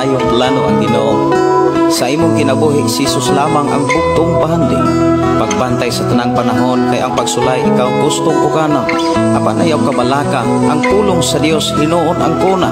maayong plano ang Ginoo. Sa imong kinabuhi, si Jesus lamang ang bugtong bahandi. Pagbantay sa tanang panahon kay ang pagsulay ikaw gustong ukana. Apan ayaw kabalaka, ang pulong sa Dios hinuon ang kuna.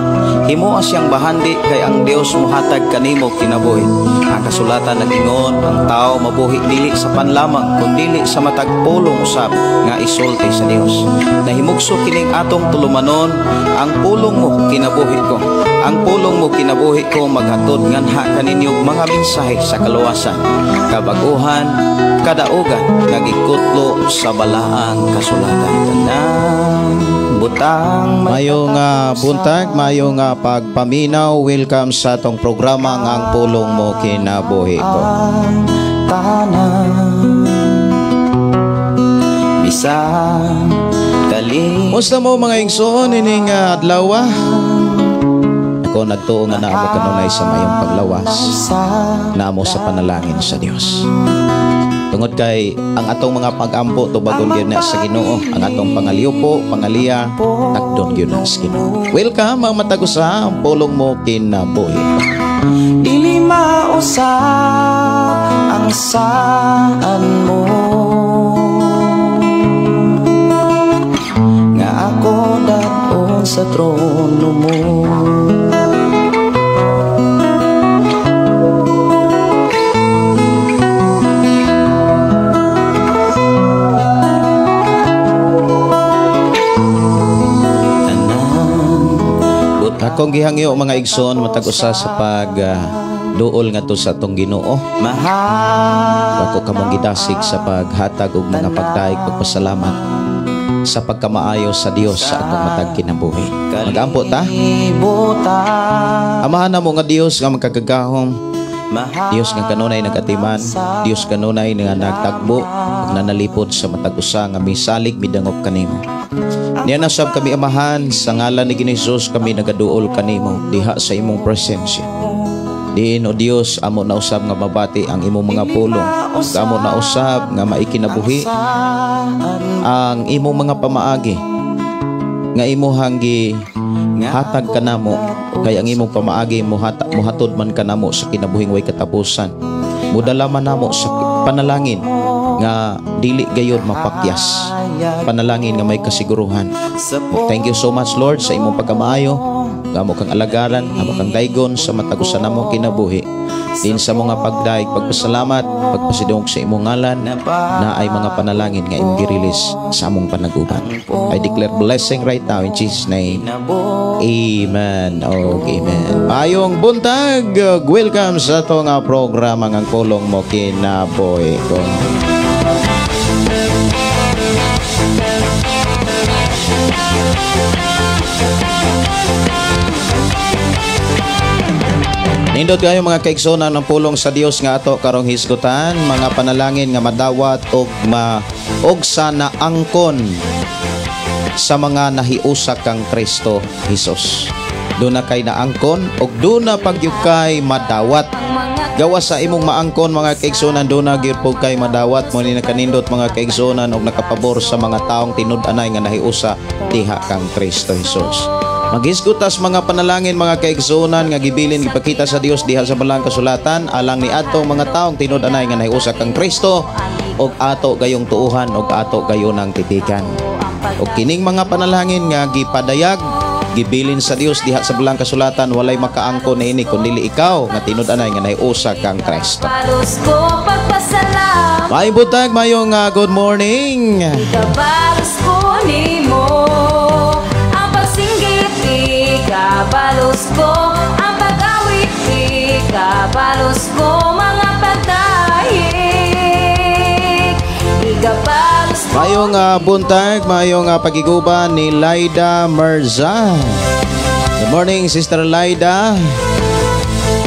Himoa siyang bahandi kay ang Dios mohatag kanimo kinabuhi. Ang kasulatan nag-ingon, ang tao mabuhi dili sa panlamang kundili sa matag pulong usab nga isulti sa Dios. Nahimugso kining atong tulumanon, ang pulong mo kinabuhi ko. Ang pulong mo kinabuhi ko maghatod nganha kaninyo mga mensahe sa kaluwasan, kabaguhan, kadaugan nga gikutlo sa balaang kasulatan. Tanang butang Maayong buntag, maayong pagpaminaw. Welcome sa atong programa nga Ang Pulong Mo Kinabuhi Ko. Tanan bisan kali. Musta mo mga igsoon ining adlaw? Ako nagtuo nga naamo kanunay sa mayong paglawas, naamo sa panalangin sa Dios. Tungod kay ang atong mga pag-ampo tubagon gyud na sa Ginoo, ang atong pangaliupo, pangaliya, takdon gyud na sa Ginoo. Welcome ang matag usa, Ang Pulong Mo Kinabuhi. Dili mausap ang saan mo nga ako dadon sa trono mo. Akong gihangyo mga igsoon matag usa sa pag duol ngadto sa atong Ginoo. Ako kamong gidasig sa paghatag og mga pagdaig, pagpasalamat sa pagkamaayo sa Dios sa atong matag kinabuhi. Magampo ta. Amahan namo nga Dios nga magkagagahom, Dios nga kanunay nagatiman, Dios kanunay nga nagtagbo ug nanalipod sa matag usa nga misalig midangop kanimo. Niya nasab kami Amahan, sa ngalan ni Ginoong Hesus kami nagaduol kanimo diha sa imong presensya. Diin o Dios, amo na usab nga mabati ang imong mga pulong, amo na usab nga maikinabuhi ang imong mga pamaagi nga imuhang gihatag kanamo, kay ang imong pamaagi muhatod man kanamo sa kinabuhing way katapusan. Mudala man namo sa panalangin nga dili gayud mapakyas, panalangin nga may kasiguruhan. Thank you so much Lord sa imong pagkamaayo, nga amo kang alagaran, amo kang daygon sa matag usa namo kinabuhi. Din sa mga pagdaig, pagpasalamat, pagpasidungog sa imong ngalan, na ay mga panalangin nga imong gi-release sa among panaguban. I declare blessing right now in Jesus' name. Amen. Oh, amen. Maayong buntag. Welcome sa atong programa nga Ang Pulong Mo Kinabuhi Ko. Nindot kayo mga kaigsonan ng pulong sa Dios nga ato karong hisgutan, mga panalangin nga madawat og og sa naangkon sa mga nahiusa kang Kristo Hesus. Duna kay naangkon og duna pagyud kay madawat. Gawas sa imong maangkon mga kaigsonan, duna gyud pud kay madawat. Mo ni nakanindot mga kaigsonan og nakapabor sa mga taong tinud-anay nga nahiusa diha kang Kristo Hesus. Maghisgutas mga panalangin mga kaigsuonan nga gibilin gipakita sa Dios diha sa balang kasulatan alang ni atong mga taong tinud-anay nga nahiusa kang Kristo og ato gayong tuuhan og ato gayon ang titikan. Og kining mga panalangin nga gipadayag gibilin sa Dios diha sa balang kasulatan, walay makaangkon niini kundi ikaw nga tinud-anay nga nahiusa kang Kristo. Maayong buntag, maayong good morning. Ikabalos ko ang pag-awit, ikabalos ko mga pagdayeg, ikabalos ko. Maayong buntag, maayong pagiguban ni Laida Merza. Good morning, Sister Laida.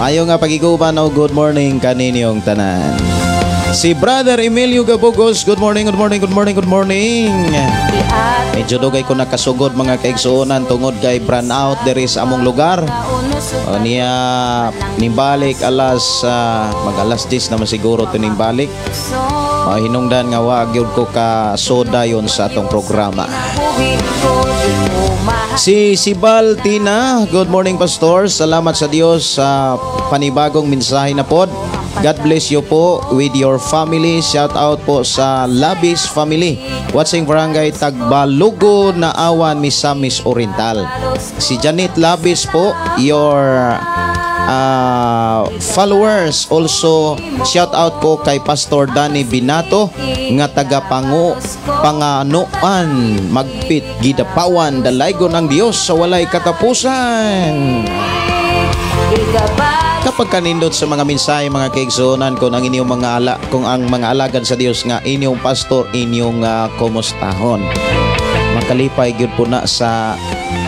Maayong pagiguban o good morning kaninyong tanan. Si Brother Emilio Gabugos, good morning, good morning, good morning, good morning. Medyo dugay ko nakasugod mga kaigsuonan tungod kay brand out diri sa among lugar. O niya nimbalik alas mag alas 10 naman siguro to nimbalik. Mahinungdan nga wa gyud ko ka soda yon sa atong programa. Si Sibal Tina, good morning Pastor. Salamat sa Dios sa panibagong mensahe na pod. God bless you po with your family. Shout out po sa Labis family. Watching Barangay Tagbalugo, Naawan, Misamis Oriental. Si Janet Labis po, your followers. Also, shout out ko kay Pastor Danny Binato nga taga Panganuan, Magpit, Gidapawan, dalaygon ang Dios sa walay katapusan. Kapag kanindot sa mga mensahe mga kaigsuonan, kung ang inyong mga ala, kung ang mga alagad sa Dios nga inyong pastor, inyong kumustahon. Makalipay gyud po na sa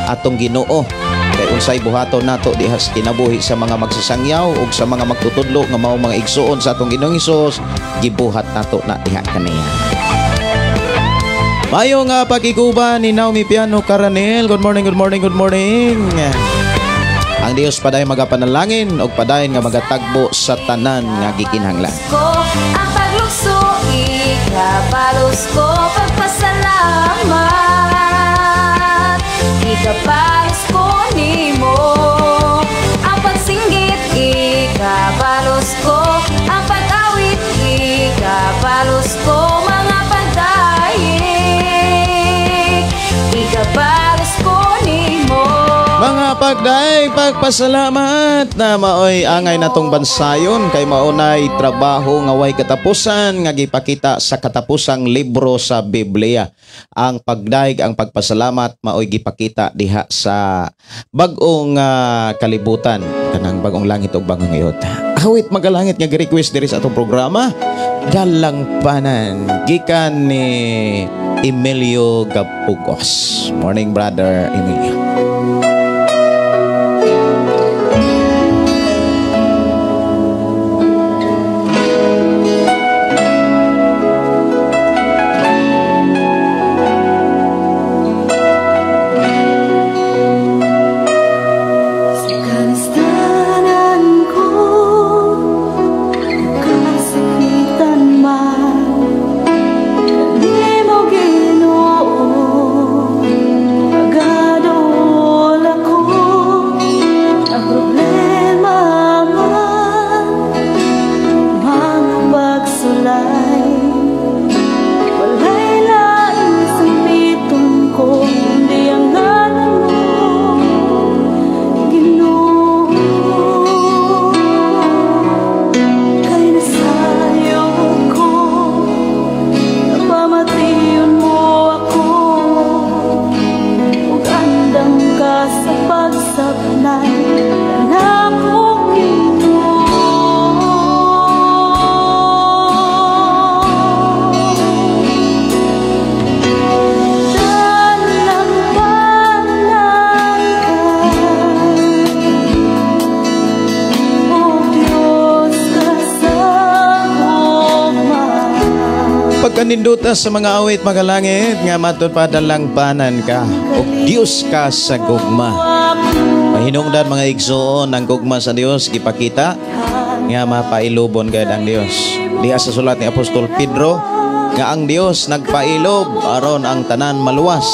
atong Ginoo. Kay unsay buhaton nato diha sa kinabuhi sa mga magsasangyaw ug sa mga magtutudlo nga mao mga igsuon sa atong Ginoong Hesus, gibuhat nato na diha kaniya. Mayo nga pagkiguban ni Naomi Piano Caranel. Good morning, good morning, good morning. Ang Dios padayon magapanalangin ug padayon nga magatagbo sa tanan nga gikinahanglan. Ko ang paglukso, ikabalos ko pagpasalamat. Ikabalos ko nimo ang pagsinggit, ikabalos ko ang pag-awit, ikabalos ko mga pagdaig, ikabalos ko nimo. Mga pagdaig, pagpasalamat na maoy angay natong bansayon kay maunay trabaho nga way katapusan nga gipakita sa katapusang libro sa Biblia. Ang pagdaig, ang pagpasalamat maoy gipakita diha sa bag-ong kalibutan, kanang bag-ong langit ug bag-ong yuta. Awit magalangit nga gi-request diri sa atong programa, Dalangpanan, gikan ni Emilio Gapugos. Morning brother Emilio. Pagkaninduta sa mga awit magalangit nga matud pa dalangpanan ka o Dios ka sa gugma. Mahinungdan mga igsoon ang gugma sa Dios gipakita nga mapailubon gayud ang Dios. Diha sa sulat ni Apostol Pedro nga ang Dios nagpailob aron ang tanan maluwas.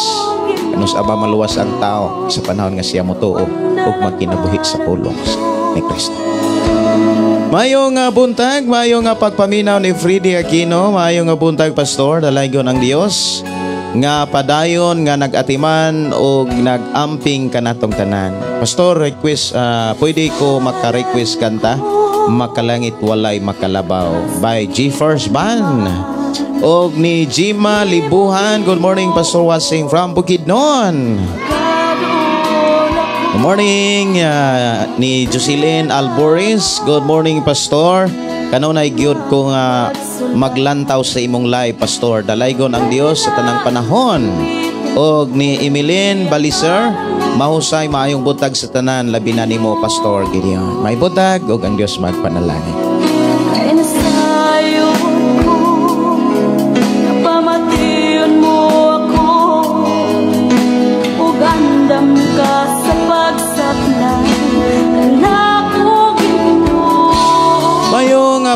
Kanus aba maluwas ang tao sa panahon nga siya motuo ug magkinabuhi sa pulong ni Kristo. Mayo nga buntag, mayo nga pagpaminaw ni Freddy Aquino, mayo nga buntag pastor, dalaygon ang Dios nga padayon nga nagatiman og nagamping kanatong tanan. Pastor, request, pwede ko maka-request kanta Makalangit Walay Makalabaw by G First Band. Og ni Jima Libuhan, good morning Pastor Wasing from Bukidnon. Good morning ni Jocelyn Alboris. Good morning Pastor. Kanunay gyud ko nga maglantaw sa imong live Pastor. Dalaygon ang Dios sa tanang panahon. Og ni Emilyn Baliser, mahusay maayong buntag sa tanan labi na nimo Pastor Gideon. May buntag og ang Dios magpanalangin.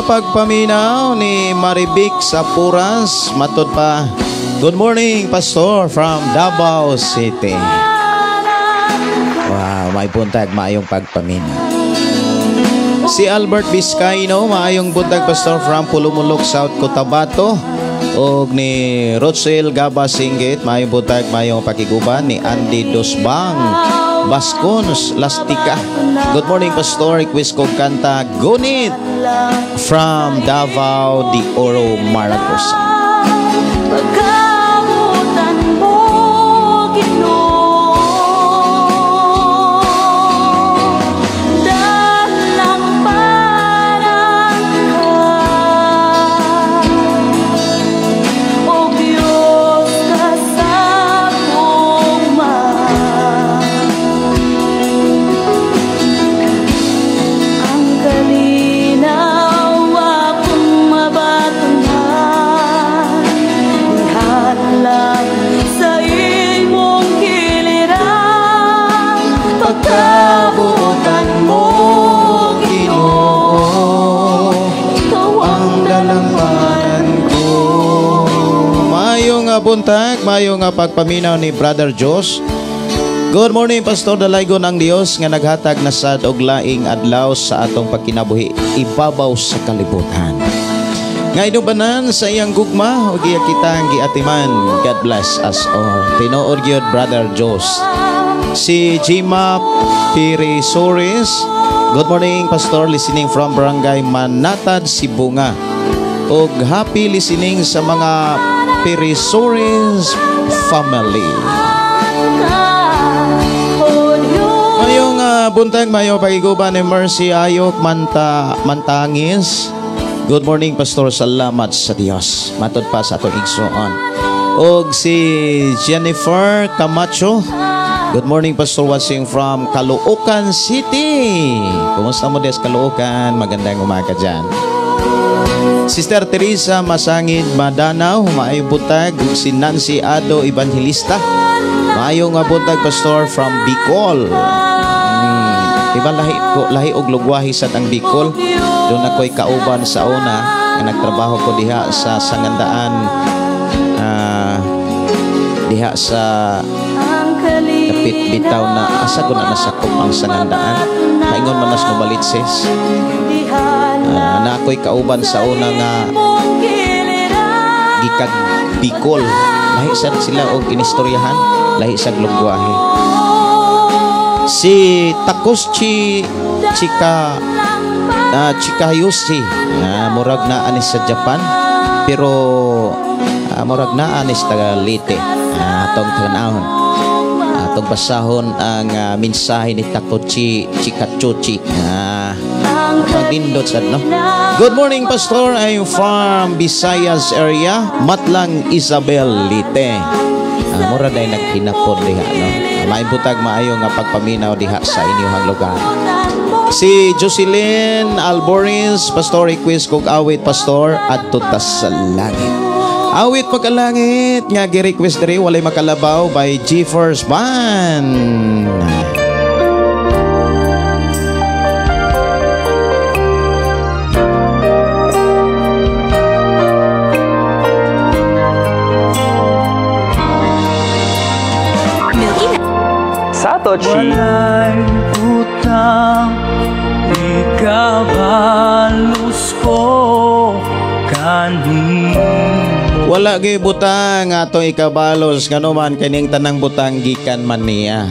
Pagpaminaw ni Marivic Sapuras, matud pa. Good morning Pastor from Davao City. May buntag, maayong pagpaminaw. Si Albert Vizcaino, maayong buntag, Pastor, from Pulumulok, South Cotabato. Og ni Rochelle Gaba Singgit, maayong buntag, maayong pakiguban. Ni Andy Dosbang Bascons Lastika. Good morning, Pastor. Request ko kanta Gunit from Davao de Oro, Maragosa. Pagkabutan mo, Ginoo, dalampanan ka. O Diyos ka sa gugma. Ang kalinaw akong mabatunan, ihalang sa imong giliran. Pagkabutan mo, Ginoo, Ikaw ang dalampanan ko. Mayong buntag, mayong pagpaminaw ni Brother Jos. Good morning, Pastor. Dalaygon ang Dios nga naghatag na sad og laing adlaw sa atong pagkinabuhi ibabaw sa kalibutan. Nga inubanan sa iyang gugma ug iya kitang giatiman. God bless us all. Tinuod gyud, Brother Jos. Si Jima Pirisores. Good morning, Pastor, listening from Barangay Manatad, Sibonga. Og happy listening sa mga Pirisores family. Mayong buntag, mayong pagiguban ni Mercy Ayok Manta Mantangis. Good morning, Pastor. Salamat sa Dios. Matod pa sa atong igsoon. Og si Jennifer Camacho. Good morning, Pastor, watching from Caloocan City. Kumusta mo des Caloocan? Magandang umaga dyan. Sister Teresa Masangid Madanaw, maayong buntag. Ug si Nancy Ado Evangelista. Maayong nga buntag, Pastor, from Bicol. Iba lahi ko, lahi og lugwahi sa tang Bicol. Doon ako'y kauban sa una nga nagtrabaho ko diha sa Sangandaan, diha sa dapit bitaw na asa ko na nasakop ang Sangandaan. Paingon man nas Novaliches. Na ako'y kauban sa una nga gikag Bicol. Lahi sad sila og inistoryahan, lahi sa lugwahe. Si Takoshi Chika Chikayushi, murag na anis sa Japan, pero murag na anis taga Leyte. Atong tanawon, atong basahon ang mensahe ni Takoshi Chikachuchi. Pagdindot sad, no. Good morning, Pastor. I'm from Visayas area, Matlang, Isabel, Leyte. Mura day naghinapon diha, no. Maayong butag, maayo nga pagpaminaw diha sa inyong lugar. Si Jocelyn Alboris, Pastor, request kog awit, Pastor, adto ta sa langit. Awit pagkalangit nga gi-request diri, Walay Makalabaw by G-Force Band. Satoshi. Walay utang ikabalus ko kanimo. Wala gyud butang atong ikabalos ngano man kining tanang butang gikan man niya.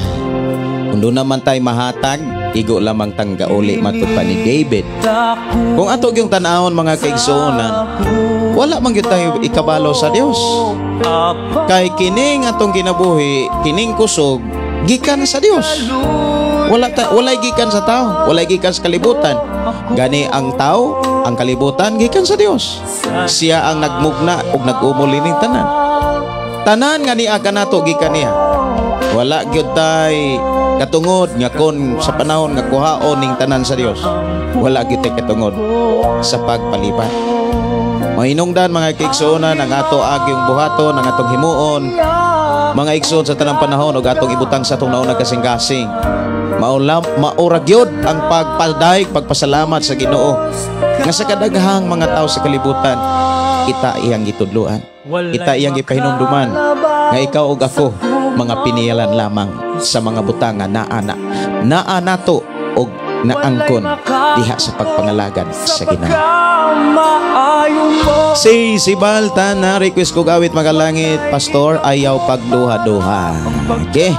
Kung doon naman tay mahatag, igo lamang tang gauli matud pa ni David. Kung ato gyung tan-awon, mga kaigsuonan, wala man gyud tayo ikabalos sa Dios. Kay kining atong kinabuhi, kining kusog gikan sa Dios. Wala ta, walay gikan sa tao, walay gikan sa kalibutan. Gani ang tao, ang kalibutan gikan sa Dios. Siya ang nagmugna ug nag-umol ining tanan. Tanan nga niya kanato gikan niya. Wala gyud tay katungod nga kon sa panahon nga kuhaon ning tanan sa Dios. Wala gyud tay katungod sa pagpaliban. Mahinungdan, mga kaigsuonan, ang ato agyong buhaton, ang atong himuon, mga igsoon, sa tanang panahon ug atong ibutang sa atong naunang kasing-kasing. Maulam, maura gyud ang pagpadayeg, pagpasalamat sa Ginoo. Nga sa kadaghang mga tao sa kalibutan, kita iyang gitudloan. Kita iyang gipahinumduman nga ikaw ug ako Mga piniyalan lamang sa mga butang nga naa na naa nato og naangkon diha sa pagpangalagad sa Ginoo. Si Sibalta na request ko awit magalangit, Pastor, ayaw pagduha-duha. Okay.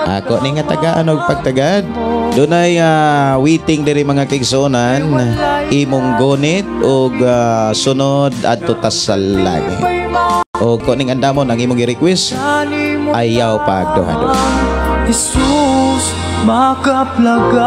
Ako ni nga tagaan og pagtagad. Dunay waiting diri mga kaigsuonan, imong gunit og sunod adto tas sa langit. Og kuning andamon ang imong gi-request, ayaw pagduha-duha. Jesus makaplagan.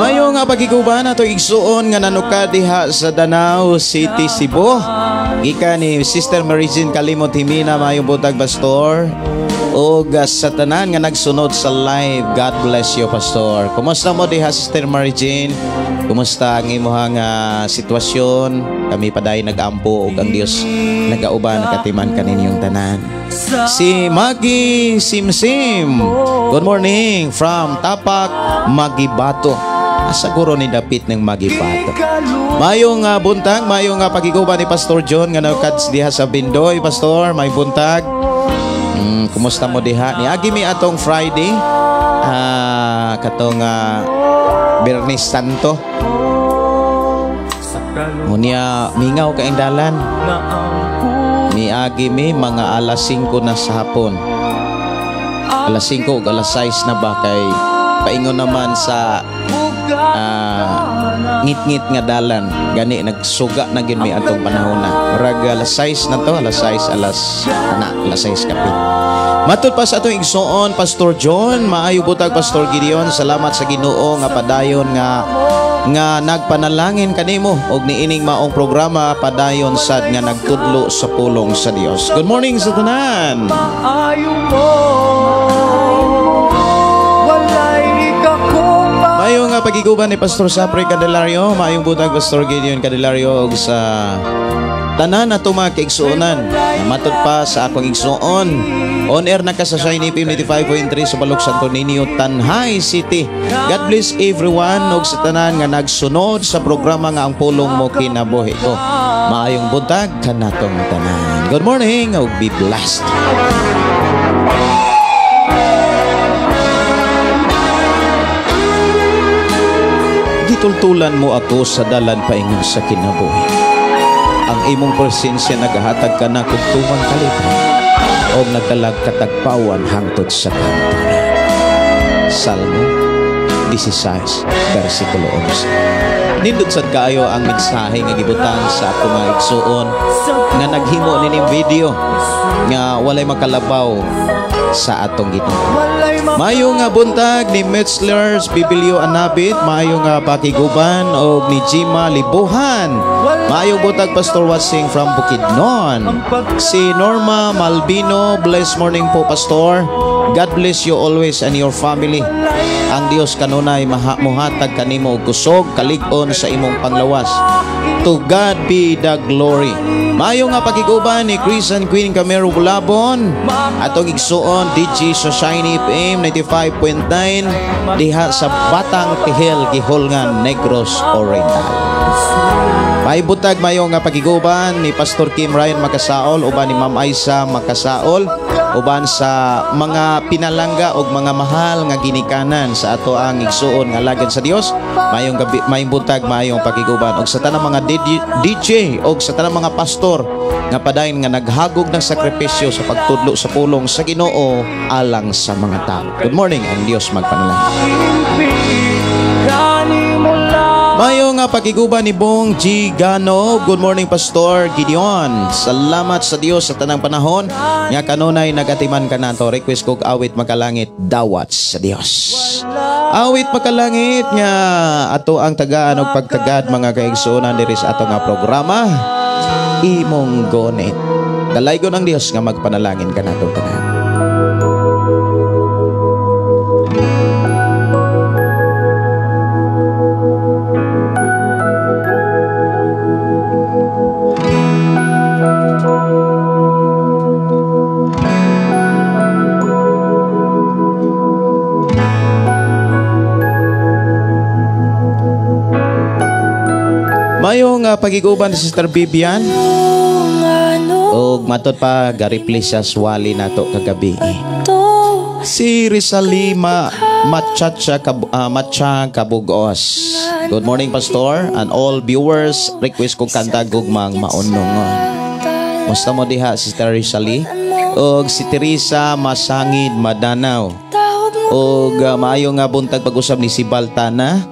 Mayo nga pagiguban ato igsuon nga nanuka diha sa Danao City, Cebu. Gikan ni Sister Mary Jean Kalimot Himina, maayong buntag, Pastor. Og sa tanan nga nagsunod sa live, God bless you, Pastor. Kumusta mo diha, Sister Mary Jean? Kumusta ang imuhang sitwasyon? Kami paday nag-ampo og ang Dios nagauban nakatiman kaninyong tanan. Si Maggie Simsim. Good morning from Tapak, Magibato. Asa guro ni dapit ng Magibato. Mayong buntag, mayong pagiguban ni Pastor John nga nakads diha sa Bindoy, Pastor, may buntag. Kumusta mo diha? Niagi mi atong Friday, katong Biyernes Santo. Unya mingaw kaing dalan. Niagi mi mga alas 5 na sa hapon. Alas 5 ug alas 6 na ba kay paingon naman sa ngit-ngit nga dalan. Gani nagsuga na gyud mi atong panahon na. Murag alas 6 na to, alas 6, alas ana, alas 6 kapit. Matud pa sa atong igsoon, Pastor John, maayo butag Pastor Gideon, salamat sa Ginoo nga padayon nga nagpanalangin kanimo og niining maong programa padayon sad nga nagtudlo sa pulong sa Dios. Good morning sa tanan. Maayo mo, walay ikakupa. Mayo nga pagiguban ni Pastor Sapre Candelario, maayong buntag Pastor Gideon Candelario og sa tanan ato mga kaigsuonan. Matud pa sa akong igsuon. On air na ka sa Shiny FM 95.3 sa Balok Santo Niño, Tanjay City. God bless everyone og sa tanan nga nagsunod sa programa nga ang pulong mo kinabuhi ko. Maayong buntag kanatong tanan. Good morning og be blessed. Gitultulan mo ako sa dalan paingon sa kinabuhi. Ang imong presensya nagahatag ka na kung tumang kalipay o nagdalag katagpawan hangtod sa kanturan. Salmo 16, versikulo 11. Nindot sad kaayo ang mensahe nga gibutang sa akong mga igsuon nga naghimo nining video nga walay makalabaw sa atong Ginoo. Mayo nga buntag ni Metzlers Bibilio Anabit, mayo nga pakiguban og ni Jima Libuhan. Mayo buntag Pastor Watsing from Bukidnon. Si Norma Malvino, blessed morning po Pastor. God bless you always and your family. Ang Dios kanunay muhatag kanimo og kusog, kalig-on sa imong panglawas. To God be the glory. Mayo nga pakiguban ni Chris and Queen Camero Bulabon. Atong igsuon DJ sa Shiny FM 95.9 diha sa Batang Tihel, Giholngan, Negros Oriental. Maibutag mayo nga pakiguban ni Pastor Kim Ryan Makasaol uban ni Ma'am Aisa Makasaol uban sa mga pinalangga og mga mahal nga ginikanan sa ato ang igsuon nga alagad sa Dios. Mayong gabi, mayong buntag, mayong pakiguban og sa tanang mga DJ og sa tanang mga pastor nga padayon nga naghagog ng sakripisyo sa pagtudlo sa pulong sa Ginoo alang sa mga tao. Good morning, ang Dios magpanalangin. Mayo nga pakiguban ni Bong G. Gano. Good morning, Pastor Gideon. Salamat sa Dios sa tanang panahon nga kanunay nagatiman ka nato. Request kog awit makalangit, dawat sa Dios. Awit makalangit nga ato ang tagaan og pagtagad mga kaigsuonan diri sa ato nga programa Imong Gonit. Dalaygon ang Dios nga magpanalangin kanato tanan. Maayong pag-iguban, Sister Vivian. Og matod pa ga-reply sa swali nato kagabi. Si Rizalima Machacha Macha Kabugos. "Good morning, Pastor, and all viewers. Request ko kanta Gugmang Maunongon." Musta mo diha, Sister Rizali? Og si Teresa Masangid Madanaw. Og maayo nga buntag pag-usab ni si Baltana.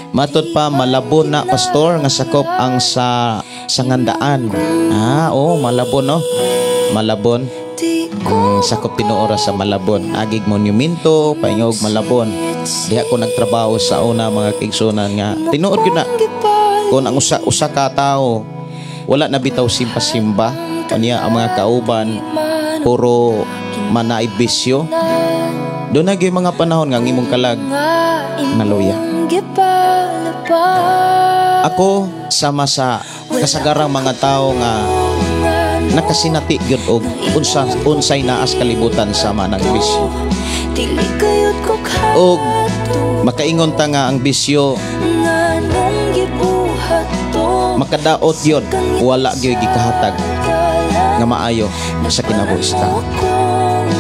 Matod pa Malabon na, Pastor, nga sakop ang sa Sangandaan. Ah, oh, Malabon, no. Malabon. Sakop tinuora sa Malabon. Agig Monumento, paingog Malabon. Diha ko nagtrabaho sa una, mga kaigsuonan, nga tinuod gyud na kung ang usa usa ka tawo wala na bitaw simba-simba kaniya, ang mga kauban puro manaay bisyo, doon na gyud mga panahon nga ang imong kalag naluya. Ako, sama sa kasagarang mga tao nga nakasinati gyud og unsa unsay naas kalibutan sama ng bisyo. Og makaingon ta nga ang bisyo makadaot yun, wala gyud gikahatag nga maayo sa kinabuhi sa tao.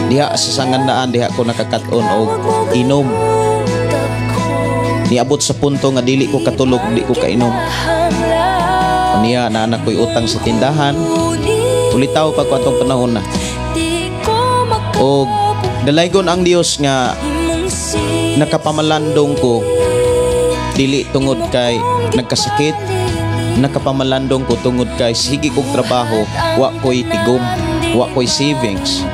Diha sa Sangandaan, diha ko nakakaton og inom. Niabot sa punto nga dili ko katulog, di ko kainom. Niya na anak ko'y utang sa tindahan. Ulitaw pa ko atong panahon na. Og dalaygon ang Dios nga nakapamalandong ko dili tungod kay nagkasakit, nakapamalandong ko tungod kay sige kog trabaho, wa ko'y tigom, wa ko'y savings.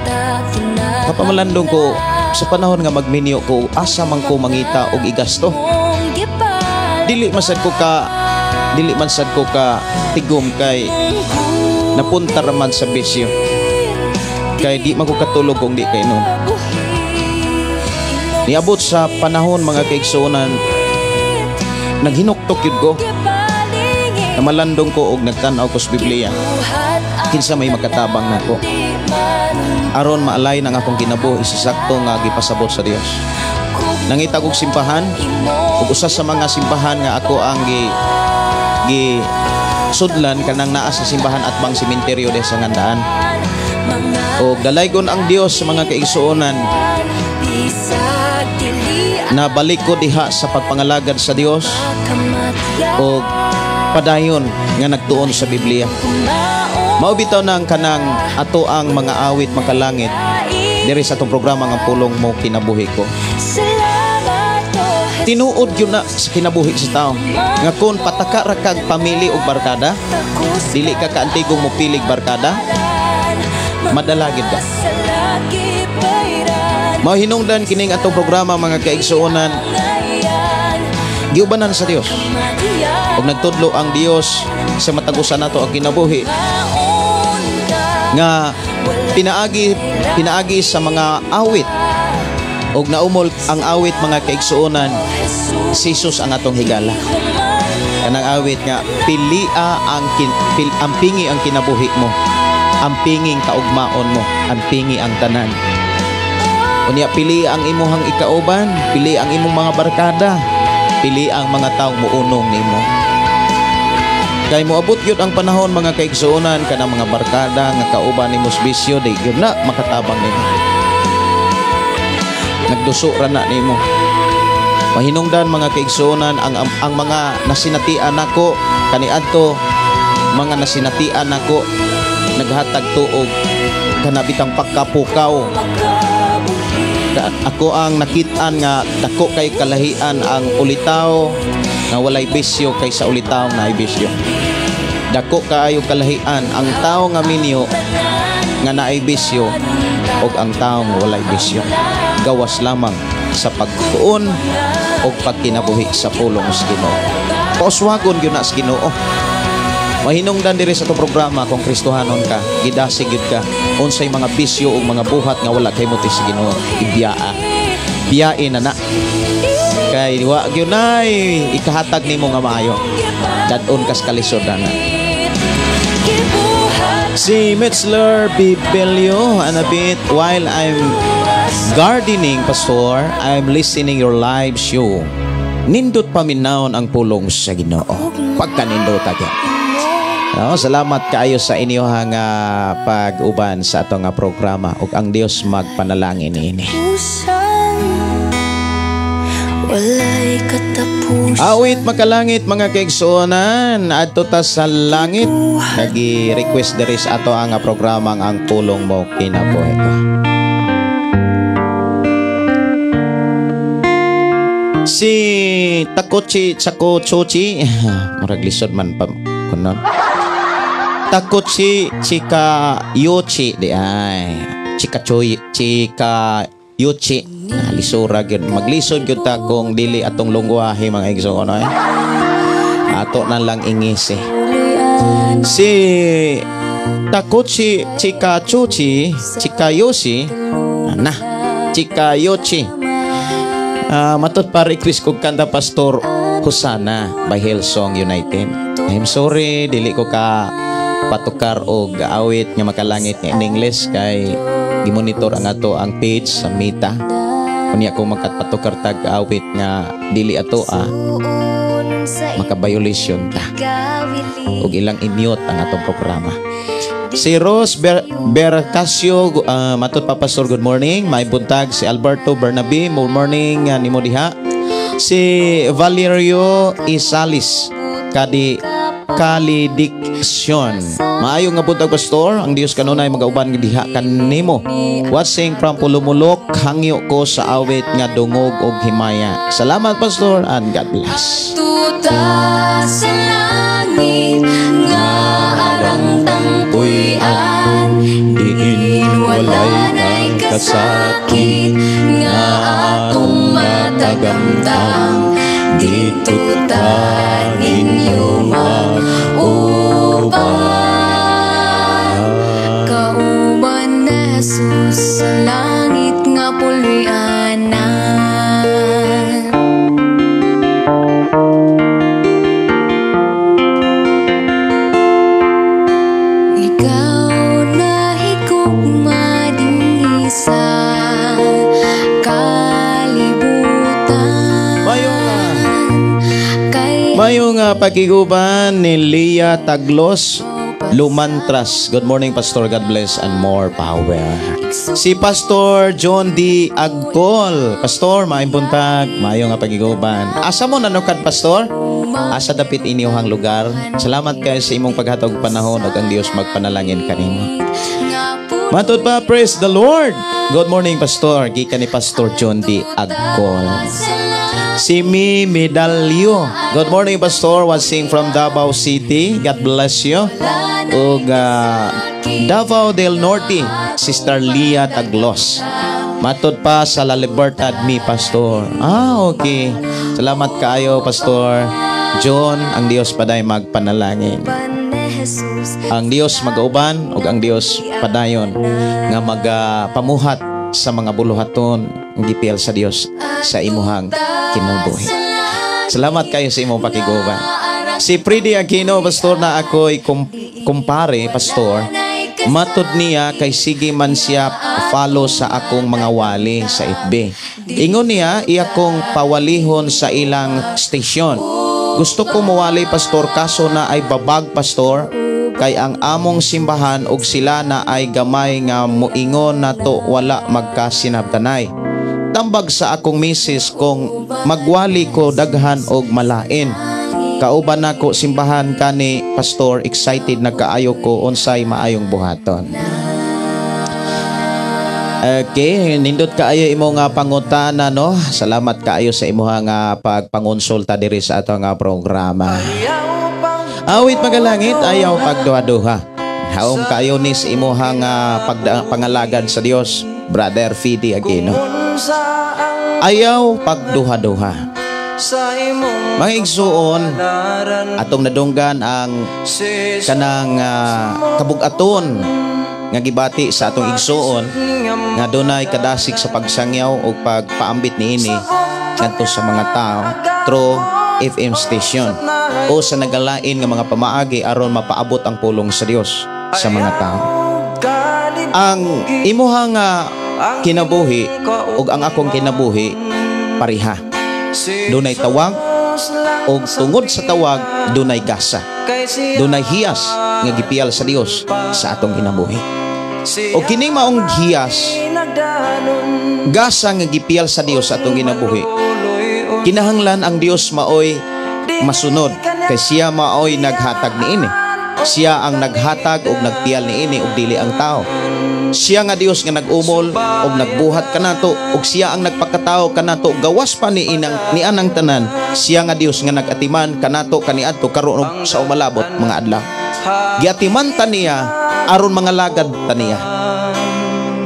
Kapamalandong ko sa panahon nga magminyo ko, asa man ko mangita og igasto? Dili man sad ko ka tigom kay napunta raman sa bisyo. Kay di man ko katulog kung di kainom. Niabot sa panahon, mga kaigsuonan, naghinuktok yun ko. Namalandong ko og nagtan-aw ko sa Biblia. Kinsa may makatabang nako aron maalay ng akong kinabuhi sa sakto nga gipasabot sa Dios? Nangita kog simbahan, ug usa sa mga simbahan nga ako ang gi gi sudlan kanang naa sa simbahan at bang sementeryo de sa Ngandaan. O dalaygon ang Dios sa mga kaigsuonan, na balik ko diha sa pagpangalagad sa Dios o padayon nga nagtuon sa Biblia. Mao bitaw nang kanang ato ang mga awit makalangit diri sa atong programa nga Pulong Mo Kinabuhi Ko. Tinuod yun na sa kinabuhi sa tao nga kung pataka ra kag pamili og barkada, dili ka kaantigong mo pilig barkada, madala gid ka. Mao hinungdan kining atong programa, mga kaigsuonan, giubanan sa Dios ug nagtudlo ang Dios sa matag usa nato ang kinabuhi nga pinaagi pinaagi sa mga awit. Og naumol ang awit, mga kaigsuonan, si Jesus ang atong higala. Kanang awit nga pilia ang ampingi ang kinabuhi mo, ampinging kaugmaon mo, ampingi ang tanan. Unya pili ang imuhang ikauban, pili ang imong mga barkada, pili ang mga taong muunong nimo. Kay moabot gyud ang panahon, mga kaigsuonan, kanang mga barkada nga kauban nimo sa bisyo di gyud na makatabang nimo. Nagduso ra na nimo. Mahinungdan, mga kaigsuonan, ang mga nasinatian nako kaniadto, mga nasinatian nako naghatag tuog kana bitang pagkapukaw. Ako ang nakitaan nga dako kay kalahian ang ulitaw nga walay bisyo kaysa ulitaw nga naay bisyo. Dako kaayo kalahian ang tao nga minyo nga naay bisyo ug ang tao nga walay bisyo. Gawas lamang sa pagtuon o pagkinabuhi sa pulong sa Ginoo. Pauswagon gyud na sa Ginoo. Mahinungdan diri sa atong programa kung Kristohanon ka, gidasig gyud ka unsay mga bisyo ug mga buhat nga wala kay muti sa Ginoo, ibiyaa. Biyae na na. Kay wa gyud nay ikahatag nimo nga maayo. Dad-on kas kalisod na. Si Metzler Bibelio, anabit, "While I'm gardening, Pastor, I'm listening your live show." Nindot paminawon ang pulong sa Ginoo. Pagkanindot agad. No, salamat kaayo sa inyo nga pag-uban sa ato nga programa ug ang Dios magpanalangin niini. Walay katapusan. Awit makalangit, mga kaigsuonan, adto ta sa langit. Nagi-request diri sa ato ang programa ang Pulong Mo Kinabuhi Ko. Si Takochi Chakochochi, murag lisod man pa kuno. Takochi Chikayochi di ay Chikachoy Chikayochi. Ah, lisura gyud, maglisod gyud ta kung dili atong lungwahe, mga igsoon, eh. Ato na lang ingisi. Si Takochi Chikachuchi Chikayoshi na Chikayochi. Matot pa request kog kanta, Pastor, Hosanna by Hillsong United. I'm sorry, dili ko ka patukar og awit nga makalangit nga in English kay gimonitor ang ato ang page sa Meta. Unya kung magkapatukar tag awit nga dili ato maka-violation ta ug ilang i-mute ang atong programa. Si Rose Bercasio, matot pa, Pastor, good morning. May buntag si Alberto Bernabe, good morning nimo diha. Si Valerio Isalis, kadi Kalidiksyon. Maayo nga buntag, Pastor, ang Dios kanunay magauban diha kanimo. Watching from Pulumulok, hangyo ko sa awit nga Dungog og Himaya. Salamat, Pastor, and God bless. Tuta sa langit nga arang tangpuy-an, diin wala na'y kasakit nga atong matagamtam, dito ta ninyo mag-uban. Kauban na Jesus sa langit nga puloy-anan. Ikaw na higugma dinhi sa kalibutan. Mayo nga pagkiguban ni Leah Taglos Lumantras. Good morning, Pastor. God bless and more power. Si Pastor John D. Agcol. Pastor, maayong buntag. Mayo nga pagkiguban. Asa mo nanukad, Pastor? Asa dapit inyong lugar? Salamat kayo sa imong paghatag panahon ug ang Dios magpanalangin kanimo. Matod pa, praise the Lord. Good morning, Pastor. Gikan ni Pastor John D. Agcol. Si Mi Medalyo. Good morning, Pastor. Watching from Davao City. God bless you. Ug Davao del Norte, Sister Leah Taglos. Matod pa sa La Libertad mi, Pastor. Ah, okay. Salamat kaayo, Pastor John. Ang Dios paday magpanalangin. Ang Dios magauban ug ang Dios padayon nga magapamuhat sa mga buluhaton ang gipil sa Dios sa imuhang kinabuhi. Salamat kayo sa imong pakiguban. Si Freddy Aquino, Pastor, na ako'y kumpare, Pastor. Matod niya kay sige man siya follow sa akong mga wali sa FB. Ingon niya, iya kong pawalihon sa ilang station. Gusto ko mawali, Pastor, kaso na ay babag, Pastor, kay ang among simbahan og sila na ay gamay nga muingon na to wala magkasinabtanay. Tambag sa akong misis kung magwali ko daghan og malain. Kauban nako simbahan kani, Pastor, excited na kaayo ko unsay maayong buhaton. Okay, nindot kaayo imo nga pangutana, no. Salamat kaayo sa imuha nga pagpangonsulta diri sa ato nga programa. Awit magalangit, ayaw pagduha-duha. Haom kaayo ni sa imuha nga pangalagad sa Dios, Brother Fidi Aquino. Ayaw pagduha-duha. Mga igsuon, atong nadunggan ang kanang kabugaton nga gibati sa atong igsuon nga dunay kadasig sa pagsangyaw o pagpaambit niini ngadto sa mga tao through FM station o sa nagalain nga mga pamaagi aron mapaabot ang pulong sa Dios sa mga tao. Ang imuha nga kinabuhi ug ang akong kinabuhi pareha. Dunay tawag, og tungod sa tawag dunay gasa. Dunay hiyas nga gipiyal sa Dios sa atong kinabuhi. O kining maong hiyas, gasa nga gipiyal sa Dios sa atong kinabuhi, kinahanglan ang Dios maoy masunod kay siya maoy naghatag niini. Siya ang naghatag og nagpiyal niini ug dili ang tao. Siya nga Dios nga nag-umol og nagbuhat kanato ug siya ang nagpakatao kanato gawas pa ni inang ni anang tanan. Siya nga Dios nga nag-atiman kanato kaniadto karon ug sa umalabot mga adlaw. Giatiman ta niya aron mga lagad ta niya.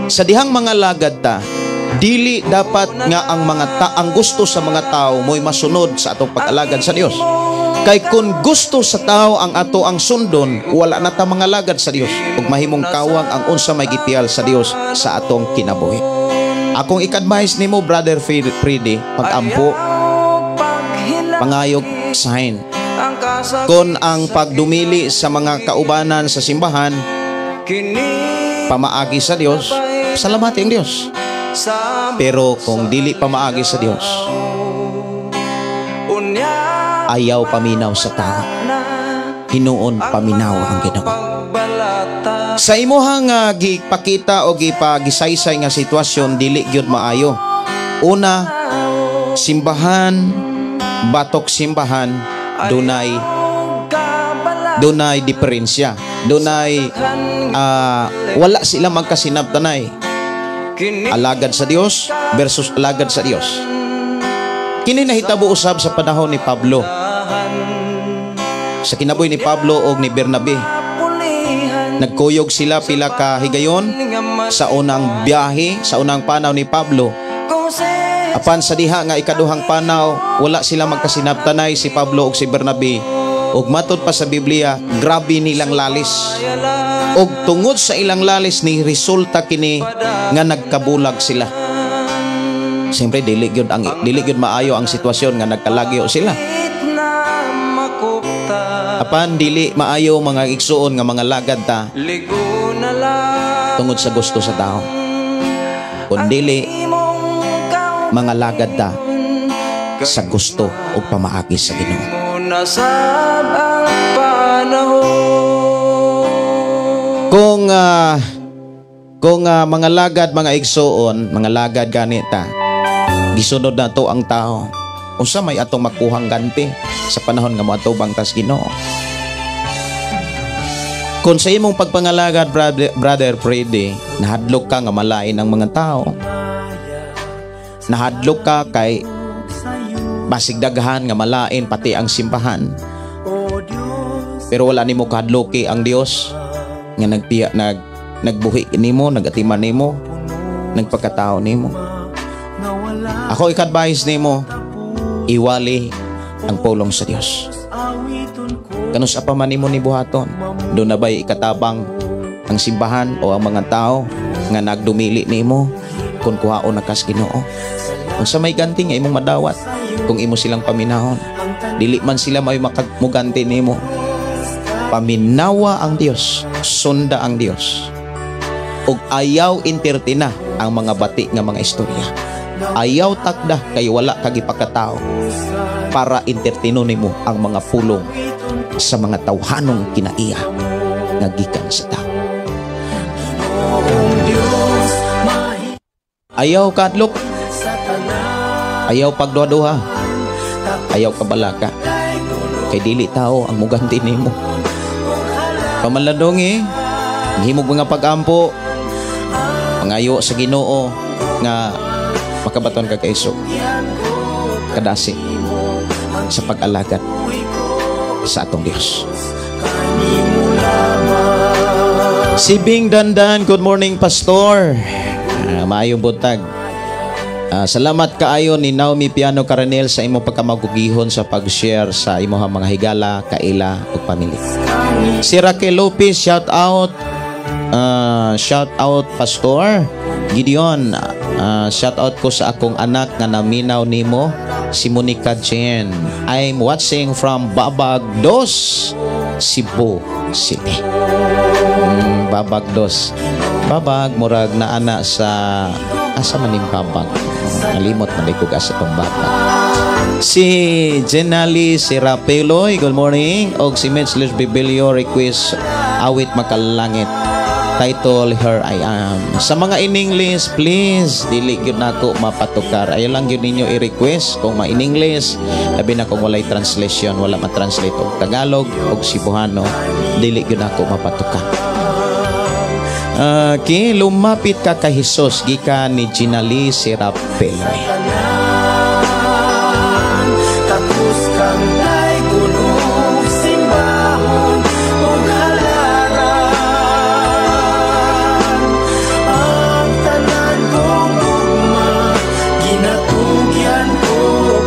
Sa dihang mga lagad ta, dili dapat nga ang mga ta ang gusto sa mga tao mo'y masunod sa atong pag-alagad sa Dios. Kay kung gusto sa tao ang ato ang sundon, wala na ta mga lagad sa Dios ug mahimong kawang ang unsa may gipiyal sa Dios sa atong kinabuhi. Akong i-advise nimo, Brother Freddy, pag-ampo, pangayog sign. Kung ang pagdumili sa mga kaubanan sa simbahan pamaagi sa Dios, salamati ang Dios. Pero kung dili pamaagi sa Dios, ayaw paminaw sa tao. Hinuon paminaw ang Ginoo. Sa imuhang gipakita o gipagisaysay nga sitwasyon, dili gyud maayo. Una, simbahan batok simbahan dunay diferensya. Dunay wala sila magkasinabtanay. Alagad sa Dios versus alagad sa Dios. Kini nahitabo usab sa panahon ni Pablo. Sa kinabuhi ni Pablo og ni Bernabe, nagkuyog sila pila ka higayon sa unang biyahe, sa unang panaw ni Pablo. Apan sa diha nga ikaduhang panaw, wala sila magkasinabtanay si Pablo og si Bernabe. Og matod pa sa Biblia, grabe nilang lalis. Og tungod sa ilang lalis ni resulta kini nga nagkabulag sila. Siyempre dili gyud maayo ang sitwasyon nga nagkalagyo sila. Apan dili maayo, mga igsuon, nga mga lagad ta tungod sa gusto sa tao. Kun dili mga lagad ta sa gusto o pamaagi sa Ginoo. Nasab ang panahon. Kung mga lagad, mga igsuon, mga lagad ganita, gisunod na to ang tao. Unsa may atong makuhang ganti sa panahon nga moatubang tas Ginoo? Kung sa imong pagpangalagad, brother Freddy, nahadlok ka nga malain ang mga tao. Nahadlok ka kay basig daghan nga malain pati ang simbahan. Pero wala nimo kahadloki ang Dios nga nagpiya nagbuhi nimo, nagatiman nimo, nagpakatao nimo. Ako i-advise nimo, iwali ang pulong sa Dios. Kanus-a pa man nimo ni buhaton, duna na ba'y ikatabang ang simbahan o ang mga tao nga nagdumili nimo kung kuhaon na kas Ginoo? Unsa may ganti nga imong madawat kung imo silang paminahon? Dili man sila may makamuganti nimo. Paminawa ang Dios, sunda ang Dios. Ug ayaw entertaina ang mga bati nga mga istorya. Ayaw takda kay wala ka gipakatao para entertaino nimo ang mga pulong sa mga tawhanong kinaiya nga gikan sa tao. Ayaw kadlok, ayaw pagduha-duha, ayaw kabalaka. Kay dili tao ang muganti nimo. Pamalandungi, himog mga pag-ampo, pangayo sa Ginoo nga makabaton ka kaisog kadasi sa pag-alagad sa atong Dios. Si Bing Dandan, good morning, Pastor. Maayong buntag. Salamat kaayo ni Naomi Piano Caranel sa imong pagkamagugihon sa pag-share sa imong mga higala, kaila ug pamilya. Si Raquel Lopez, shout out. Shout out, Pastor Gideon. Shout out ko sa akong anak nga naminaw nimo, si Monica Jen. I'm watching from Babag Dos, Cebu City. Babag Dos. Babag, murag na ana sa asa man ning Babag. Nalimot man ko asa tong Babag. Si Jenali Serapeloy, good morning. Og si Mitch Liz Bibilio request awit makalangit. Title, Here I Am. Sa mga in English, please, dili gyud nako mapatukar. Ayaw lang gyud ninyo i-request kung ma in English, labi na kung walay translation, wala ma-translate og Tagalog og Cebuano, dili gyud nako mapatukar. Okay, lumapit ka kay Jesus gikan ni Ginali Serapeloy. Tapos kang daygon og simbahon ug halaran. Ang tanan kong gugma ginatugyan ko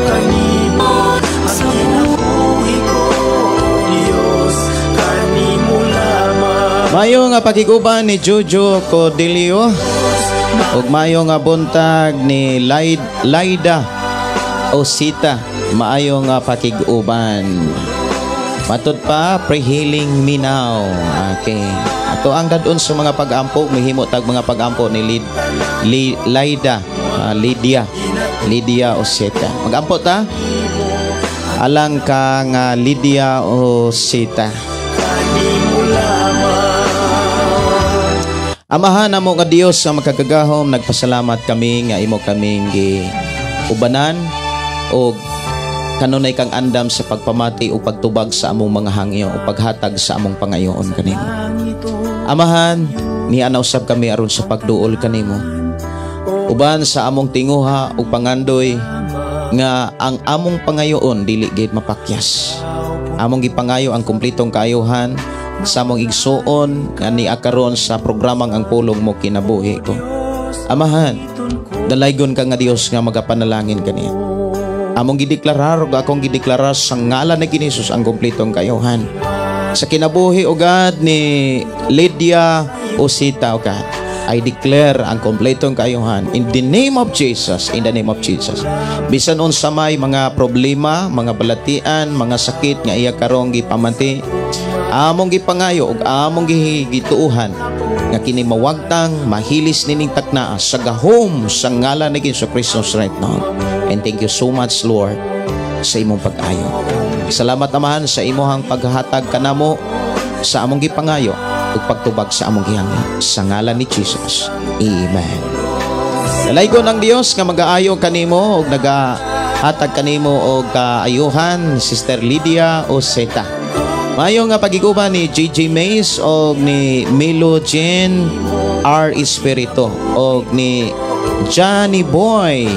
kanimo. Ang kinabuhi ko, Dios, kanimo lamang. Mayo nga pakiguban ni Jojo Codilio ug mayo nga buntag ni Laida Osita. Maayo nga pakiguban. Matud pa, pre-healing me now. Okay. Ato ang dadon sa mga pag-ampo, mihimo tag mga pag-ampo ni Laida, Lydia, Lydia Oseta. Mag-ampo ta? Alang ka nga Lydia Oseta. Amahan namo nga Dios sa makagagahom, nagpasalamat kami nga imo kaming gi ubanan og kanunay kang andam sa pagpamati o pagtubag sa among mga hangyo o paghatag sa among pangayoon kanimo. Amahan, niana usab kami aron sa pagduol kanimo. Uban sa among tinguha ug pangandoy nga ang among pangayoon dili gid mapakyas. Among gipangayo ang kumpletong kaayuhan sa among igsuon nga nia karon sa programang Ang Pulong Mo Kinabuhi Ko. Amahan, dalaygon ka nga Dios nga magapanalangin kaniya. Among gideklarar ug akong gideklarar sa ngalan ni Jesus ang kumpletong kaayuhan sa kinabuhi, O God, ni Lydia Osita, O God. I declare ang kompletong kaayuhan in the name of Jesus, in the name of Jesus. Bisan unsa may mga problema, mga balatian, mga sakit nga iya karong gipamati, among gipangayo ug among gituohan nga kini mawagtang mahilis nining taknaa sa gahom sa ngalan ni Hesus Kristo right now. And thank you so much, Lord, sa imong pag-ayo. Salamat, Amahan, sa imong paghatag kanamo sa among gipangayo ug pagtubag sa among gihangyo. Sa ngalan ni Jesus. Amen. Dalaygon ang Dios nga magaayo kanimo ug nagahatag kanimo og kaayuhan, Sister Lydia Oseta. Mayo nga pagiguban ni JJ Mays og ni Milo Jen R. Espiritu og ni Johnny Boy.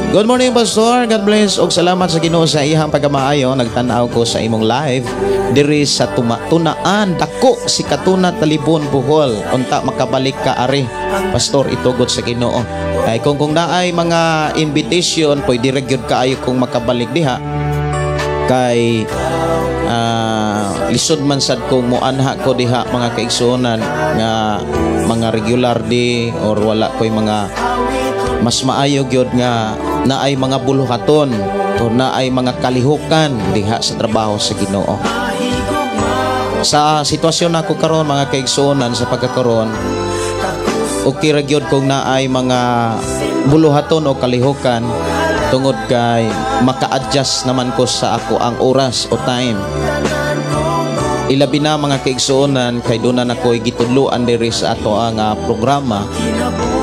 Good morning, Pastor. God bless og salamat sa Ginoo sa iyang pagkamaayo. Nagtan-aw ko sa imong live diri sa Tunaan Dako, Sikatuna, Talibon, Bohol. Unta makabalik ka ari, Pastor, itugot sa Ginoo. Ay kung naay mga invitation, pwede ra gyud kaayo kung makabalik diha kay lisod man sad kung moanha ko diha, mga kaigsuonan, nga mga regular di or wala ko'y mga mas maayo gyud nga naay mga buluhaton o naay mga kalihukan diha sa trabaho sa Ginoo. Sa sitwasyon nako karon, mga kaigsuonan, sa pagkakaron, okay ra gyud kung naay mga buluhaton o kalihukan tungod kay maka-adjust naman ko sa ako ang oras o time. Ilabi na, mga kaigsuonan, kay doon na ako'y gitudloan diri sa ato ang programa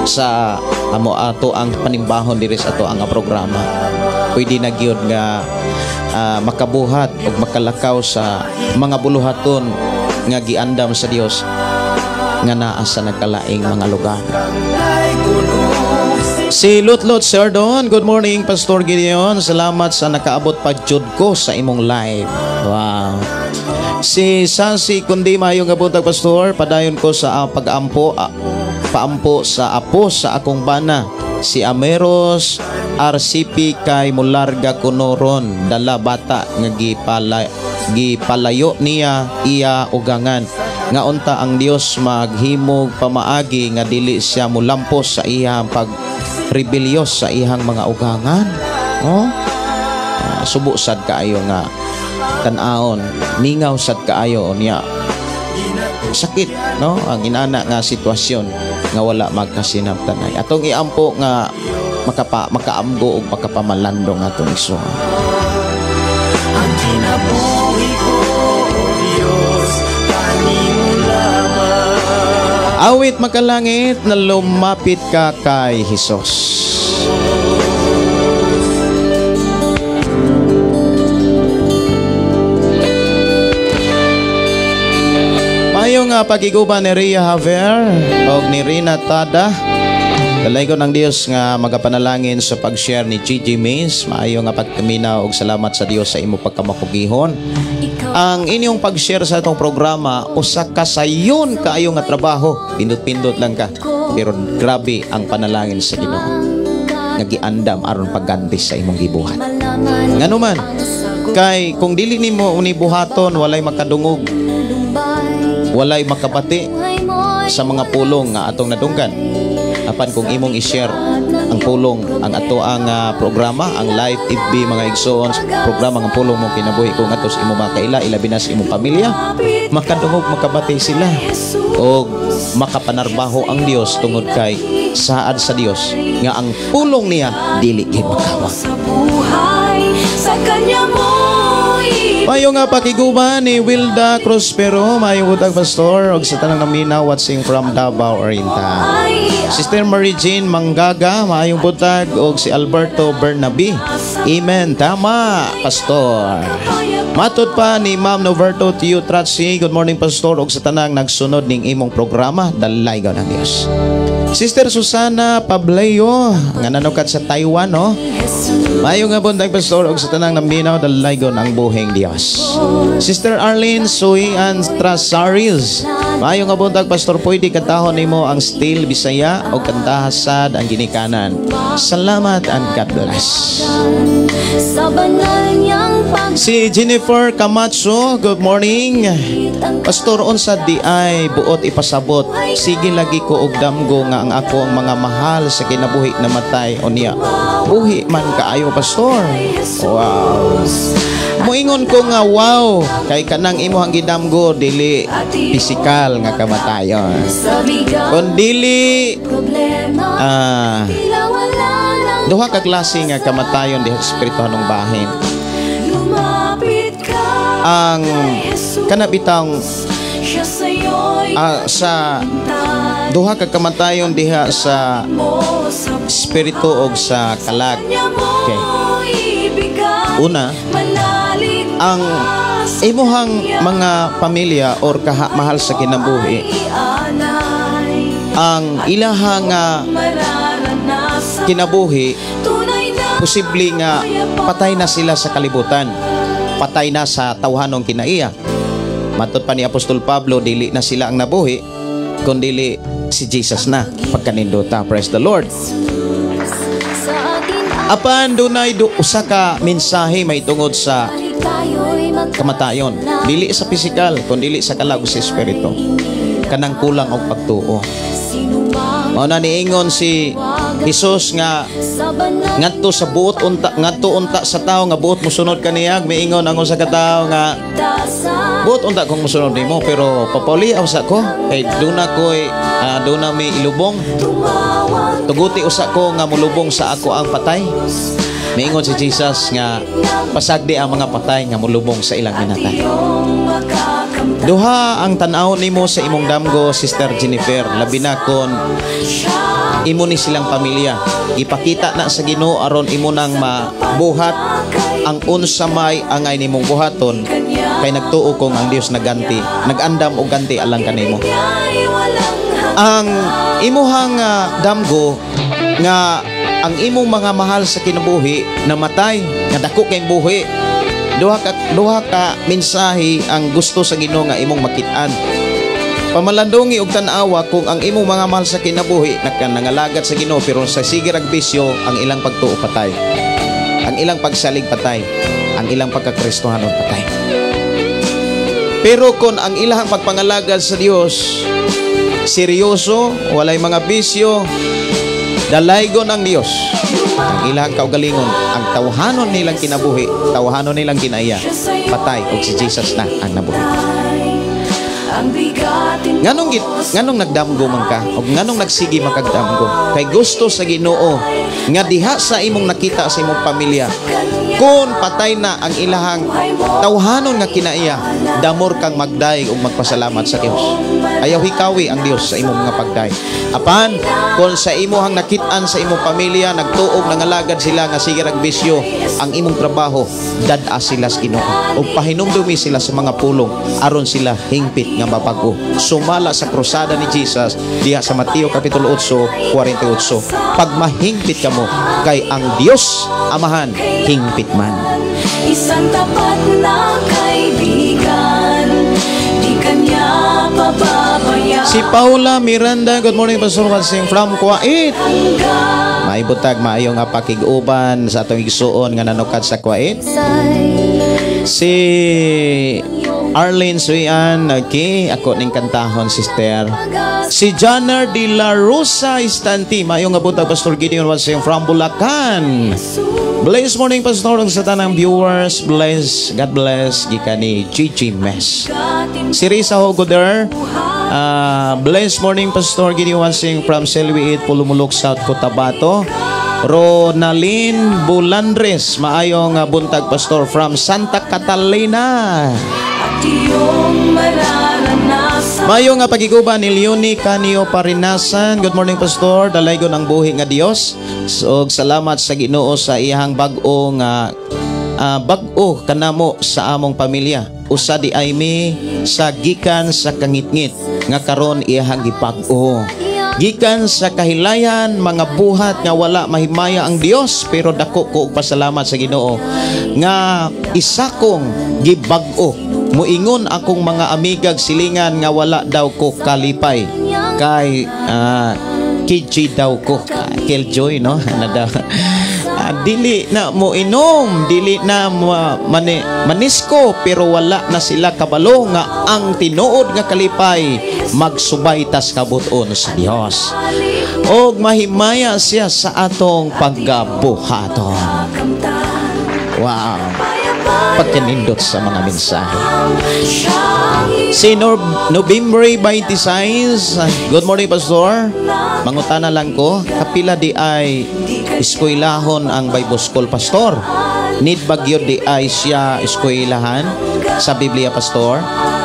sa amo ato ang panimbahon diri sa ato ang programa. Pwede na gyud nga makabuhat ug makalakaw sa mga buluhaton nga giandam sa Dios nga naa sa nagkalaing mga lugar. Si Lutlot Serdon, good morning, Pastor Gideon. Salamat sa nakaabot pa jud ko sa imong live. Wow. Si Sansi Kundi, mayong buntag, Pastor. Padayon ko sa pag-ampo, paampo sa apo sa akong bana. Si Ameros RCP kay mularga kunoron dala bata nga gipalayo niya iya ugangan nga unta ang Dios maghimog pamaagi nga dili siya mulampos sa iyang pag rebelyos sa iyang mga ugangan, no? Subo sad kaayo nga tan-awon, mingaw sad kaayo niya, sakit, no, ang inana nga sitwasyon nga wala magkasinabtanay. Atong iampo nga makaamgo ug makapamalandong atong igsoon. Awit makalangit na lumapit ka kay Hesus. Mayo nga pagiguban ni Rhea Javier og ni Rina Tada. Dalaygon ng Dios nga magapanalangin sa pag-share ni Gigi Mays. Maayo nga pagkaminaw og salamat sa Dios sa imo pagkamakugihon. Ang inyong pag-share sa itong programa usa ka sayon kaayo nga trabaho. Pindot-pindot lang ka, pero grabe ang panalangin sa Ginoo nga giandam aron pagganti sa imong gibuhat. Ngano man kay kung dili nimo unibuhaton, walay makadungog, walay makabati sa mga pulong nga atong nadunggan. Apan kung imong i-share ang pulong, ang ato ang programa, ang live FB mga igsoon, programa ng pulong mo kinabuhi kung atos imong makaila, ilabi na sa imong pamilya, makadungog, makabati sila og makapanarbaho ang Dios tungod kay saad sa Dios nga ang pulong niya dili gid makawag. Mayo nga pakiguban ni Wilda Cruspero, maayong buntag pastor og sa tanang naminaw watching from Davao Oriental. Sister Mary Jean Manggaga, maayong buntag og si Alberto Bernabi. Amen. Tama, pastor. Matod pa ni Ma'am Noverto Tio Tratsi, good morning pastor og sa tanang nagsunod ning imong programa, dalaygon ang Dios. Sister Susana Pableo, nga nanukat sa Taiwan, no? Maayong nga buntag pastor og sa tanang naminaw, dalaygon ang buhing Dios. Sister Arlene Suian Trasaris, maayong nga buntag pastor, pwede kantahon nimo ang Still Bisaya o kantaha sad ang ginikanan. Salamat and God bless. Si Jennifer Camacho, good morning. Pastor, unsa di ay buot ipasabot? Sige lagi ko og damgo nga ang ako ang mga mahal sa kinabuhi namatay unya. Buhi man kaayo pastor. Wow. Moingon ko nga wow kay kanang imong gidamgo dili pisikal nga kamatayon. Kun dili duha ka klase nga kamatayon diha sa espirituhanong bahin. Ang kanabitang sa duha ka kamatayon diha sa espiritu og sa kalag. Okay. Una, ang imuhang mga pamilya or mahal sa kinabuhi, ang ilahang kinabuhi, posible nga patay na sila sa kalibutan, patay na sa tawhanong kinaiya. Matod pa ni Apostol Pablo, dili na sila ang nabuhi, kundili si Jesus na pagkanindota. Praise the Lord. Apan dunay usa ka mensahe may tungod sa kamatayon, dili sa pisikal kundili sa kalag sa espiritu, kanang kulang og pagtuo. Mao na niingon si Jesus nga ngadto sa buot unta, ngadto unta sa tawo nga buot mosunod kaniya. Miingon ang usa ka tawo nga buot unta kong mosunod nimo, pero papauli usa ko kay duna koy duna mi ilubong, tuguti usa ko nga molubong sa ako ang patay. Miingon si Jesus nga pasagdi ang mga patay nga molubong sa ilang minatay. Duha ang tan-aw nimo sa imong damgo, Sister Jennifer, labi na kon imo ni silang pamilya. Ipakita na sa Ginoo aron imo nang mabuhat ang unsa may angay nimong buhaton, kay nagtuo kong ang Dios naganti, nagandam og ganti alang kanimo. Ang imuhang damgo nga ang imong mga mahal sa kinabuhi namatay, nga dako kay buhi. Duha ka mensahe ang gusto sa Ginoo nga imong makit-an. Pamalandungi og tan-awa kung ang imong mga mahal sa kinabuhi nakanangalagat sa Ginoo, pero sa sige rag bisyo ang ilang pagtuo patay, ang ilang pagsalig patay, ang ilang pagkakristohanon patay. Pero kung ang ilang pagpangalagad sa Dios seryoso, walay mga bisyo, dalaygon ang Dios, ang ilang kaugalingon, ang tawhanon nilang kinabuhi, tawhanon nilang kinaiya, patay og si Jesus na ang nabuhi. Nganong nagdamgo man ka og nganong nagsige man kag damgo? Kay gusto sa Ginoo nga diha sa imong nakita sa imong pamilya, Kung patay na ang ilahang tawhanon nga kinaiya, damor kang magdayeg ug magpasalamat sa Dios. Ayaw hikawi ang Dios sa imong mga pagdayeg. Apan kung sa imuhang nakit-an sa imong pamilya nagtuog, nangalagad sila nga sige rag bisyo, ang imong trabaho, dad-a sila sa Ginoo ug pahinumdumi sila sa mga pulong aron sila hingpit nga mabag-o sumala sa krusada ni Jesus diha sa Mateo kapitulo 8:48. Pag mahingpit kamo, kay ang Dios Amahan hingpit man. Isang tapat na kaibigan, di ka niya pababayaan. Si Paula Miranda, good morning, Pastor Wansing from Kuwait. Hanggang May butag, maayo nga pakig-uban sa atong igsuon nga nanukad sa Kuwait. Si Arlene Suyan, okay, ako ning kantahon, sister. Si Janner de la Rosa Istanti, maayo nga buntag, Pastor Gideon Wansing from Bulacan. Bless morning, Pastor, ug sa tanang viewers. Bless, God bless, gikan ni Gigi Mes. Si Risa Hogoder, bless morning, Pastor Gideon Wansing from Selwi 8, Pulumulok, South Cotabato. Ronalyn Bulandres, maayong buntag, Pastor, from Santa Catalina. At iyong mararanasan. Mayo nga pagiguban ni Leonie Canio Parinasan. Good morning, Pastor. Dalaygon ang buhi nga Dios. So, salamat sa Ginoo sa iyang bag-o nga bag-o kanamo sa among pamilya. Usa di ay mi sa gikan sa kangitngit nga karon iyang gibag-o. Gikan sa kahilayan, mga buhat nga wala mahimaya ang Dios, pero dako ko og pasalamat sa Ginoo nga isa kong gibag-o. Muingon akong mga amigag silingan nga wala daw ko kalipay kay KJ daw ko. Killjoy, no? Ano daw? Dili na mo inom, dili na manisko, pero wala na sila kabalo nga ang tinuod nga kalipay magsubay tas kabuton sa Dios. Og mahimaya siya sa atong paggabuhaton. Wow. Pagkanindot sa mga mensahe. Si November 26, good morning, Pastor. Mangutana lang ko, kapila di ay eskwelahon ang Bible School, Pastor? Need ba gyud di ay siya eskwelahan sa Biblia, Pastor?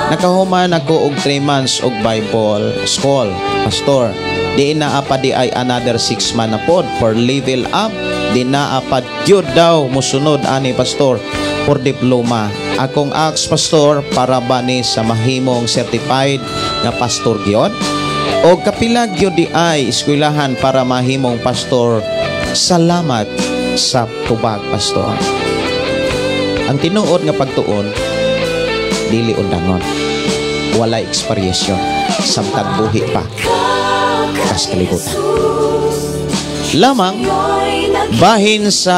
Nakahuman ako og 3 months og Bible School, Pastor. Di naa pa di ay another 6 months na pod for level up? Di naa pa gyud daw musunod ani, Pastor, for diploma? Akong ask, Pastor, para ba ni sa mahimong certified nga pastor gyud? O kapila gyud di ay eskwelahan para mahimong pastor? Salamat sa tubag, Pastor. Ang tinuod nga pagtuon dili undangon. Walay expiration samtang buhi pa kas kalibutan. Lamang bahin sa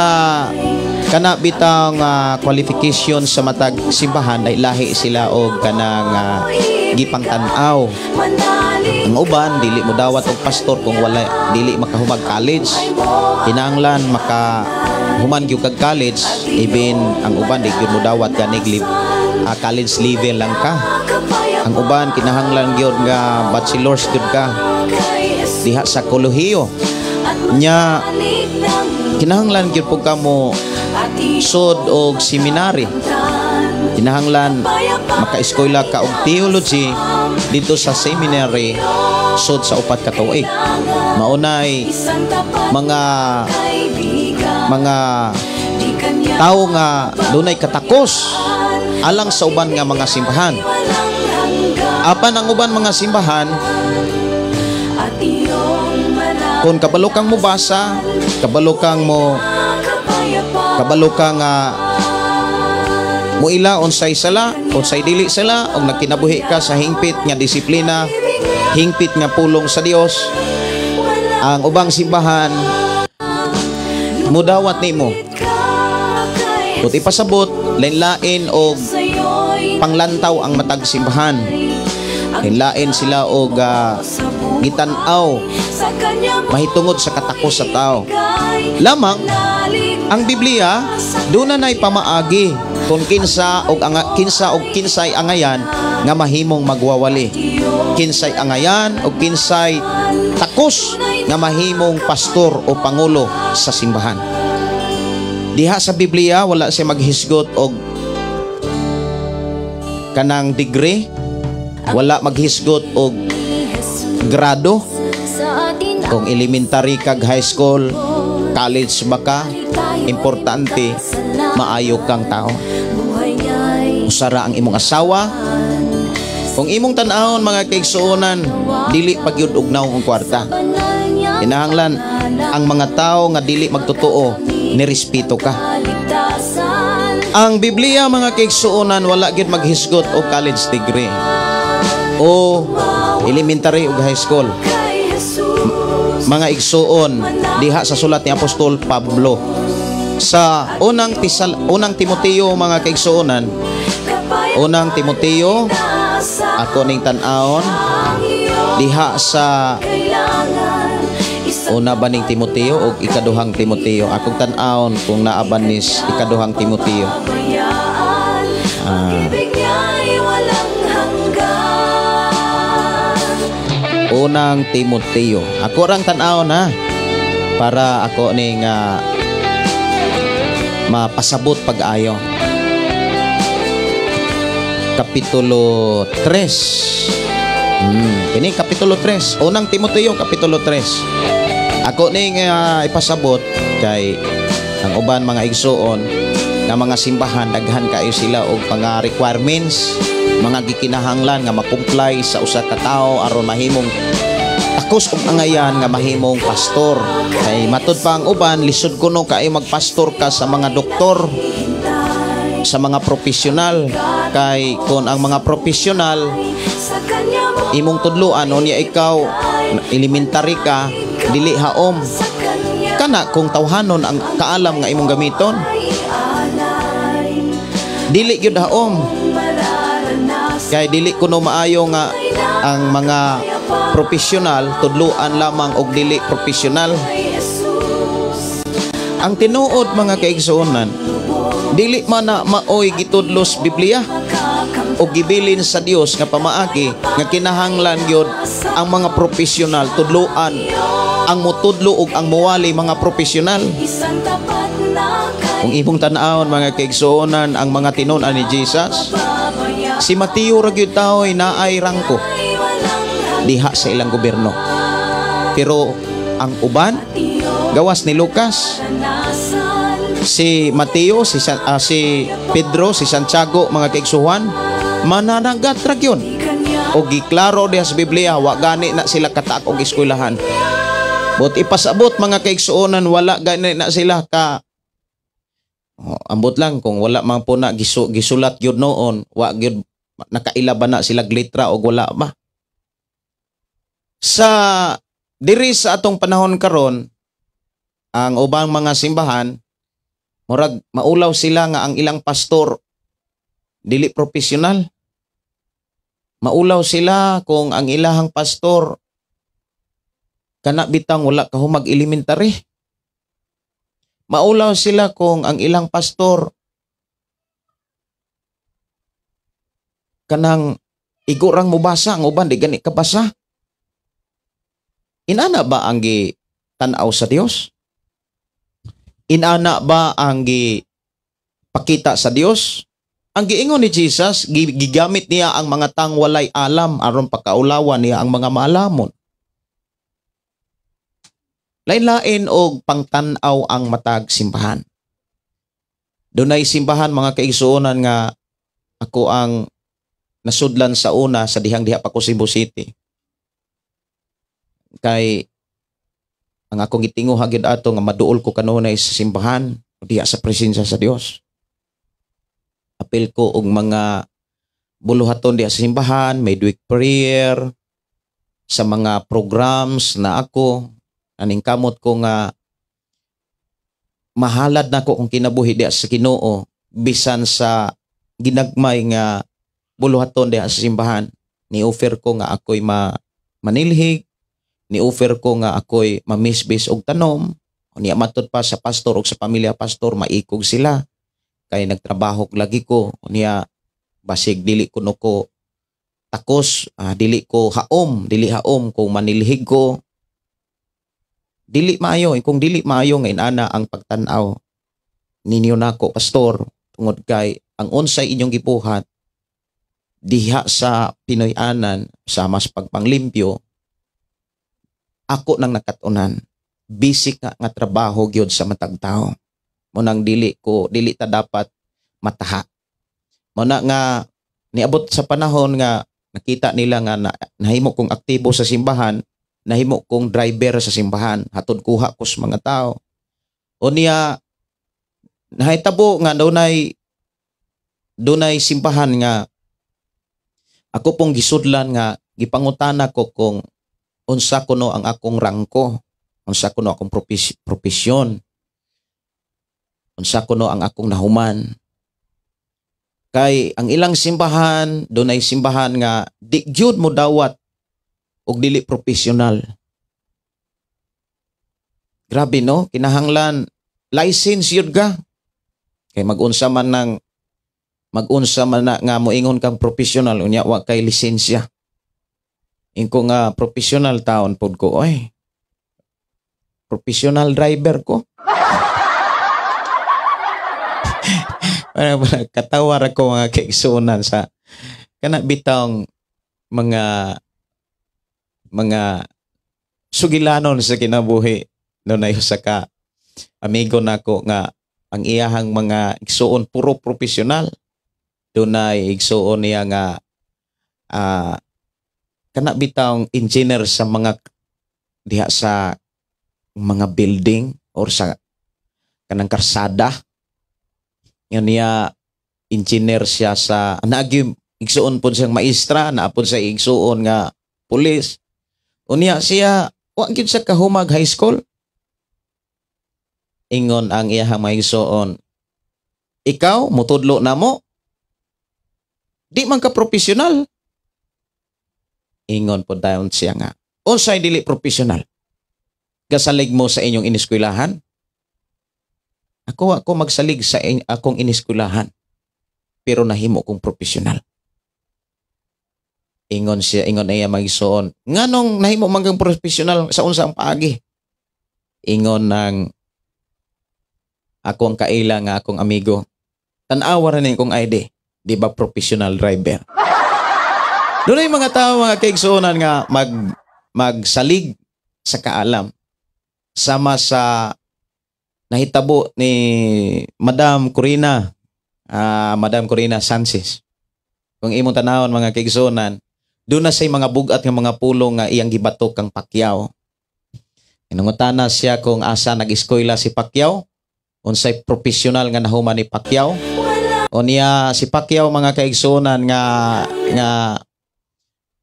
kana bitang qualification sa matag simbahan ay lahi sila og kanang gipangtan-aw. Ang uban dili mo dawat og pastor kung wala dili makahumag college. Kinahanglan maka human gyud kag college. Even ang uban di gyud mo dawat ganig college level lang ka. Ang uban kinahanglan gyud nga bachelor's gyud ka diha sa kolehiyo. Nya kinahanglan gyud pud ka mo sud og seminary. Kinahanglan maka-eskwela ka og theology dito sa seminary sud sa 4 ka tuig. Maunay mga tawo nga dunay katakos alang sa uban nga mga simbahan. Apan ang uban mga simbahan, kung kabalo kang mobasa, kabalo kang muila unsay sala, unsay dili sala, og nagkinabuhi ka sa hingpit nga disiplina, hingpit nga pulong sa Dios, ang ubang simbahan mudawat nimo. Kung ipasabot, lain-lain og panglantaw ang matag simbahan. Lain-lain sila og gitan-aw mahitungod sa katakos sa tao. Lamang ang Biblia doon na na'y pamaagi kung kinsa og anga, kinsa og kinsay angayan nga mahimong magwawali. Kinsay angayan og kinsay takos nga mahimong pastor o pangulo sa simbahan. Diha sa Biblia, wala siya maghisgot og kanang degree, wala maghisgot og grado. Sa atin. Kung elementary kag high school, college ba ka, importante maayo kang tao. Buhay niya'y Usara ang imong asawa. Kung imong tan-awon, mga kaigsuonan, dili pagyud ugnaw ang kwarta. Banal niya. Kinahanglan ang mga tao nga dili magtotoo, nirespeto ka. Kaligtasan. Ang Biblia, mga kaigsuonan, wala gyud maghisgot og college degree o elementary ug high school. Kay Jesus. Mga igsuon, diha sa sulat ni Apostol Pablo sa unang Timoteo, mga kaigsuonan, unang Timoteo, ako ning tan-awon diha sa Kailangan isang una ba ning Timoteo o ikaduhang Timoteo? Akong tan-awon kung naa ba nis ikaduhang Timoteo. Pabayaan. Pag-ibig niya'y walang hanggan. Unang Timoteo. Ako rang tan-awon ha, para ako ning mapasabot pag-ayo. Kapitulo 3. Kini Kapitulo 3. Unang Timoteo Kapitulo 3. Ako ning ipasabot kay ang uban, mga igsuon, nga mga simbahan, daghan kaayo sila og mga requirements, mga gikinahanglan nga ma-comply sa usa ka tawo aron mahimong takos og angayan nga mahimong pastor. Kay matud pa ang uban, lisod kuno kaayo magpastor ka sa mga doktor, sa mga profesional, kay kung ang mga profesional Sa kanya mo imong tudloan, unya ikaw elementary ka, dili haom Sa kanya kana kung tawhanon ang kaalam nga imong gamiton, ay alay. Dili gyud haom. Mararanasan. Kay dili kuno maayo nga ang mga profesional tudloan lamang og dili profesional. Kay Jesus. Ang tinuod, mga kaigsuonan, dili man na maoy gitudlo sa Biblia o gibilin sa Dios nga pamaagi nga kinahanglan gyud ang mga profesional tudloan, ang mutudlo ug ang muwali mga profesional. Isang tapat na Kung imong tan-awon, mga kaigsuonan, ang mga tinun-an ni Jesus, kababayan. Si Mateo ra gyud taoy naay rangko Ay walang diha sa ilang gobyerno. Pero ang uban, gawas ni Lucas, maranasan. Si Mateo, si Pedro, si Santiago, mga kaigsuonan, mananagat ra gyud. Kanya O giklaro diha sa Biblia, wa gani na sila kataak og eskwelahan. But ipasabot, mga kaigsuonan, wala gani na sila ka. Oh, ambot lang kung wala man po na gisulat gyud noon, wa gyud nakaila ba na sila letra o wala ba. Sa diri sa atong panahon karon, ang ubang mga simbahan, murag maulaw sila nga ang ilang pastor dili profesional. Maulaw sila kung ang ilahang pastor kana bitang wala ka humag elementary. Maulaw sila kung ang ilang pastor kanang igurang mubasa, ang uban di gani kabasa. Inana ba ang gi tan-aw sa Dios? Inana ba ang gi pakita sa Dios? Ang giingon ni Jesus, gigamit niya ang mga tang walay alam aron pakaulawan niya ang mga maalamon. Lain-lain og pangtan-aw ang matag simbahan. Dunay simbahan, mga kaigsuonan, nga ako ang nasudlan sa una sa dihang diha pa ko Cebu City. Kay ang akong gitinguha gyud ato nga maduol ko kanunay sa simbahan diha sa presensya sa Dios. Apil ko og mga buluhaton diha sa simbahan, midweek prayer, sa mga programs na ako, aning kamot ko nga mahalad nako kung kinabuhi diha sa Ginoo bisan sa ginagmay nga buluhaton diha sa simbahan. Ni-offer ko nga ako'y manilhig, ni-offer ko nga ako'y mamisbis og tanom. Niya matud pa sa pastor og sa pamilya pastor, maikog sila kay nagtrabaho lagi ko. Niya basig dili kuno ko takos, dili ko haom, dili haom kung manilhig ko. Dili maayo, kung dili maayo nga inana ang pagtan-aw. ninyo nako, pastor, tungod kay ang unsay inyong gibuhat diha sa Pinoy-anan sa mas pagpanglimpyo, ako nang nakatunan, busy ka nga trabaho gyud sa matag tao. Mao nang dili ta dapat mataha. Mao na nga niabot sa panahon nga nakita nila nga nahimo kong aktibo sa simbahan, nahimo kong driver sa simbahan, hatod kuha ko sa mga tao. Unya nahitabo nga dunay simbahan nga ako pong gisudlan nga gipangutana ko kung unsa kuno ang akong rangko, unsa kuno akong propesyon, unsa kuno ang akong nahuman. Kay ang ilang simbahan, dunay simbahan nga di gyud mo dawat og dili profesional. Grabe, no, kinahanglan license yun ka. Kay mag-unsa man na nga moingon kang profesional unya wa kay lisensya. Ingko nga professional taon pod ko, oy. Professional driver ko. Para katawa ra ko, mga kaigsuonan, sa kana bitawng mga sugilanon sa kinabuhi. No, na sa ka amigo nako nga ang iyahang mga igsuon puro profesional. Dunay igsuon niya nga kana bitawng engineer sa mga diha sa mga building or sa kanang karsada. Nga niya engineer siya sa naagi igsuon pod siyang maestra, naa pod sa igsuon nga pulis. Unya siya wa gyud siya kahumag high school. Ingon ang iyahang mga igsuon, "Ikaw mutudlo namo, di man ka profesional." Ingon pod dayon siya nga, "Unsay dili profesional? Gasalig mo sa inyong ineskwelahan? Ako magsalig sa akong ineskwelahan, pero nahimo kong profesional." Ingon siya, ingon iya mga igsoon, "Nganong nahimo man kang profesional, sa unsa ang paagi?" Ingon ng ako ang kaila nga akong amigo, "Tan-awa ra ni kong ID, di ba professional driver?" Doon ay mga tao, mga kaigsuonan, nga magsalig sa kaalam. Sama sa nahitabo ni Madam Corina, Madam Corina Sanchez. Kung imong tanawon, mga kaigsuonan, doon na say mga bugat nga mga pulong nga iyang gibato kang Pacquiao. Inungutana siya kung asa nag-eskwela si Pacquiao, unsay profesional nga nahuman ni Pacquiao. O niya si Pacquiao, mga kaigsuonan, nga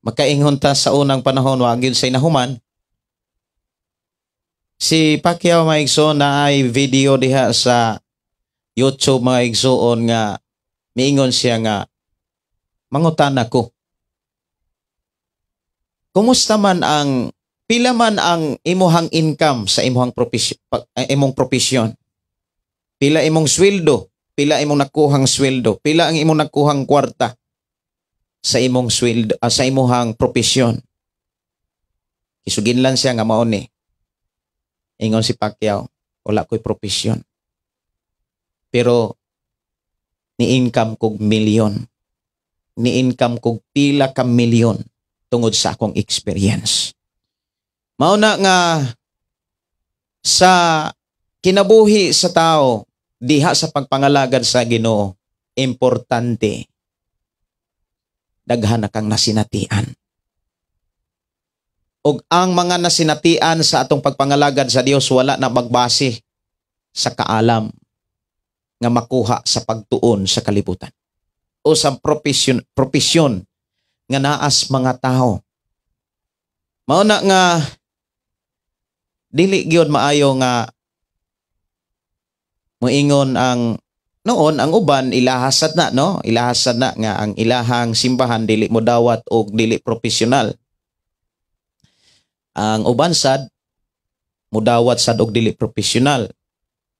makaingon ta sa unang panahon wa gyud say nahuman. Si Pacquiao, mga igsoon, na ay video diha sa YouTube, mga igsoon, nga miingon siya nga, "Mangutana ko. Kumusta man ang pila man ang imuhang income sa imuhang profesyon, imong profesyon? Pila imong sweldo? Pila imong nakuhang sweldo? Pila ang imong nakuhang kwarta sa imong sweldo, sa imuhang profesyon?" Isuginlan siya nga mao ni. Ingon si Pacquiao, "Wala ko'y profesyon. Pero ni income kog milyon. Ni income kog pila ka milyon tungod sa akong experience." Mao na nga sa kinabuhi sa tao diha sa pagpangalagad sa Ginoo, importante daghan na kang nasinatian. Og ang mga nasinatian sa atong pagpangalagad sa Dios wala na magbase sa kaalam nga makuha sa pagtuon sa kalibutan o sa propesyon nga naas mga tao. Mao na nga dili gyud maayo nga moingon ang noon ang uban ilahasad na, no, ilahasad na nga ang ilahang simbahan dili mo dawat og dili profesional. Ang uban sad mudawat sad og dili profesional.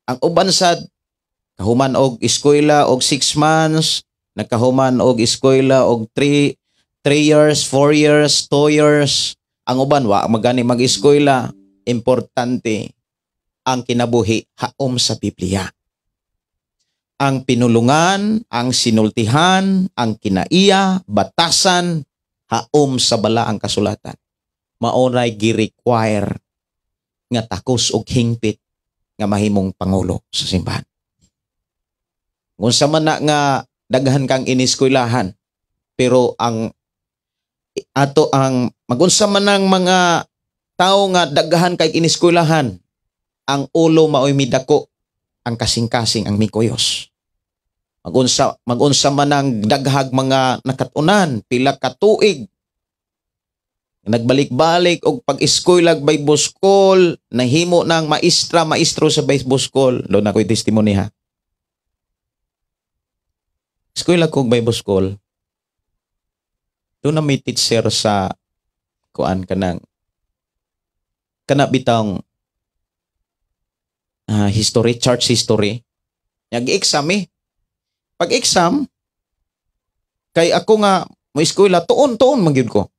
Ang uban sad kahuman og eskwela og 6 months, nakahuman og eskwela og 3 years, 4 years, 2 years. Ang uban wa magani mag-eskwela. Importante ang kinabuhi haom sa Biblia. Ang pinulungan, ang sinultihan, ang kinaiya, batasan, haom sa balaang kasulatan. Maunay gi-require nga takos og hingpit nga mahimong pangulo sa simbahan. Kung sa man na nga daghan kang iniskwelahan, pero ang ato ang magunsa man ang mga tao nga daghan kay iniskwelahan, ang ulo maoy midako, ang kasing-kasing ang mikuyos. Magunsa man ang daghag mga nakatunan, pila ka tuig nagbalik-balik og pag-eskwelag Bible School, nahimo ng maestra, maestro sa Bible School. Doon ako'y testimony ha. Eskwela ko Bible School. Doon na may teacher sa kuan kanang kana bitang history, church history. Nag-exam eh. Pag-exam, kay ako nga mo eskwela, tuon-tuon man gyud ko.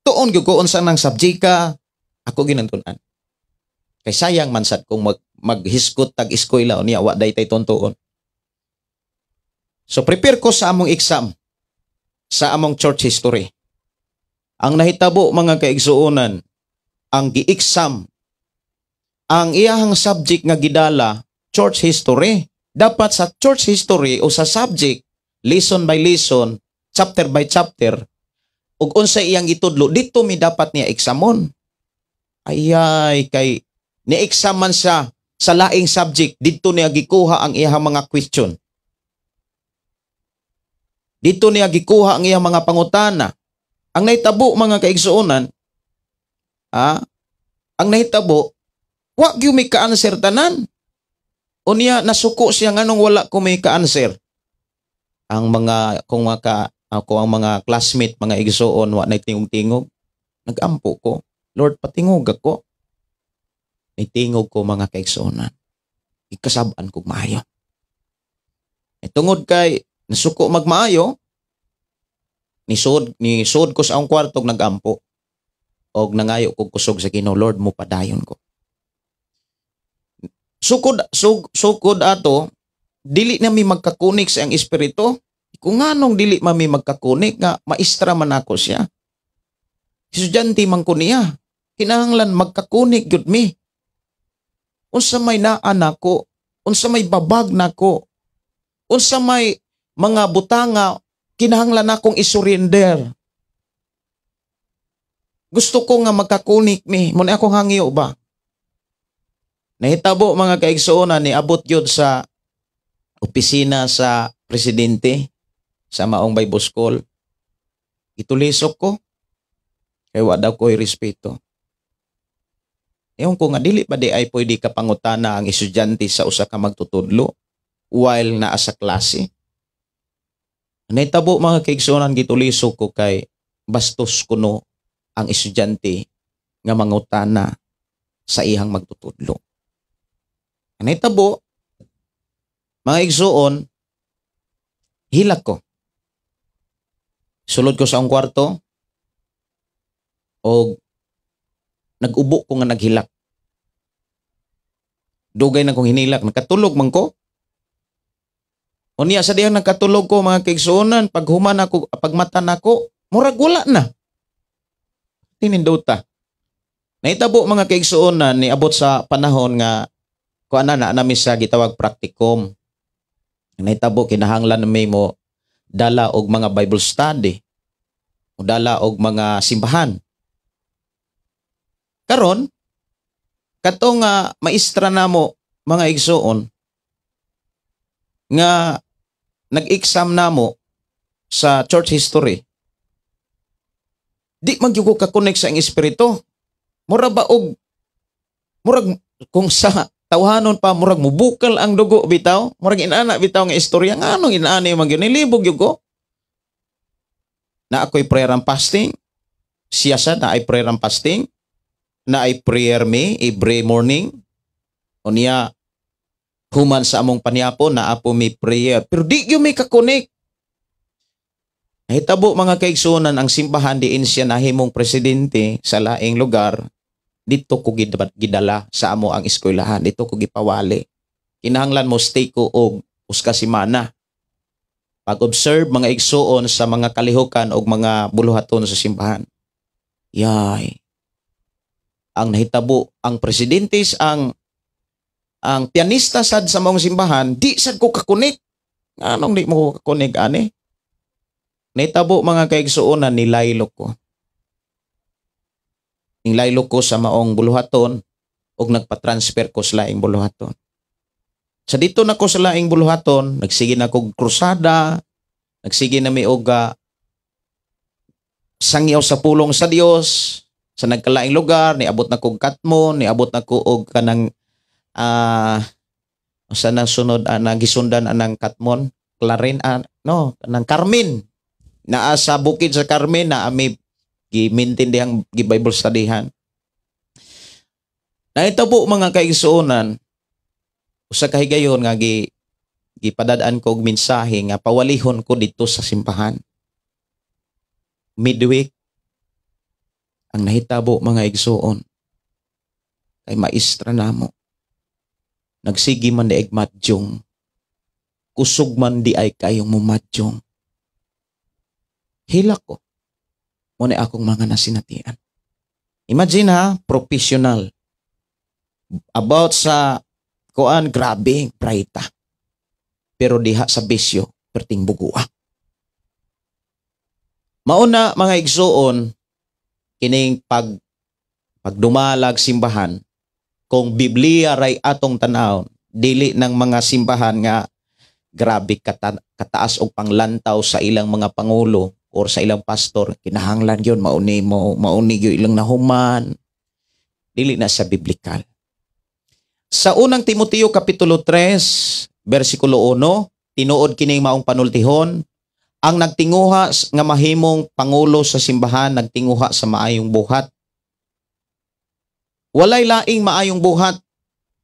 Tuon gyud ko unsa nang subject ako ginantunan. Kay sayang man sad kung maghisgot tag eskwela unya wa day tay tuon. So prepare ko sa among exam sa among church history. Ang nahitabo, mga kaigsuonan, ang gi-exam, ang iyahang subject nga gidala, church history. Dapat sa church history o sa subject, lesson by lesson, chapter by chapter, ug unsa iyang gitudlo dito mi dapat niya examon. Ayay, kay ni-exam man siya sa laing subject, dito niya gikuha ang iyang mga question. Dito niya gikuha ang iyang mga pangutana. Ang nahitabo, mga kaigsuonan, ang nahitabo, wa gyud may ka-answer tanan. Unya nasuko siya nganong wala ko may ka-answer. Ang mga kung maka ako ang mga classmate, mga igsuon, wa nay tingog-tingog. Nagampo ko. "Lord, patingog ako." Nitingog ko, mga kaigsuonan. Ikasab-an kog maayo. E tungod kay nasuko magmaayo, nisod ko sa akong kwarto og nagampo og nangayo kog kusog sa Ginoo, "Lord, mo padayon ko." Sukod ato, dili na mi magkakunik sa ang espiritu. Kung nganong dili man mi magkakunik nga maestra man ako siya. Estudyante man ko niya. Kinahanglan magkakunik gyud mi. Unsa may naa nako, unsa may babag nako, unsa may mga butanga kinahanglan akong isurrender. Gusto ko nga magkakunik mi, mo na akong hangyo ba. Nahitabo, mga kaigsuonan, ni abot gyud sa opisina sa presidente sa maong Bible School. Itulisok ko. Kay wa daw ko'y respeto. Ewan ko nga dili ba di ay pwede ka pangutana ang estudyante sa usa ka magtutudlo while naa sa klase. Nahitabo, mga kaigsuonan, gitulisok ko kay bastos kuno ang estudyante nga mangutana sa iyang magtutudlo. Nahitabo, mga igsuon, hilak ko. Sulod ko sa akong kwarto og nag-ubo ko nga naghilak. Dugay na kong hinilak, nakatulog man ko. Unya sa dihang nagkatulog ko, mga kaigsuonan, pag human ako, pagmata nako, murag wala na. Tinindota. Nahitabo, mga kaigsuonan, niabot sa panahon nga kuan na na nami sa gitawag practicum. Nahitabo, kinahanglan nami mo dala og mga Bible study o dala og mga simbahan. Karon, katong maestra namo, mga igsuon, nga nag-exam namo sa church history, di man gyud ko ka-connect sa iyang espiritu. Mura ba og murag kung sa tawhanon pa, murag mubukal ang dugo bitaw, murag inana bitaw nga istorya, nganong inaani man gyud, nilibog gyud ko. Na ako'y prayer and fasting, siya sa na ay prayer and fasting, na ay prayer me every morning. Unya human sa among panyapon na apo mi prayer, pero di gyud mi ka-connect. Nahitabo, mga kaigsunan, ang simbahan diin siya nahimong presidente sa laing lugar, dito ko gidala sa amo ang eskwelahan, dito ko gipawali. Kinahanglan mo stay ko og usa ka semana. Pag-observe, mga igsuon, sa mga kalihukan og mga buluhaton sa simbahan. Yay. Ang nahitabo, ang presidente, ang pianista sad sa maong simbahan, di sad ko ka-connect. Anong di mo ko ka-connect ani? Nahitabo, mga kaigsuonan, nilaylo ko. Nilaylo ko sa maong buluhaton ug nagpa-transfer ko sa laing buluhaton. Sa dito na ko sa laing buluhaton, nagsige na kog krusada, nagsige na mi og sangyaw sa pulong sa Dios sa nagkalaing lugar, niabot na kog Katmon, niabot na ko og kanang sa nasunod nagisundan anang Katmon, Clarin, no, kanang Carmen. Naa sa bukid sa Carmen na ami gi-maintain dihang gi-Bible studyhan. Na ito po, mga kaigsuonan, usa ka higayon nga gipadad-an ko og mensahe nga pawalihon ko dito sa simbahan. Midweek ang nahitabo, mga igsuon, kay maestra namo. Nagsige man diay madyong. Kusog man di ay kayong mumadyong. Hilak ko. Mao na akong mga nasinatian. Imagine ha, professional. About sa kuan, grabe, praita. Pero diha sa bisyo, perting bugua. Mauna, mga igsuon, kining pagdumalag simbahan, kung Biblia ray atong tanawon, dili ng mga simbahan nga grabe kataas og panglantaw sa ilang mga pangulo or sa ilang pastor, kinahanglan yun mauni mo, mauni gyud ilang nahuman. Dili na sa biblical. Sa Unang Timoteo kapitulo 3 bersikulo 1, tinuod kining maong panultihon: ang nagtinguha nga mahimong pangulo sa simbahan nagtinguha sa maayong buhat. Walay laing maayong buhat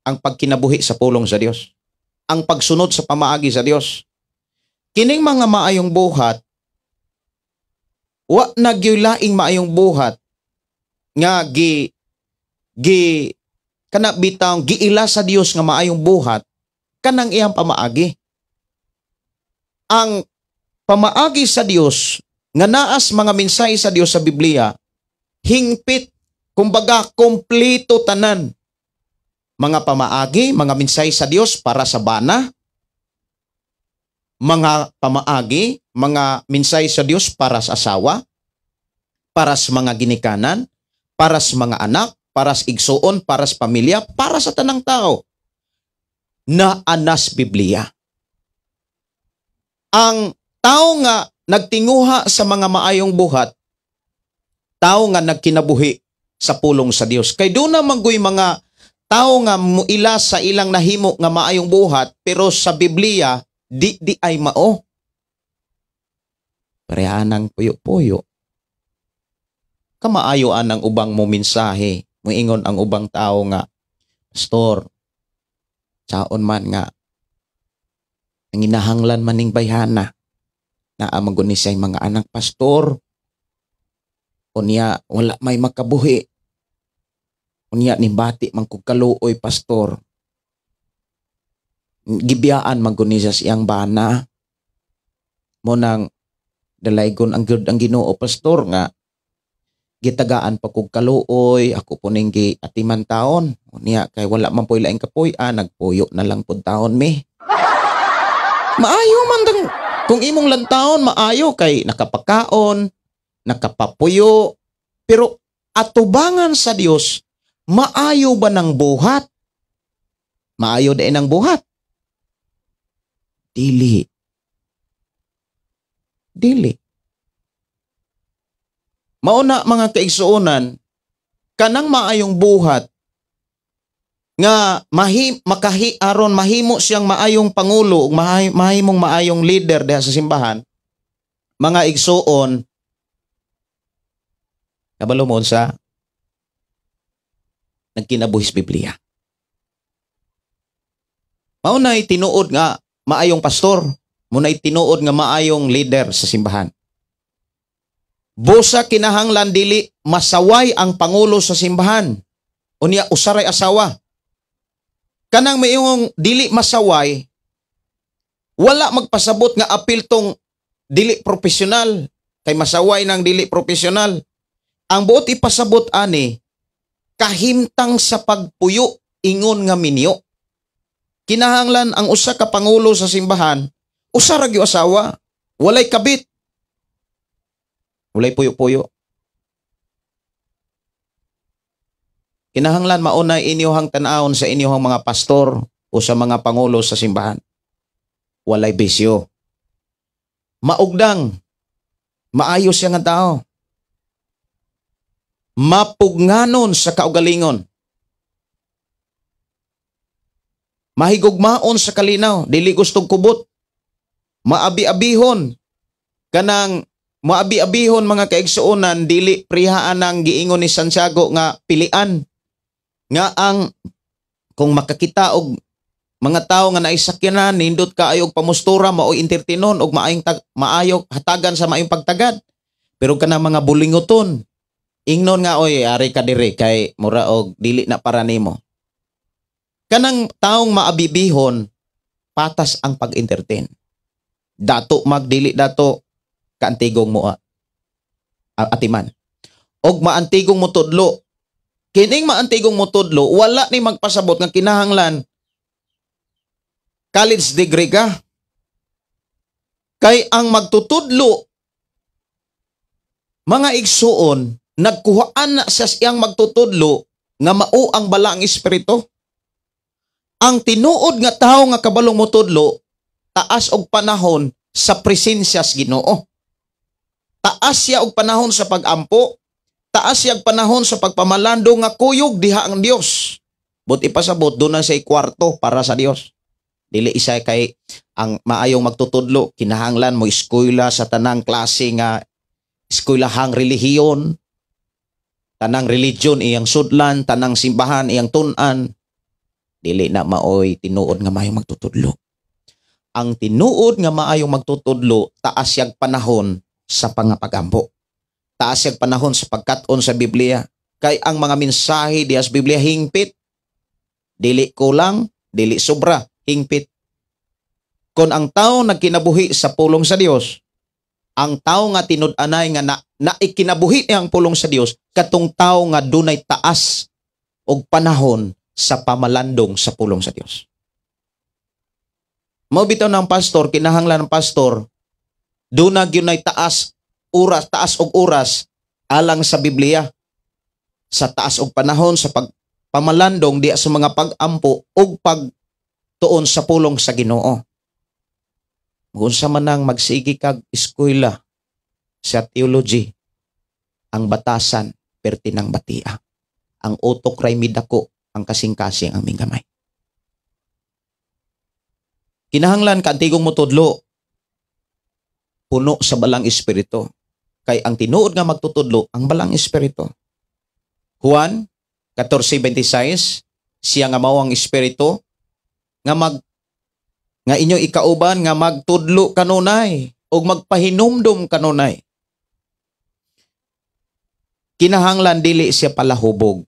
ang pagkinabuhi sa pulong sa Dios. Ang pagsunod sa pamaagi sa Dios. Kining mga maayong buhat, wa na gyud laing maayong buhat nga gi gi kana bitang giila sa Dios nga maayong buhat kanang iyang pamaagi. Ang pamaagi sa Dios nga naas mga mensahe sa Dios sa Biblia, hingpit, kumbaga kompleto tanan. Mga pamaagi, mga mensahe sa Dios para sa bana, mga pamaagi, mga mensahe sa Dios para sa asawa, para sa mga ginikanan, para sa mga anak, para sa igsuon, para sa pamilya, para sa tanang tao. Na anas Biblia. Ang tao nga nagtinguha sa mga maayong buhat, tao nga nagkinabuhi sa pulong sa Dios. Kay doon na manggoy mga tao nga muila sa ilang nahimo nga maayong buhat, pero sa Biblia di di ay mao. Parehanang puyo-puyo. Kamaayo anang ubang mo mensahe, moingon ang ubang tao nga, "Pastor, saon man nga nanginahanglan man ning bayhana, naa man gud ni siya'y mga anak, pastor. Unya wala may makabuhi. Unya nimbati man kog kaluoy, pastor. Gibiyaan man gud ni siya sa iyang bana. Mo nang dalaygon ang gud ang Ginoo, pastor, nga gitagaan pa kog kaluoy, ako po ning giatiman taon. Unya kay wala man po'y laing kapuy-an, nagpuyo na lang pud taon mi." Maayo man dang kung imong lantaon, maayo kay nakapakaon, nakapapuyo, pero atubangan sa Dios, maayo ba ng buhat? Maayo din ang buhat? Dili. Dili. Mauna, mga kaigsuonan, kanang maayong buhat nga makahi aron mahimo siyang maayong pangulo ug mahimong maayong leader diha sa simbahan, mga igsuon, kabalo mo sa nagkinabuhi sa Biblia. Mao na tinuod nga maayong pastor, mao na tinuod nga maayong leader sa simbahan. Busa kinahanglan dili masaway ang pangulo sa simbahan. Unya usaray asawa. Kanang mayong dili masaway, wala magpasabot nga apil tong dili profesional kay masaway ng dili profesional. Ang buot ipasabot ani, kahimtang sa pagpuyo ingon nga minyo. Kinahanglan ang usa ka pangulo sa simbahan, usa ra gyud asawa, walay kabit. Walay puyo-puyo. Kinahanglan maunay inyohang tan-awon sa inyohang mga pastor o sa mga pangulo sa simbahan. Walay bisyo. Maugdang, maayo siya nga tao. Mapugnganon sa kaugalingon. Mahigugmaon sa kalinaw, dili gustong kubot. Maabi-abihon. Kanang maabi-abihon mga kaigsuonan, dili prihaan ang giingon ni Santiago nga pilian. Nga ang kung makakita og mga tawo nga naisakyanan, nindot kaayo og pamustura, maoy entertainon og maayong maayo hatagan sa maayong pagtagad. Pero kanang mga bulingoton, ingnon nga oy ari ka diri kay mura og dili na para nimo. Kanang taong maabibihon, patas ang pag-entertain. Dato magdili dato kaantigong mo atiman. Og maantigong mo tudlo. Kining maantigong mo tudlo, wala ni magpasabot nga kinahanglan college degree ka. Kay ang magtutudlo, mga igsuon, nagkuhaan na sa siyang magtutudlo nga mao ang balaang espiritu. Ang tinuod nga tawo nga kabalong motudlo, taas og panahon sa presensya sa Ginoo. Taas siya og panahon sa pagampo, taas siya og panahon sa pagpamalando nga kuyog diha ang Dios. But ipasabot doon na siya kwarto para sa Dios. Dili isa kay ang maayong magtutudlo, kinahanglan mo eskwela sa tanang klase nga eskwelahang relihiyon, tanang religion iyang sudlan, tanang simbahan iyang tun-an. Dili na maoy tinuod nga maayong magtutudlo. Ang tinuod nga maayong magtutudlo, taas siyag panahon sa pangapagampo. Taas siyag panahon sa pagkat-on sa Biblia. Kay ang mga mensahe diha sa Biblia hingpit. Dili kulang, dili sobra, hingpit. Kon ang tao nagkinabuhi sa pulong sa Dios, ang tao nga tinud-anay nga naikinabuhi niya ang pulong sa Dios, katong tao nga dunay taas og panahon sa pamalandong sa pulong sa Dios. Mao bitaw ng pastor, kinahanglan ng pastor, duna gyud nay taas oras, taas og oras alang sa Biblia. Sa taas og panahon sa pagpamalandong diha sa mga pag-ampo og pagtuon sa pulong sa Ginoo. Unsa man ang magsige kag eskwela sa theology, ang batasan perti ng batia. Ang utok ray midako, ang kasing-kasing ang minggamay. Kinahanglan kaantigong motudlo, puno sa balang espiritu. Kay ang tinuod nga magtutudlo, ang balang espiritu. Juan 14:26, siya nga mao ang espiritu nga mag nga inyo ikauban nga magtudlo kanunay ug magpahinumdum kanunay. Kinahanglan dili siya palahubog.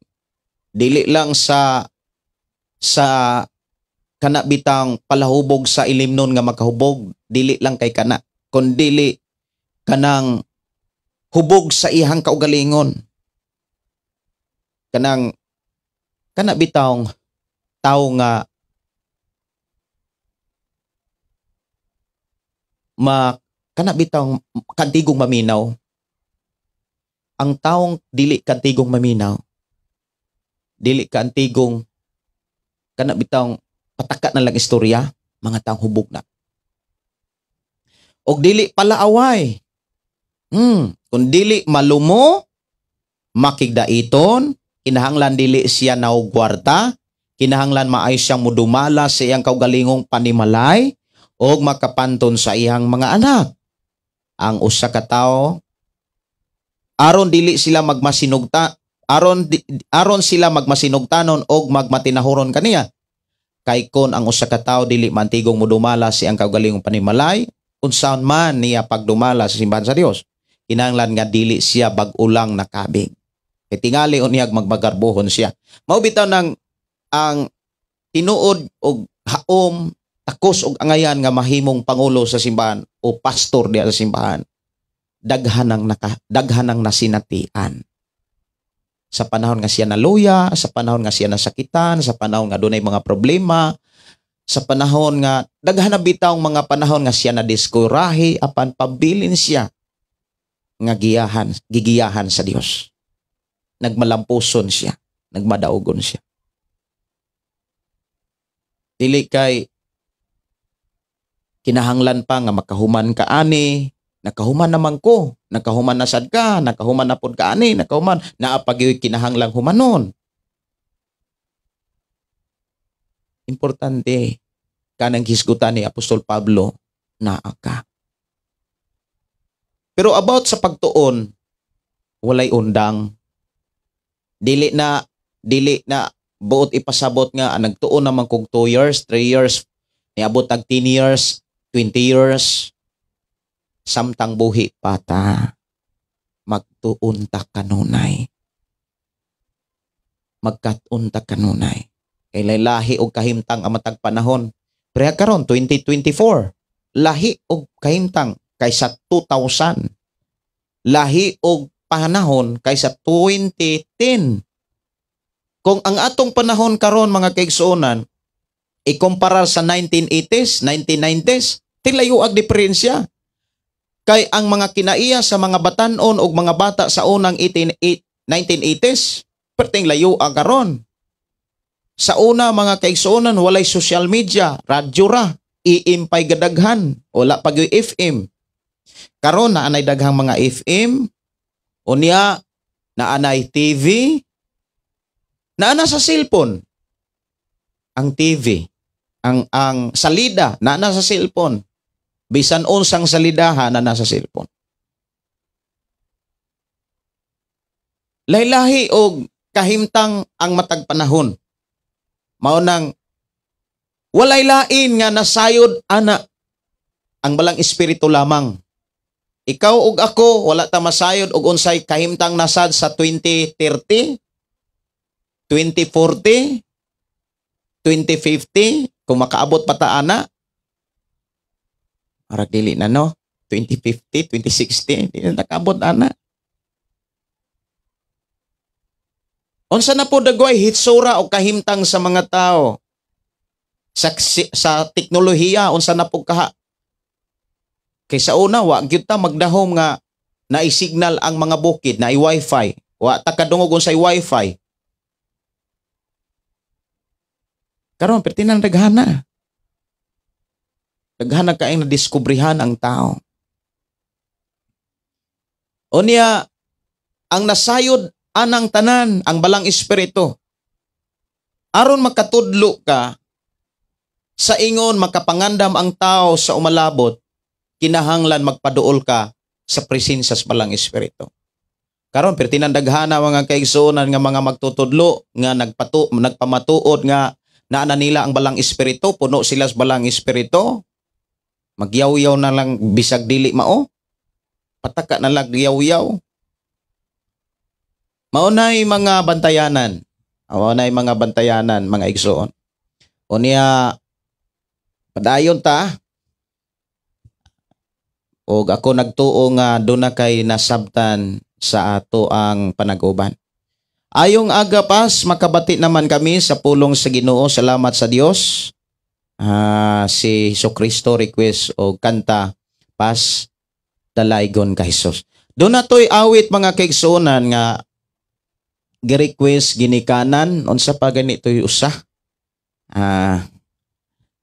Dili lang sa kana bitang palahubog sa ilimnon nga makahubog, dili lang kay kana, kun dili kanang hubog sa iyang kaugalingon. Kanang kana bitang tawo nga kana bitang kantigong maminaw. Ang taong dili kantigong maminaw, dili kantigong kana bitang pataka na lang istorya, mga taong hubog na. Og dili palaaway. Kung dili malumo, makigdaiton, kinahanglan dili siya naugwarta, kinahanglan maayos siyang mudumala sa iyang kaugalingong panimalay, og makapanton sa iyang mga anak. Ang usa ka tawo aron dili sila magmasinugta, aron sila magmasinugtanon og magmatinahuron kaniya. Kay kon ang usa ka tawo dili mantigong modumala sa iyang kaugalingong panimalay, unsaon man niya pagdumala sa simbahan sa Dios, kinahanglan nga dili siya bag-o lang nakabig. Kay tingali unyag magmagarbohon siya. Mao bitaw nang ang tinuod og haom takos og angayan nga mahimong pangulo sa simbahan o pastor diha sa simbahan, daghan ang nasinatian. Sa panahon nga siya naluya, sa panahon nga siya nasakitan, sa panahon nga dunay mga problema, sa panahon nga daghan na bitawng mga panahon nga siya nadiskurahe, apan pabilin siya nga gigiyahan sa Dios. Nagmalampuson siya, nagmadaugon siya. Dili kay kinahanglan pa nga makahuman ka ani, nakahuman naman ko, nakahuman na sad ka, nakahuman na pod ka ani, nakahuman, naa pa gyud kinahanglang humanon. Importante kanang hisgutan ni Apostol Pablo, naa ka. Pero about sa pagtuon, walay undang. Dili na buot ipasabot nga nagtuon naman kog 2 years, 3 years, niabot tag 10 years, 20 years, samtang buhi pa ta, magtuon ta kanunay. Magkat-on ta kanunay. Kay lahi og kahimtang ang matag panahon. Pero karon 2024, lahi og kahimtang kaysa 2000. Lahi og panahon kaysa 2010. Kung ang atong panahon karon mga kaigsuonan ikumpara sa 1980s, 1990s, tilayo ang diferensya. Kay ang mga kinaiya sa mga batan-on og mga bata sa unang 1980s, perting layo ang karon. Sa una mga kaigsuonan, walay social media, radyo ra, AM pa'y gadaghan, wala pa gyud FM. Karon naanay daghang mga FM, unya naanay TV, naana sa cellphone. Ang TV, ang salida, naana sa cellphone. Bisan unsang salidahan na nasa cellphone. Lahi-lahi og kahimtang ang matag panahon. Mao nang walay lain nga nasayod ana ang balang espiritu lamang. Ikaw ug ako wala ta masayod og unsay kahimtang nasad sa 2030, 2040, 2050, kung makaabot pa ta ana. Arag dili na no, 2050, 2060, di na nakaabot ana. Unsa na po dagway hitsura o kahimtang sa mga tao sa teknolohiya, unsa na po kaha? Kay sa una wa gyud ta magdahom nga naisignal ang mga bukid, na wifi, wa ta kadungog unsay wifi. Karon pertinang daghana. Daghana kaayong nadiskubrihan ang tao. Unya ang nasayod anang tanan ang balang espiritu. Aron makatudlo ka sa ingon makapangandam ang tao sa umalabot, kinahanglan magpaduol ka sa presensya sa balang espiritu. Karon pertinang daghana mga kaigsuonan nga mga magtutudlo nga nagpamatuod nga naana nila ang balang espiritu, puno sila sa balang espiritu. Magyaw-yaw na lang bisag dili mao. Pataka na lang yaw-yaw. Maunay mga bantayanan. Maunay mga bantayanan mga igsoon. Unya padayon ta. Og ako nagtuo nga duna kay nasabtan sa ato ang panag-uban. Ayong aga pas, makabati naman kami sa pulong sa Ginoo. Salamat sa Dios. Si Jesucristo request o kanta pas dalaygon ka Jesus. Doon na to'y awit mga kaigsuonan nga gi-request ginikanan unsa pa ganito'y usa.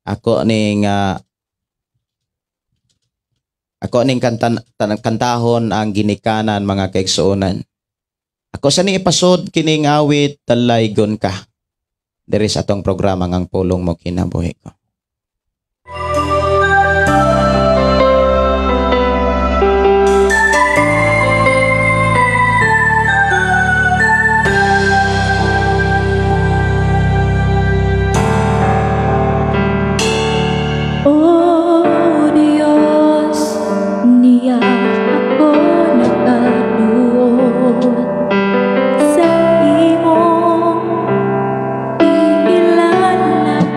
Ako ning kantahon ang ginikanan mga kaigsuonan. Ako sa ni ipasod kining awit dalaygon ka. Diri sa atong programa ngang Pulong Mo Kinabuhi Ko. Oh Dios, niya ako nakaduot sa imong iilan.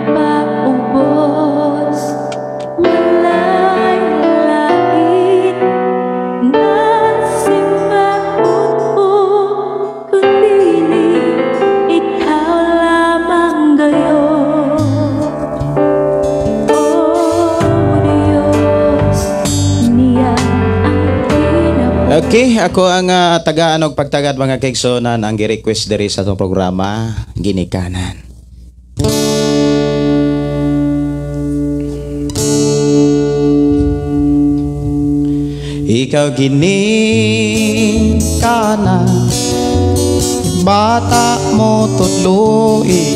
Okay, ako ang tagaan og pagtagad, mga kaigsuonan, ang gi-request diri sa atong programa, Ginikanan. Ikaw ginikanan, bata mo tudloi,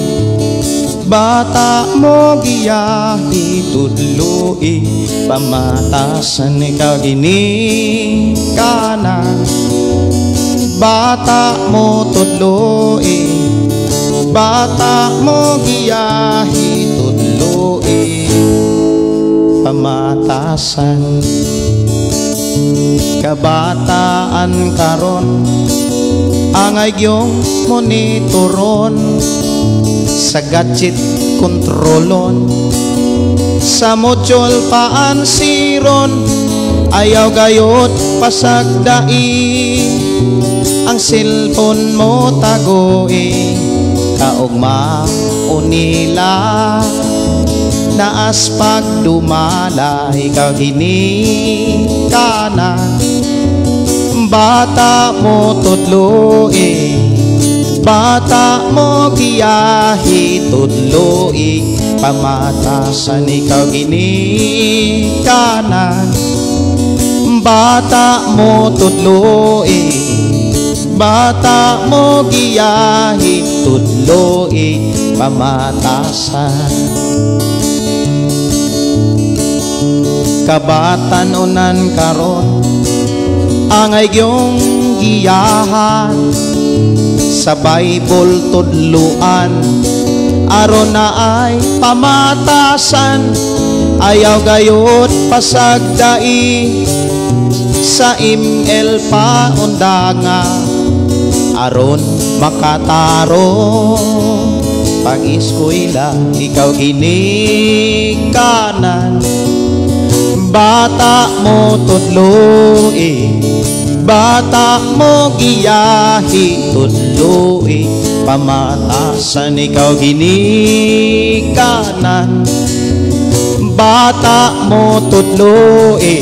bata mo giyahi tudloi, pamatasan. Ikaw ginikanan, bata mo tudloi, bata mo giyahi tudloi, pamatasan. Kabataan karon angay gyong monitoron, sa gadget kontrolon, sa module paansiron. Ayaw gayot pasagdai ang cellphone mo tagoi, kaugma unila naas pagdumala. Ikaw ginikanan, bata mo tudloi, bata mo giyahi tudloi, pamatasan. Ikaw ginikanan, bata mo tudloi, bata mo giyahi tudloi, pamatasan. Kabatan-unan karon angay gyong giyahan, sa Bible tudluan aron na ay pamatasan. Ayaw gayot pasagdai sa ML pa undanga, aron makataro pag-eskwela. Ikaw ginikanan, bata mo tudloi, bata mo giyahi tudloi, pamatasan. Ikaw ginikanan, bata mo tudloi,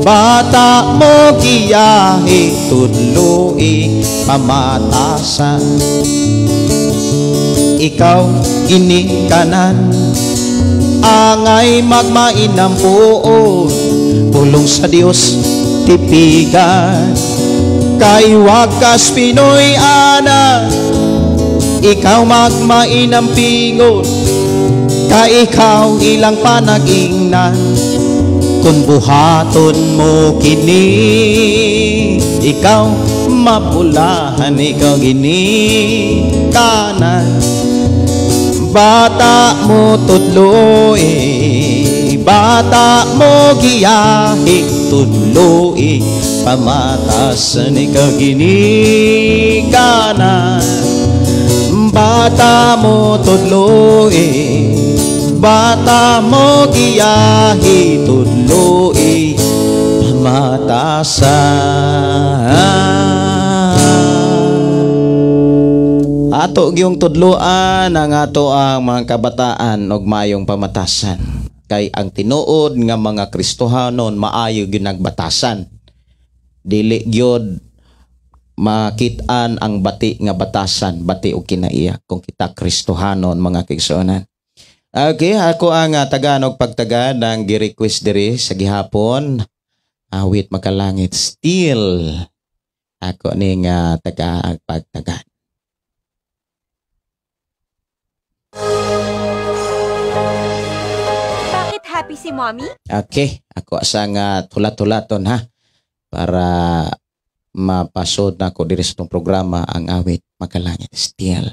bata mo giyahi tudloi, pamatasan. Ikaw ginikanan, angay magmainam puon, pulong sa Dios tipigan, kay wakas Pinoy ana. Ikaw magmainam pingon, kay ikaw ilang panagingnan. Kung buhaton mo kini, ikaw mapulahan. Ikaw ginikanan, bata mo tudloi, bata mo giyahi tudloi, pamatasan. Ikaw ginikanan, bata mo tudloi, bata mo giyahi tudloi, pamatasan. Ato gyung tudloan ang ato ang mga kabataan og maayong pamatasan. Kay ang tinuod nga mga Kristohanon maayo gyud nagbatasan. Dili gyud makit-an ang bati nga batasan, bati og kinaiya kung kita Kristohanon, mga kaigsuonan. Okay, ako ang tagaan og pagtaga ng gi-request diri sa gihapon. Awit Makalangit still. Ako ning taga pagtaga. Bakit happy si Mommy? Okay, ako asa nga tulat-tulaton ha, para mapasod na ako diri sa itong programa ang Awit Makalangit still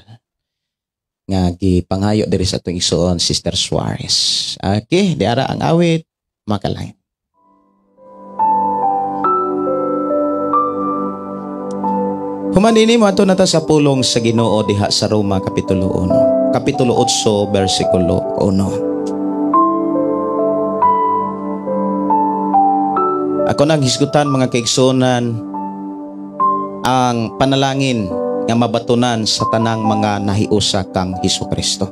nga gipangayo diri sa atong igsoon Sister Suarez. Okay, diara ang Awit Makalangit. Human dinhi moadto na ta sa pulong sa Ginoo diha sa Roma kapitulo 1, kapitulo 8 bersikulo 1. Ako nang hisgutan, mga kaigsuonan, ang panalangin nga mabatunan sa tanang mga nahiusa kang Hesukristo.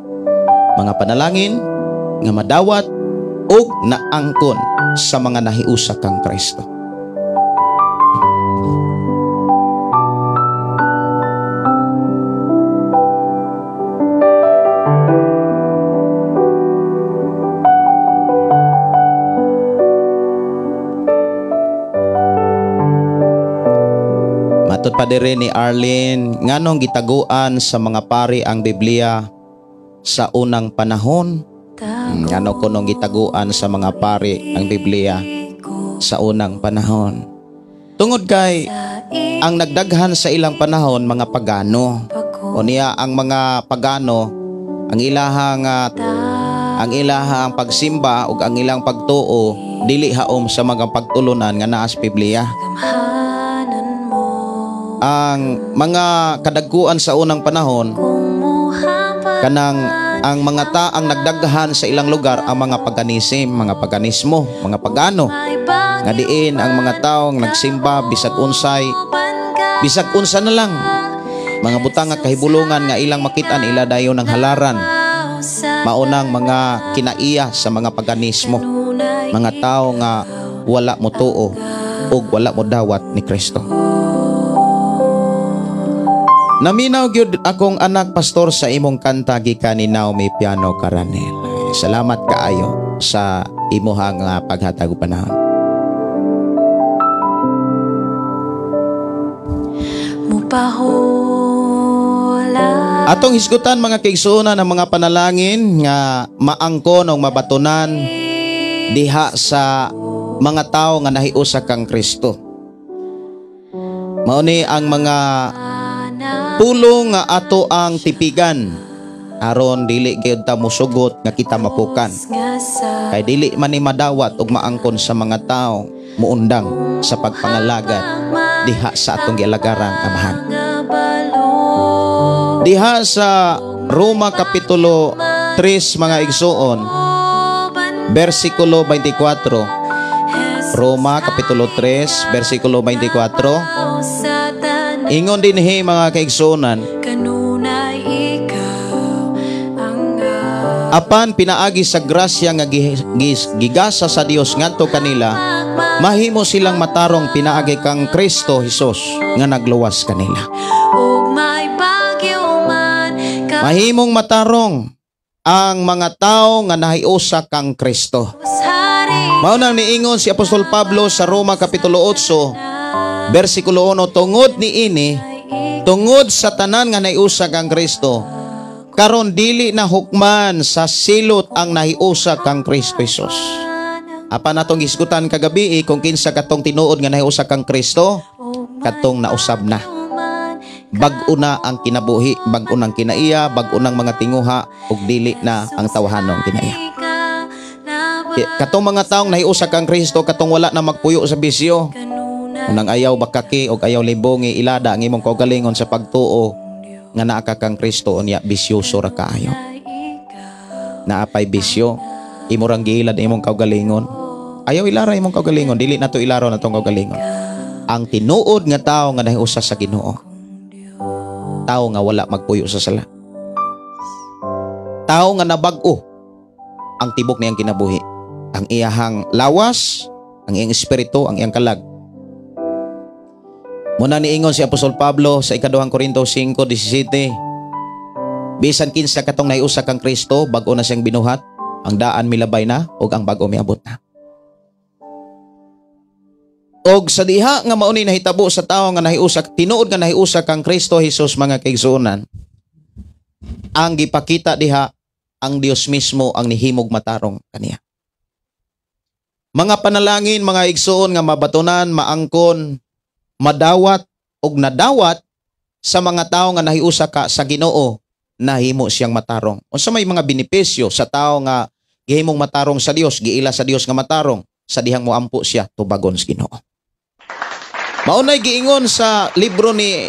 Mga panalangin nga madawat ug naangkon sa mga nahiusa kang Kristo. Matod pa diri ni Arlene, nganong gitaguan sa mga pari ang Biblia sa unang panahon? Ngano kunong gitaguan sa mga pari ang Biblia sa unang panahon? Tungod kay ang nagdaghan sa ilang panahon mga pagano. O niya ang mga pagano, ang ilahang pagsimba ug ang ilang pagtuo dili haom sa mga pagtulunan nga naa sa Biblia. Gamhanan mo. Ang mga kadagkuan sa unang panahon Kung muhapat kanang ang mga ta ang nagdaghan sa ilang lugar ang mga paganism, mga paganismo, mga pagano. May bagyo. Nga diin ang mga taong nagsimba bisag unsay, bisag unsa na lang mga butang nga kahibulungan nga ilang makitaan, ila dayon ng halaran. Maunang mga kinaiya sa mga paganismo, mga tao nga wala mo tuo ug wala mo dawat ni Kristo. Naminaw gyud akong anak, pastor, sa imong kanta gikan ni Naomi Piano Caranel. Salamat kaayo sa imuhang paghatag og panahon. Mupahula. Atong hisgutan, mga kaigsuonan, ang mga panalangin nga maangkon o mabatunan diha sa mga tao nga nahiusa kang Kristo. Mao ni ang mga pulong nga ato ang tipigan aron dili gyud ta musugot nga kita mapukan. Nga sa Kay dili man ni madawat ug maangkon sa mga tao muundang sa pagpangalagad diha sa atong gialagarang Amahan. Nga balod. Diha sa Roma Kapitulo 3, mga igsuon, versikulo 24. Roma Kapitulo 3, versikulo 24. Sa tanan. Ingon dinhi, mga kaigsuonan, Kanunay ikaw ang apan pinaagi sa grasya nga gigasa sa Dios ngadto kanila, mahimo silang matarong pinaagi kang Kristo Hesus nga nagluwas kanila. Ug may bagyo man ka. Mahimong matarong ang mga tao nga nahiusa kang Kristo. Hari. Mao nang niingon si Apostol Pablo sa Roma Kapitulo 8 versikulo 1, tungod niini, tungod sa tanan nga nahiusa kang Kristo, karon dili na hukman sa silot ang nahiusa kang Kristo Hesus. Apan atong hisgutan kagabi kung kinsa katong tinuod nga nahiusa kang Kristo, katong nausab na. Bag-o na ang kinabuhi, bag-o nang kinaiya, bag-o nang mga tinguha ug dili na ang tawhanong kinaiya. Katong mga taong nahiusa kang Kristo, katong wala na magpuyo sa bisyo. Unang ayaw bakaki og ayaw libongi, ilada ang imong kaugalingon sa pagtuo nga naa ka kang Kristo, unya bisyoso ra kaayo. Naapay bisyo, imo rang giilad imong kaugalingon. Ayaw ilara imong kaugalingon, dili nato ilaro na tong kaugalingon. Ang tinuod nga tao nga nahiusa sa Ginoo, tao nga wala magpuyo sa sala. Tao nga nabag-o ang tibok niyang kinabuhi. Ang iyahang lawas, ang iyang espiritu, ang iyang kalag. Muna niingon si Apostol Pablo sa ikaduhang Korinto 5:17, bisan kinsa katong nahiusa kang Kristo, bag-o na siyang binuhat, ang daan milabay na ug ang bag-o miabot na. Og sa diha nga mao ni nahitabo sa tawo nga nahiusa, tinuod nga nahiusa kang Kristo Jesus, mga kaigsuonan, ang gipakita diha, ang Dios mismo ang nihimog matarong kaniya. Mga panalangin, mga igsuon, nga mabatunan, maangkon, madawat ug nadawat sa mga tao nga nahiusa ka sa Ginoo, nahimo siyang matarong. Unsa may mga benepisyo sa tao nga gihimong matarong sa Dios, giila sa Dios nga matarong? Sa dihang moampo siya, tubagon sa Ginoo. Maunay giingon sa libro ni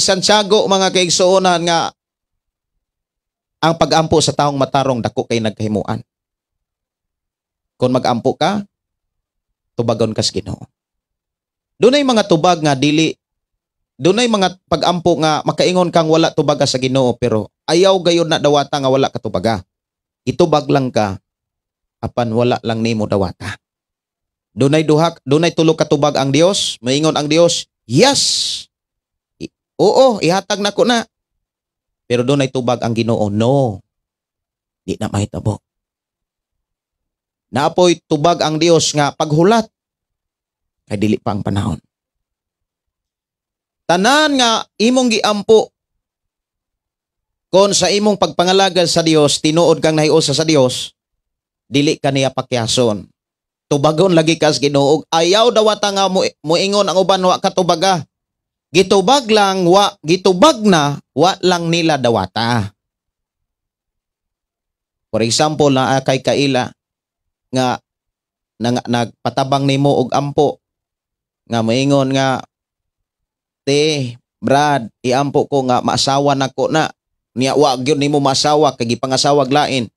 Santiago, mga kaigsuonan, nga ang pagampo sa taong matarong dako kay nagkahimuan. Kung magampo ka, tubagon ka sa Ginoo. Dunay mga tubag nga dili, dunay mga pagampo nga makaingon kang wala tubaga sa Ginoo, pero ayaw gayon na dawata nga wala ka tubaga. Itubag lang ka apan wala lang nimo dawata. Dunay duha, dunay tulo ka tubag ang Dios, maingon ang Dios, "Yes. Oo, ihatag nako na." Pero dunay tubag ang Ginoo, "No. Di na mahitabo." Naapoy tubag ang Dios nga paghulat kay dili pa ang panahon. Tanan nga imong giampo kon sa imong pagpangalagad sa Dios, tinuod kang nahiusa sa Dios, dili ka niya pakyason. Tubagon lagi kas Ginoo. Ayaw dawata nga muingon ang uban wa katubaga. Gitubag lang wa, gitubag na wa lang nila dawata. For example, naa kay kaila nga nagpatabang nimo og ampo nga moingon nga, "Te, Brad, iampo ko nga maasawa nako na." Niya wa gyud nimo maasawa kay gipangasawag lain.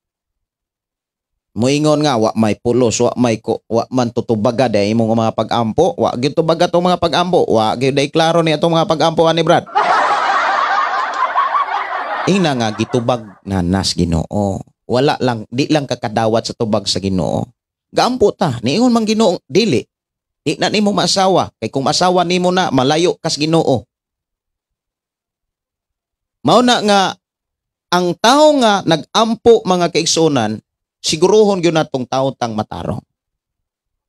Moingon nga wa may pulos, wa may ko, wa man tutubaga day imong mga pag-ampo, wa gyud tubaga tong mga pag-ampo, wa gyud day klaro ni atong mga pag-ampo ani Brad. Ingna nga gitubag na nas Ginoo. Wala lang, di lang kakadawat sa tubag sa Ginoo. Gaampo ta, niingon man Ginoo, dili. Di na nimo maasawa, kay kung maasawa nimo na malayo kas Ginoo. Mao na nga ang tao nga nagampo, mga kaigsunan, siguruhon gyud natong tao tang matarong.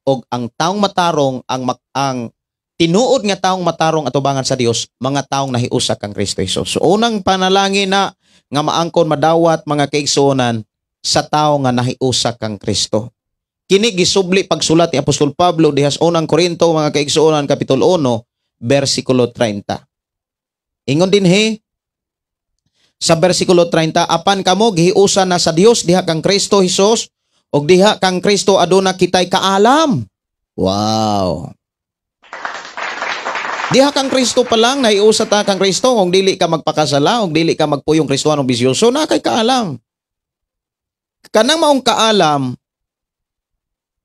Og ang taong matarong, ang tinuod nga taong matarong atubangan sa Dios, mga taong nahiusa kang Kristo Jesus. So unang panalangin na nga maangkon madawat, mga kaigsuonan, sa tao nga nahiusa kang Kristo. Kini gisubli pagsulat ni Apostol Pablo diha sa unang Korinto, mga kaigsuonan, kapitulo 1 bersikulo 30. Ingon dinhi sa bersikulo 30, "Apan kamo gihiusa na sa Dios diha kang Kristo Jesus, ug diha kang Kristo aduna kitay kaalam." Wow. Diha kang Kristo pa lang, nahiusa ta kang Kristo, kung dili ka magpakasala, kung dili ka magpuyong Kristohanong bisyoso, na kay kaalam. Kanang maong kaalam,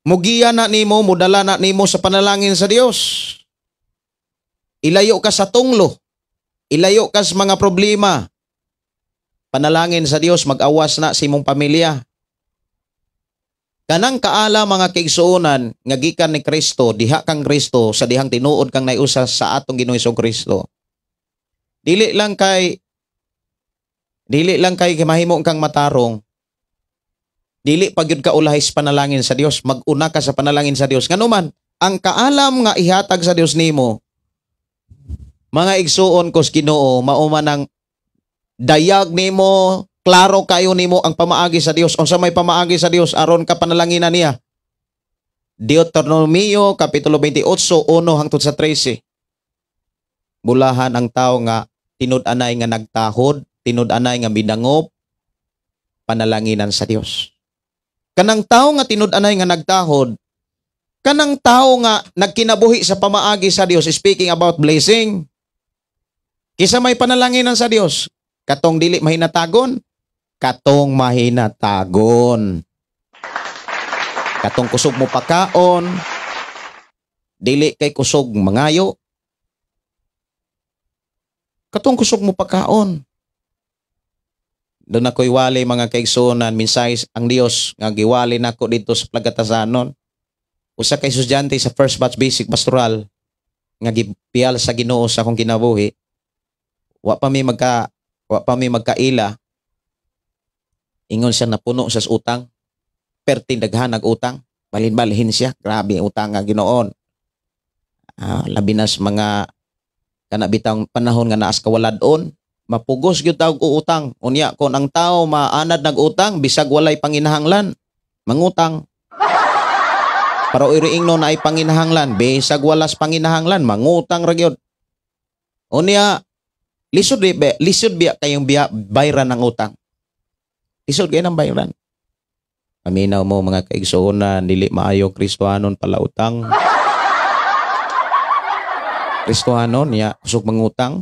mugiya na nimo, mudala na nimo sa panalangin sa Dios. Ilayo ka sa tunglo. Ilayo ka sa mga problema. Panalangin sa Dios, mag-awas na sa imong pamilya. Kanang kaala, mga kaigsuonan, nga gikan ni Kristo, diha kang Kristo, sa dihang tinuod kang naiusa sa atong Ginoong Kristo. Dili lang kay mahimo kang matarong, dili pa gyud ka ulahi sa panalangin sa Dios, mag-una ka sa panalangin sa Dios. Nganuman, ang kaalam nga ihatag sa Dios nimo, mga igsuon ko sa Ginoo, mao man ang dayag nimo, klaro kayo nimo ang pamaagi sa Dios. Unsa may pamaagi sa Dios aron ka panalanginan niya? Deuteronomio kapitulo 28, 1 hangtod sa 13. Bulahan ang tao nga tinud-anay nga nagtahod, tinud-anay nga midangop, panalanginan sa Dios. Kanang tao nga tinud-anay nga nagtahod, kanang tao nga nagkinabuhi sa pamaagi sa Dios, speaking about blessing, kisa may panalanginan sa Dios, katong dili mahinatagon, katong mahinatagon. Katong kusog mo pakaon, dili kay kusog mangayo. Katong kusog mo pakaon. Doon ako'y wali, mga kaigsuonan, mensahe ang Dios nga giwali nako dito sa Plagatasanon. Usa kay estudyante sa first batch basic pastoral nga gipiyal sa Ginoo sa akong kinabuhi. Wa pa mi magkaila. Ingon siya, napuno sa utang. Perting daghan nag utang. Balhin-balhin siya. Grabe ang utang nga Ginoon. Labi na sa mga kana bitang panahon nga naas kawaladon, mapugos gyud tawag utang. Unya kon ang tao maanad nag-utang, bisag walay panginahanglan, mangutang. Pero iriingno na ay panginahanglan, bisag walas panginahanglan, mangutang ra gyud. Unya lisod di be, lisod biya kayong biya bayran ng utang. Lisod kayo ng bayran. Paminaw mo, mga kaigsuonan, dili maayo Kristohanon pala utang. Kristohanon niya kusog mangutang.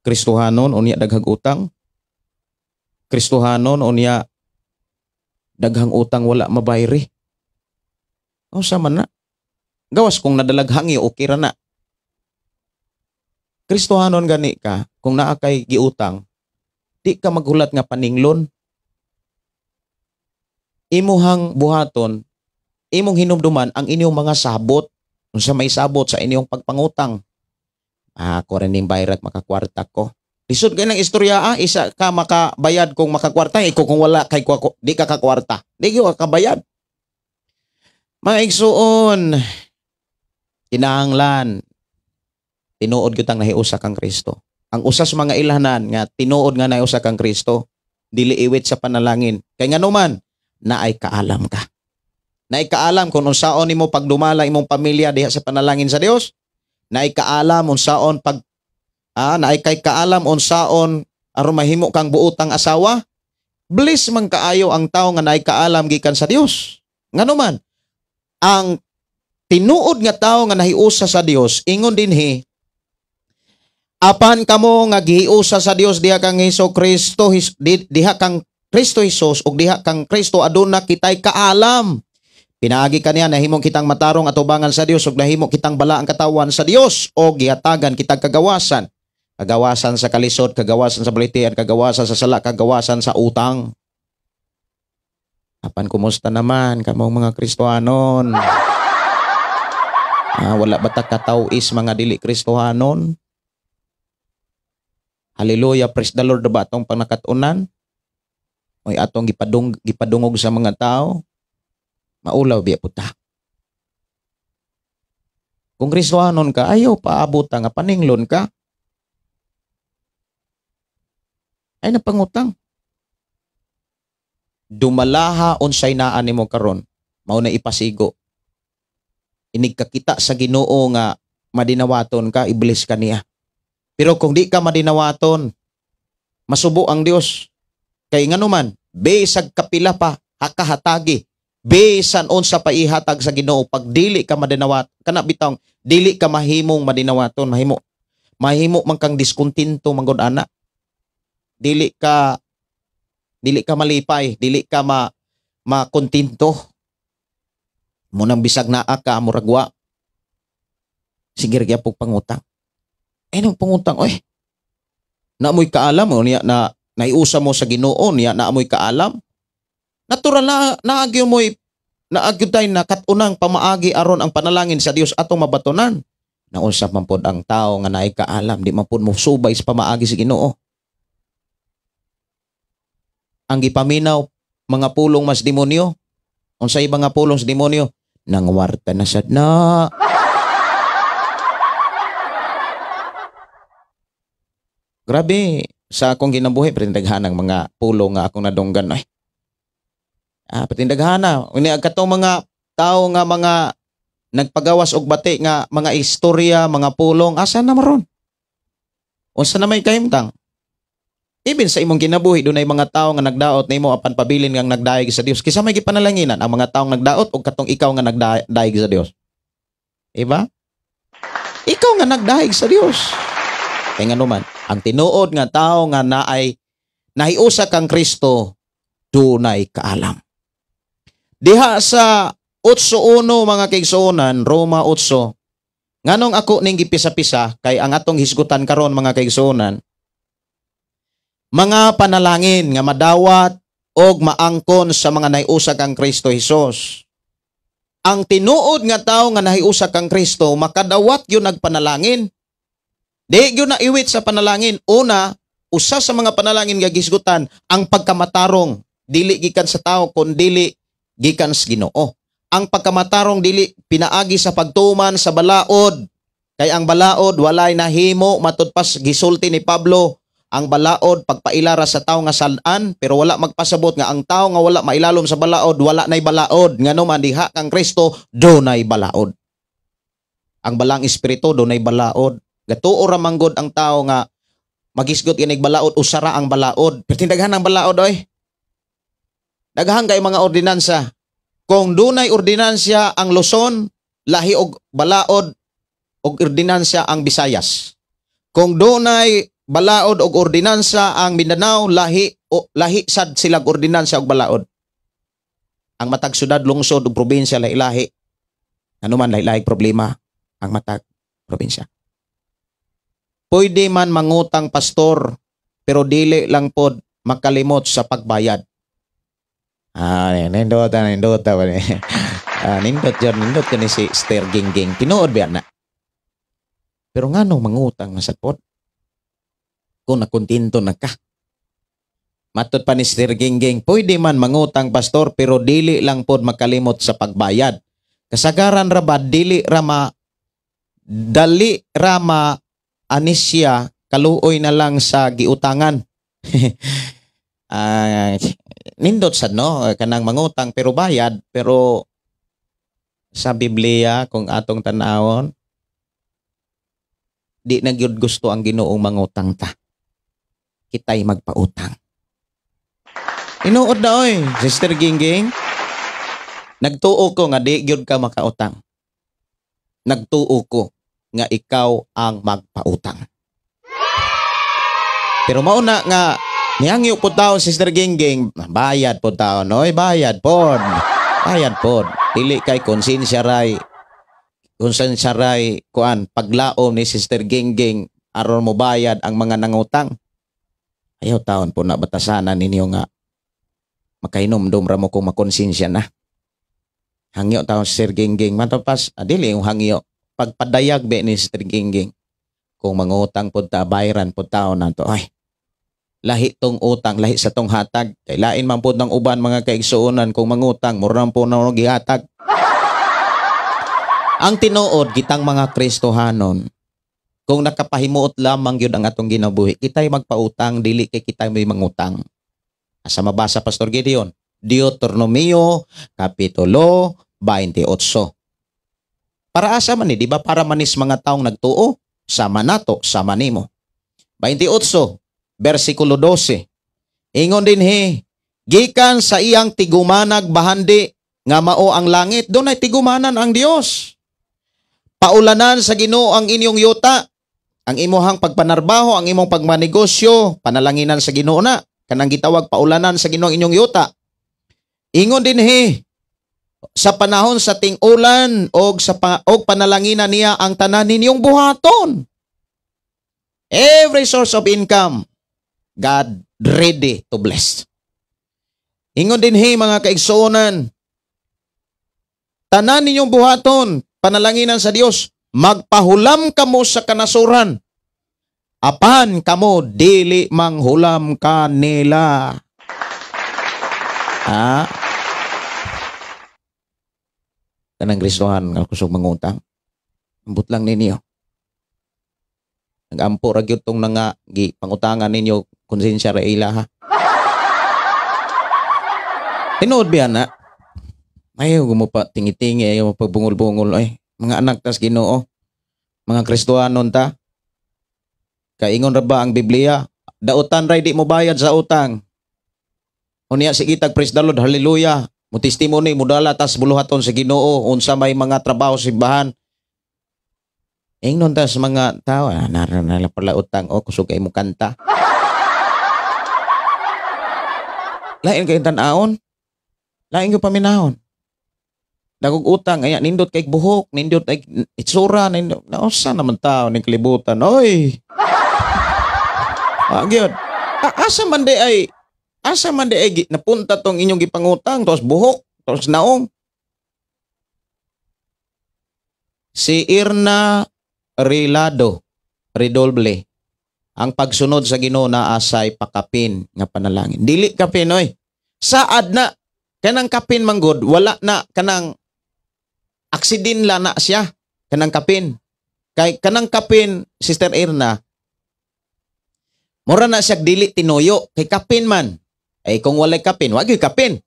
Kristohanon unya daghang utang. Kristohanon unya daghang utang wala mabayri. Unsa man na? Gawas kung nadalaghang okay ra na. Kristohanon gani ka, kung naa kay giutang, di ka maghulat nga paninglon. Imuhang buhaton, imong hinumduman ang inyong mga sabot. Unsa may sabot sa inyong pagpangutang. Ah, ako rin ning bayrat makakwarta ko. Lisod kay ng istorya isa ka makabayad kung makakwarta, ikaw kung wala kay di ka kakwarta. Di ka kabayad. Mga igsuon, kinahanglan Tinuod gyud tang nahiusa kang Kristo. Ang usa sa mga ilhanan nga tinuod nga nahiusa kang Kristo, dili iwit sa panalangin. Kay nganuman, naay kaalam ka. Naay kaalam kung unsaon nimo pagdumala imong pamilya diha sa panalangin sa Dios. Naay kaalam unsaon pag naay kay kaalam unsaon aron mahimo kang buotang asawa. Bliss man kaayo ang tawo nga naay kaalam gikan sa Dios. Nganuman, ang tinuod nga tawo nga nahiusa sa Dios, ingon dinhi, apan kamo nga gihiusa sa Dios diha kang Hesus Kristo, diha kang Kristo Hesus ug diha kang Kristo aduna kitay kaalam. Pinaagi kaniya nahimong kitang matarong atubangan sa Dios ug nahimo kitang balaang katawan sa Dios o gihatagan kitang kagawasan. Kagawasan sa kalisod, kagawasan sa balitian, kagawasan sa sala, kagawasan sa utang. Apan kumusta naman kamong mga Kristohanon? Wala ba ta katawis mga dili Kristohanon? Hallelujah, praise the Lord ba atong panakatunan? Oy atong gipadungog sa mga tao? Maulaw biya puta. Kung Kristohanon ka, ayaw paabot nga paninglon ka. Ay napangutang. Dumalaha unsay naa nimo karon, mao na ipasigo. Inig kakita sa Ginoo nga madinawaton ka, iblis ka niya. Pero kung di ka madinawaton, masubo ang Dios. Kay nganuman, bisag kapila pa hakahatagi, bisan unsa pa ihatag sa Ginoo, pag dili ka madinawat, kana bitong dili ka mahimong madinawaton, mahimo man kang diskuntento manggod ana. Dili ka malipay, dili ka makontento. Munang bisag naa ka murag wa. Sige ra gyapon pangutang. Ay nang pangutang oy. Naamoy kaalam o niya na naiusa mo sa Ginoo niya naamoy kaalam. Natural na naagyo mo'y naagyo tay na katunang pamaagi aron ang panalangin sa Dios atong mabatonan. Naunsa man pod ang tao nga naay kaalam, di man pod mo subay sa pamaagi sa Ginoo. Ang gipaminaw mga pulong mas demonyo. Unsay mga pulong sa demonyo? Nangwarta na sad na. Grabe sa akong ginabuhi patindaghan ang mga pulong nga akong nadunggan ay. Patindaghan na. Unya katong mga tao nga mga nagpagawas og bati nga mga istorya, mga pulong, asa na maron? Unsa na may kahimtang? Even sa imong kinabuhi, dunay mga tao nga nagdaot nimo apan pabilin nga nagdayeg sa Dios. Kisa may gipanalanginan ang mga taong nagdaot o katong ikaw nga nagdayeg sa Dios. Diba? Ikaw nga nagdayeg sa Dios. Kaya nga naman, ang tinuod nga tao nga naay nahiusa kang Kristo, dunay kaalam. Diha sa 8:1 mga kaigsuonan, Roma 8, nganong ako ning gipisa-pisa kay ang atong hisgutan karon mga kaigsuonan, mga panalangin nga madawat og maangkon sa mga nahiusa kang Kristo Hesus. Ang tinuod nga tao nga nahiusa kang Kristo makadawat gyud nagpanalangin. Di gyud na iwit sa panalangin. Una, usa sa mga panalangin nga gisgutan ang pagkamatarong, dili gikan sa tao kun dili gikan sa Ginoo. Ang pagkamatarong dili pinaagi sa pagtuman sa balaod. Kay ang balaod walay nahimo matud pas gisulti ni Pablo. Ang balaod pagpailara sa tao nga salaan, pero wala magpasabot nga ang tao nga wala mailalom sa balaod, wala nay balaod. Ngano man diha kang Kristo dunay balaod. Ang balang espiritu dunay balaod. Gatuo ra manggod ang tao nga magisgot inig balaod, usara ang balaod. Pero tindaghan ang balaod oy. Daghan kay mga ordinansa. Kung dunay ordinansya ang Luzon, lahi og balaod og ordinansya ang Visayas. Kung dunay balaod og ordinansa ang Mindanao, lahi o lahi sad silag ordinansa og balaod. Ang matag syudad, lungsod ug probinsya lahi-lahi. Ano man lahi-lahi problema ang matag probinsya. Pwede man mangutang pastor pero dili lang pod makalimot sa pagbayad. Nindot nindot ba ni. Nindot jud, nindot kani si Sister Gingging. Tinuod ba na? Pero ngano mangutang na sad pod? Kung nakontento na ka. Matod pa ni Sister Gingging, pwede man mangutang pastor pero dili lang pod makalimot sa pagbayad. Kasagaran ra ba dili ra ma dali ra ma Anis siya kaluoy na lang sa giutangan. Nindot sad no kanang mangutang pero bayad, pero sa Biblia kung atong tan-awon di na gyud gusto ang Ginoong mangutang ta. Kita'y magpautang. Tinuod na oy, Sister Gingging. Nagtuo ko nga di gyud ka makautang. Nagtuo ko nga ikaw ang magpautang. Pero mauna nga nihangyo po tao, Sister Gingging, bayad po tao, oy, bayad pod. Bayad pod. Dili kay konsensya ray kuan paglaom ni Sister Gingging aron mo bayad ang mga nangutang. Ayaw taon po na batasanan ninyo nga makainomdom ra mo kung makonsensya na. Hangyo taon, Sister Gingging, matapas dili yung hangyo pagpadayag be ni Sister Gingging kung mangutang pod ta, bayaran pod taon nato. Ay, lahi tong utang, lahi sa tong hatag. Kay lain man pod ng uban, mga kaigsuonan, kung mangutang mura po na gihatag. Ang tinuod, kitang mga Kristohanon, kung nakapahimuot lamang gyud ang atong ginabuhi, kita'y magpautang, dili kay kita'y may mangutang. Asa mabasa, Pastor Gideon? Deuteronomio Kapitulo 28. Para asa man ni, di ba para manis mga taong nagtuo? Sama nato, sama nimo. 28, versikulo 12. Ingon dinhi, gikan sa iyang tigumanag bahandi nga mao ang langit, doon ay tigumanan ang Dios. Paulanan sa Ginoo ang inyong yuta, ang imuhang pagpanarbaho, ang imong pagmanegosyo, panalanginan sa Ginoo na. Kanang gitawag paulanan sa Ginoo ang inyong yuta. Ingon dinhi, sa panahon sa ting-ulan og sa og panalanginan niya ang tanan ninyong buhaton. Every source of income, God ready to bless. Ingon dinhi, mga kaigsuonan, tanan ninyong buhaton, panalanginan sa Dios, magpahulam kamo sa kanasuran. Apan kamo dili manghulam kanila. Ah. Kanang Kristohan nga kusog mangutang. Ambot lang ninyo. Nagampo ra gyud tong nga gi pangutangan ninyo, konsensya ra ila ha. Tinuod biya na. Ayaw mo pa tingi-tingi, ayaw mo pa bungol-bungol ay. Mga anak tas Ginoo. Mga Kristohanon ta. Kaingon ra ba ang Biblia? Dautan ray di mo bayad sa utang. Unya sige tag praise the Lord, hallelujah. Mo testimony mudala tas buluhaton sa Ginoo unsa may mga trabaho sa simbahan. Ingnon tas mga tao, ah, nara na pala utang o kusog kay mo kanta. Lain kay tan-aon. Lain ko paminahon. Dagog utang aya nindot kay buhok, nindot kay itsura, nindot. Nausa naman tao ning kalibutan. Oy. Ah, gyud. Asa man di ay napunta tong inyong gipangutang, tos buhok, tos naong. Si Irna Rilado, Ridolble, ang pagsunod sa Ginoo na asay pakapin nga panalangin. Dili kapin oy. Saad na kanang kapin manggod, wala na kanang aksidin la na siya kanang kapin. Kay kanang kapin, Sister Irna, mura na siya dili tinuyo kay kapin man. Ay kung walay kapin, wa gyud kapin.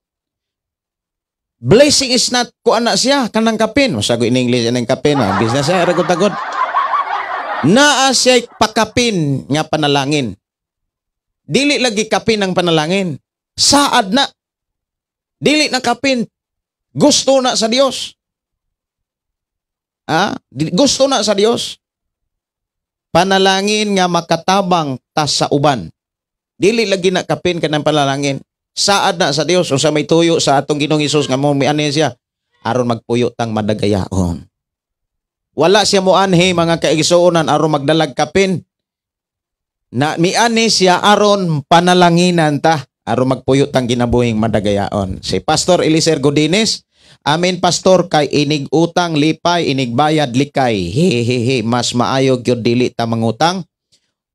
Blessing is not kuan na siya kanang kapin. Masago in English anang kapin, ah. Business siya ragod-tagod. Naa siya pakapin nga panalangin. Dili lagi kapin ang panalangin. Saad na. Dili na kapin. Gusto na sa Dios. Ah, gusto na sa Dios. Panalangin nga makatabang tas sa uban. Dili lagi na kapin kanang panalangin. Saad na sa Dios unsa may tuyo sa atong Ginoong Hesus nga mo mianhi siya aron magpuyo tang madagayaon. Wala siya moanhi, mga kaigsuonan, aron magdalag kapin. Na mianhi siya aron panalanginan ta aron magpuyo tang ginabuhing madagayaon. Si Pastor Eliser Godines, amen pastor, kay inig utang lipay, inig bayad likay. Hehehe, mas maayo gyud dili ta mangutang.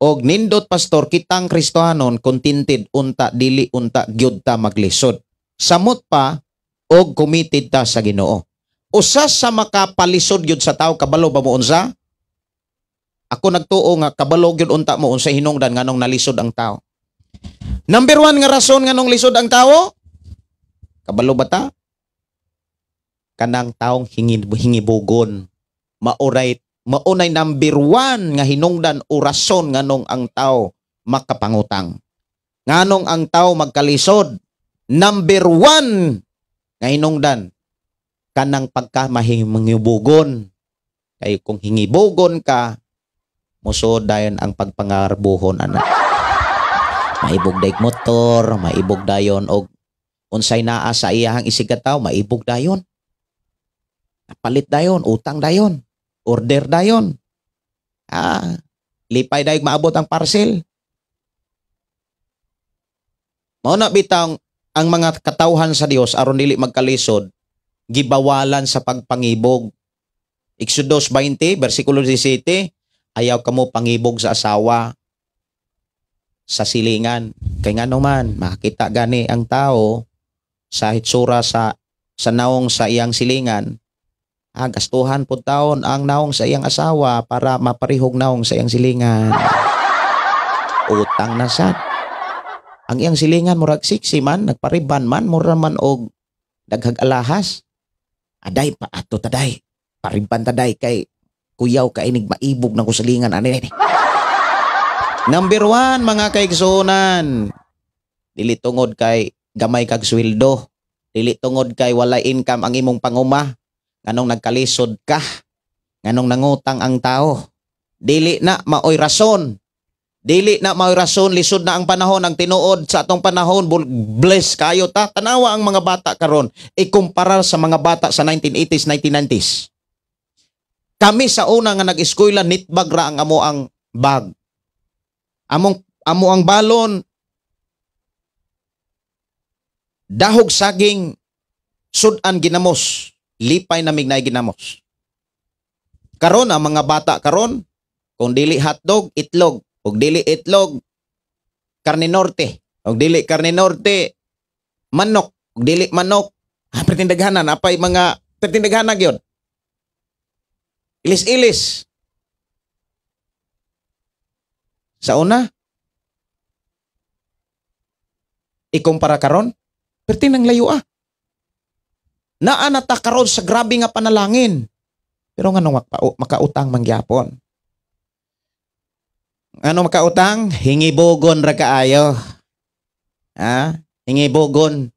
Og nindot pastor, kitang Kristohanon contented unta dili unta gyud ta maglisod. Samot pa og committed ta sa Ginoo. Usa sa makapalisod gyud sa tao, kabalo ba mo unsa? Ako nagtuo nga kabalo gyud unta mo unsay hinungdan nganong nalisod ang tao. Number 1 nga rason nganong lisod ang tao? Kabalo ba ta? Kanang taong hingibugon. Maunay number 1 nga hinungdan o rason nganong ang tao makapangutang. Nganong ang tao magkalisod. Number 1 nga hinungdan kanang pagka mahingibugon. Kay kung hingibugon ka, musod dayon ang pagpangarbuhon ana. Maibog dayg motor, maibog dayon og unsay naa sa iyahang isigataw, maibog dayon. Napalit dayon, utang dayon, order dayon. Lipay dayog maabot ang parcel. Mao na bitang ang mga katawhan sa Dios aron dili magkalisod, gibawalan sa pagpangibog. Exodus 20 versikulo 17, ayaw kamo pangibog sa asawa sa silingan. Kay ngano man makita gani ang tao sa hitsura sa naong sa iyang silingan. Gastuhan pud taon ang naong sa iyang asawa para maparihog naong sa iyang silingan. Utang na sad. Ang iyang silingan murag sexy man, nagpariban man, mura man og daghag alahas. Aday pa ato taday. Pariban taday kay kuyaw kainig maibog ng kusilingan ani. Number 1 mga kaigsuonan, dili tungod kay gamay kag sweldo, dili tungod kay walay income ang imong panguma, nganong nagkalisod ka, nganong nangutang ang tao. Dili na maoy rason. Dili na maoy rason, lisod na ang panahon, ang tinuod sa atong panahon, bless kayo ta. Tanawa ang mga bata karon ikumpara sa mga bata sa 1980s, 1990s. Kami sa una nga nag-eskwela, nitbag ra ang amo ang bag. Amo ang balon, dahog saging, sudan ginamos, lipay na mignay ginamos. Karon ang mga bata karon, kung dili hotdog, itlog. Kung dili itlog, karne norte. Kung dili karne norte, manok. Kung dili manok, pertindaghanan, apay mga pertindaghanan gyud. Ilis-ilis. Sa una, ikumpara karon, perti nang layo ah. Naa na ta karon sa grabe nga panalangin. Pero nganong makautang mangyapon? Ano makautang? Hingibugon ra kaayo. Ha? Hingibugon.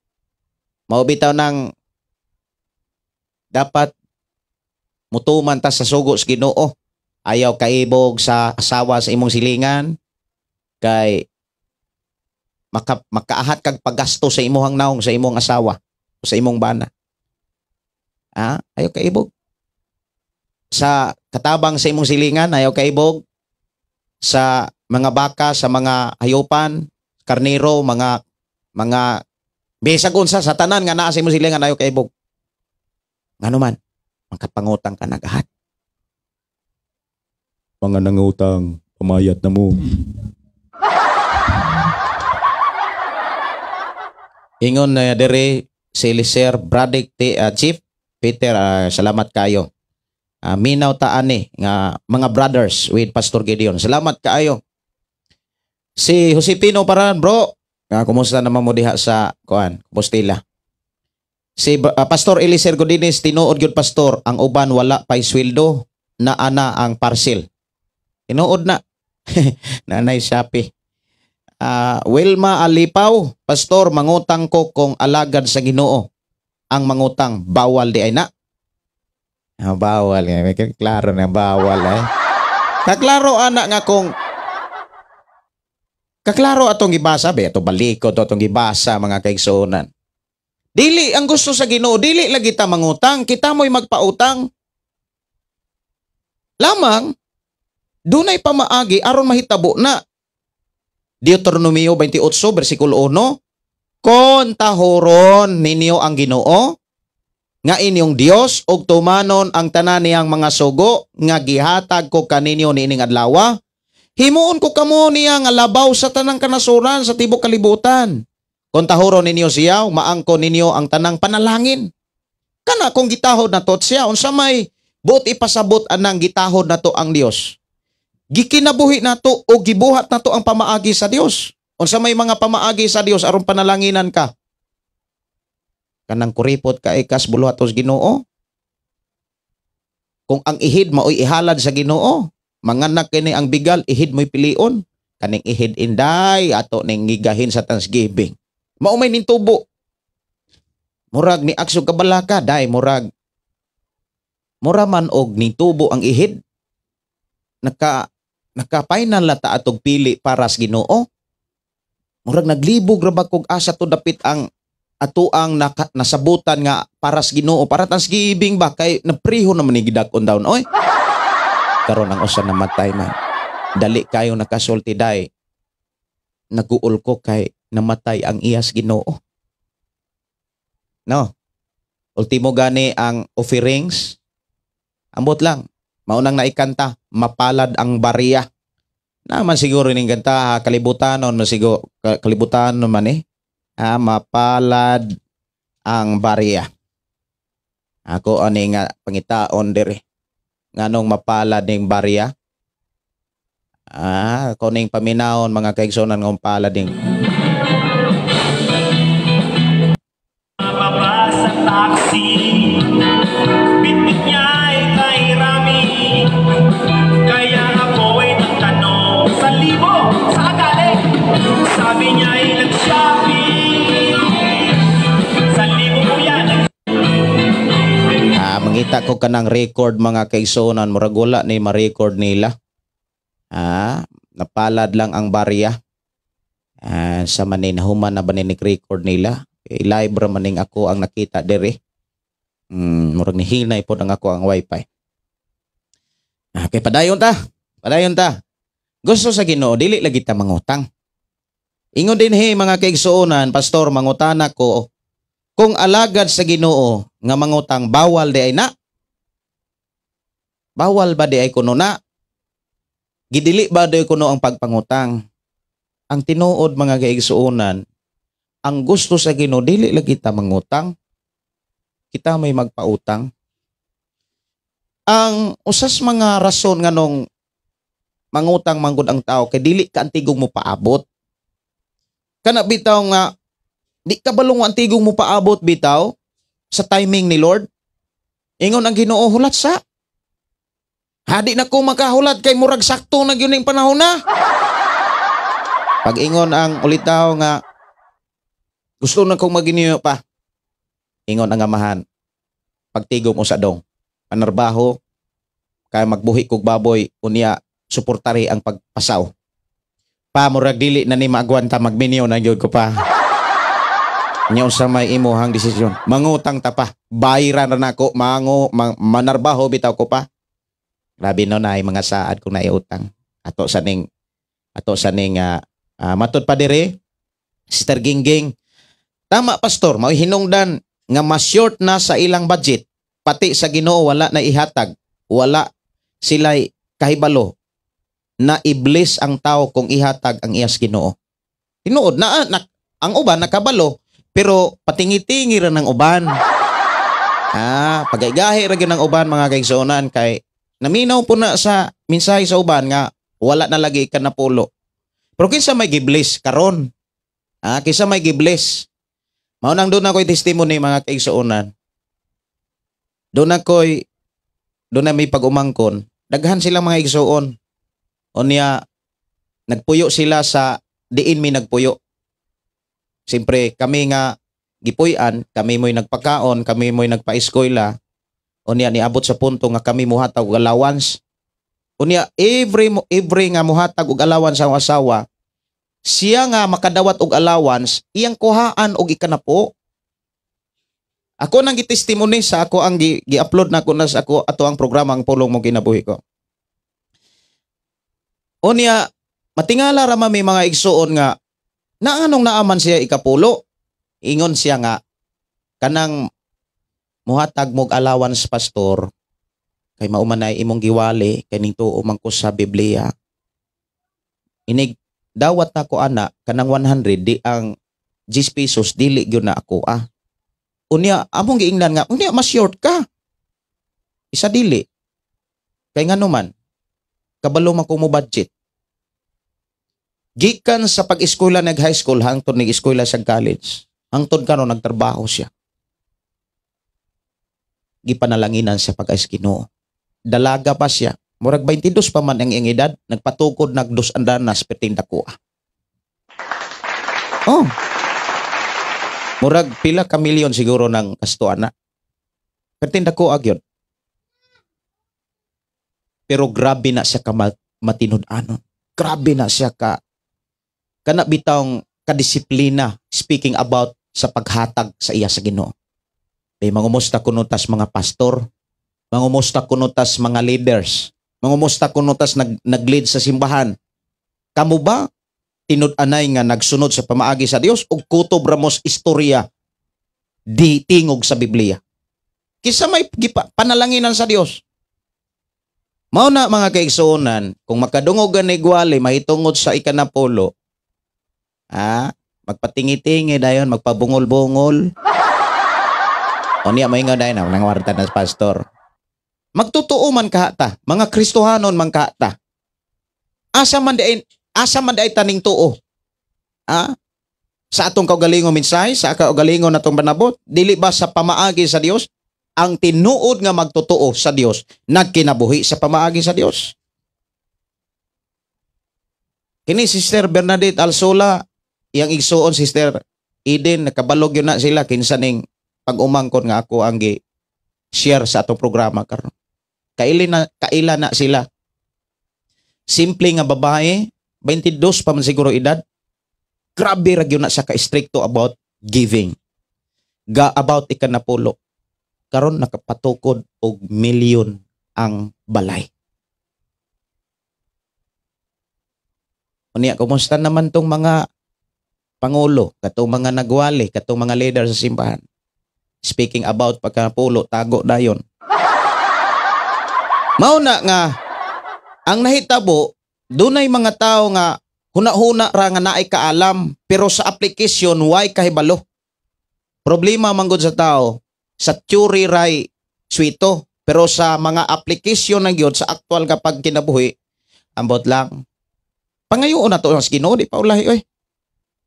Mao bitaw nang dapat mutuman ta sa sugo sa Ginoo. Ayaw kaibog sa asawa sa imong silingan kay makaahat kag paggasto sa imong naong, sa imong asawa o sa imong bana. Ha? Ayaw kaibog. Sa katabang sa imong silingan, ayaw kaibog. Sa mga baka, sa mga hayupan, karnero, mga bisag unsa sa tanan nga naa sa imong silingan, ayaw kaibog. Ngano man, makapangutang ka nagahat. Mga nangutang, pamayat na mo. Ingon na dere si Eliser Bradick Chief Peter, salamat kayo. Minaw taani nga mga brothers with Pastor Gideon. Salamat kaayo. Si Josepino Paran, bro. Kumusta naman mo diha sa kuan, Compostela? Si Pastor Eliser Godinez, tinuod gyud pastor, ang uban wala pay sweldo, na ana ang parcel. Tinuod na. Nanay Shopee. Wilma Alipaw, pastor, mangutang ko kung alagad sa Ginoo. Ang mangutang bawal di ay na. Bawal nga, klaro na bawal eh. Kaklaro ana nga kung kaklaro atong gibasa, be ato balikod atong gibasa mga kaigsuonan. Dili ang gusto sa Ginoo, dili lagi ta mangutang, kita mo'y magpautang. Lamang dunay pamaagi aron mahitabo na. Deuteronomio 28 versikulo 1, kon tahoron ninyo ang Ginoo nga inyong Dios ug tumanon ang tanan niyang mga sugo nga gihatag ko kaninyo niining adlaw, himuon ko kamo niya nga labaw sa tanang kanasuran sa tibok kalibutan. Kon tahoron ninyo siya, maangko ninyo ang tanang panalangin. Kana kung gitahod na to siya, unsa may buot ipasabot anang gitahod na to ang Dios. Gikinabuhi nato o gibuhat nato ang pamaagi sa Dios. Unsa may mga pamaagi sa Dios aron panalanginan ka? Kanang kuripot ka ikas buluhatos Ginoo. Kung ang ihid maoy ihalad sa Ginoo, manganak kini ang bigal, ihid mo'y pilion. Kaning ihid inday ato ning gigahin sa Thanksgiving. Mao may nintubo. Murag ni akso kabalaka day murag mura man og nitubo ang ihid. Naka final na ta atog pili para sa Ginoo. Murag naglibog ra ba kog asa to dapit ang atuang nasabutan nga para sa Ginoo, para Thanksgiving ba kay napriho naman ni gidak-on down oy. Karon ang usa namatay man. Dali kayo nakasulti day. Naguol ko kay namatay ang iyas Ginoo. No. Ultimo gani ang offerings. Ambot lang. Maunang naikanta, mapalad ang barya. Naman siguro ning kanta kalibutanon man siguro kalibutanon man eh. Ah, mapalad ang barya. Ako ani nga pangitaon diri. Nganong mapalad ning barya? Ah, ako ning paminawon mga kaigsonan nga palad ning Mababa sa taxi, bitbit niya ay kay Rami. Kaya ako ay nagtanong sa libo, sa galing. Sabi niya ay nag-shopping. Sa libo ko yan. Ah, mangita ko kanang record mga kaigsonan, murag wala ni ma-record nila. Ah, napalad lang ang barya. Ah, sa manin human na ba ni record nila? Eh, live ra maning ako ang nakita diri. Murag nihinay pod ang ako ang wifi. Ah, kay padayon ta. Padayon ta. Gusto sa Ginoo dili lagi ta mangutang. Ingon din he mga kaigsuonan, pastor mangutana ko kung alagad sa Ginoo nga mangutang bawal di ay na. Bawal ba di ay kuno na? Gidili ba di kuno ang pagpangutang? Ang tinuod mga kaigsuonan, ang gusto sa Ginoo dili lagi ta mangutang. Kita may magpautang. Ang usas mga rason nganong mangutang manggod ang tao kay dili ka antigong mo paabot. Kana bitaw nga di ka balong antigong mo paabot bitaw sa timing ni Lord. Ingon ang Ginoo hulat sa. Hadi na ko makahulat kay murag sakto na gyud ning panahon na. Pag ingon ang ulitaw nga gusto na kong maginiyo pa. Ingon ang amahan. Pagtigom usa dong. Panarbaho kay magbuhi kog baboy unya suportari ang pagpasaw. Pa murag dili na ni maagwanta magminyo na gyud ko pa. Nya usa may imuhang desisyon. Mangutang ta pa. Bayran ra nako mango manarbaho bitaw ko pa. Grabe no na mga saad kung naiutang. Ato sa ning matud pa dire Sister Gingging. Tama pastor, mao'y hinungdan nga mas short na sa ilang budget. Pati sa Ginoo wala na ihatag. Wala sila'y kahibalo na iblis ang tao kung ihatag ang iyas Ginoo. Tinuod na, na ang uban nakabalo pero patingi-tingi ra ng uban. Ah, pagaygahi ra gyud ng uban mga kaigsuonan kay naminaw po na sa mensahe sa uban nga wala na lagi ka napulo. Pero kinsa may giblis karon? Ah, kinsa may giblis? Mao nang doon ako'y testimony mga kaigsuonan. Doon ako'y doon na may pag-umangkon. Daghan silang mga igsuon. Unya nagpuyo sila sa diin mi nagpuyo. Siyempre kami nga gipuy-an, kami mo'y nagpakaon, kami mo'y nagpa-eskwela. Unya niabot sa punto nga kami muhatag og allowance. Unya every nga muhatag og allowance ang asawa, siya nga makadawat og allowance, iyang kuhaan og ikanapo. Ako nang gitestimony sa ako ang gi-upload na ko na sa ako ato ang programa ang pulong mo kinabuhi ko. Unya matingala ra man mi mga igsuon nga naanong naaman siya ikapulo. Ingon siya nga kanang muhatag mog allowance pastor kay maumanay imong giwali kay ning tuo man ko sa Biblia. Inig dawat na ko ana kanang 100 di ang 10 pesos dili gyud na ako ah. Unya among giingnan nga unya mas short ka. Isa dili. Kay ngano man Kabalo man ko mo budget. Gikan sa pag-eskwela nag high school hangtod nag-eskwela sa college. Hangtod karon nagtrabaho siya. Gipanalanginan siya pag Ginoo. Dalaga pa siya. Murag 22 pa man ang iyang edad, nagpatukod nag dos andanas perting dakoa. Oh. Murag pila ka milyon siguro ng kastuan na. Perting dakoa gyud. Pero grabe na siya ka matinud-anon. Grabe na siya ka kana bitawng kadisiplina speaking about sa paghatag sa iya sa Ginoo. May mangumusta kuno tas mga pastor, mangumusta kuno tas mga leaders, mangumusta kuno tas nag-lead sa simbahan. Kamo ba tinud-anay nga nagsunod sa pamaagi sa Dios og kutob ramos istorya di tingog sa Biblia? Kisa may panalanginan sa Dios. Mao na mga kaigsuonan, kung makadungog gani gwali mahitungod sa ikanapulo, magpatingi-tingi dayon, magpabungol-bungol. O niya maingon dayon, nangwarta na pastor. Magtotoo man kahata, mga Kristohanon man kahata. Asa man day taning tuo? Sa atong kaugalingon mensahe, sa kaugalingon natong panabot, dili ba sa pamaagi sa Dios? Ang tinuod nga magtotoo sa Dios nagkinabuhi sa pamaagi sa Dios. Kini Sister Bernadette Alsola, iyang igsuon Sister Eden, nakabalog yun na sila kinsa ning pag-umangkon nga ako ang gi-share sa atong programa karon. Kaila na sila. Simple nga babae, 22 pa man siguro edad. Grabe ra gyud na siya ka-stricto about giving. Ga about ikanapulo. Karon nakapatukod og milyon ang balay. Unya, kumusta naman tong mga pangulo, katong mga nagwali, katong mga leader sa simbahan? Speaking about pagkapulo, tago dayon. Mao na nga ang nahitabo, dunay mga tao nga huna-huna ra nga naay kaalam, pero sa application way kahibalo. Problema man gud sa tao, sa theory ray swito, pero sa mga application na gyud sa aktual kapag kinabuhi, ambot lang. Pangayoon na to ang Ginoo, di pa ulahi oy.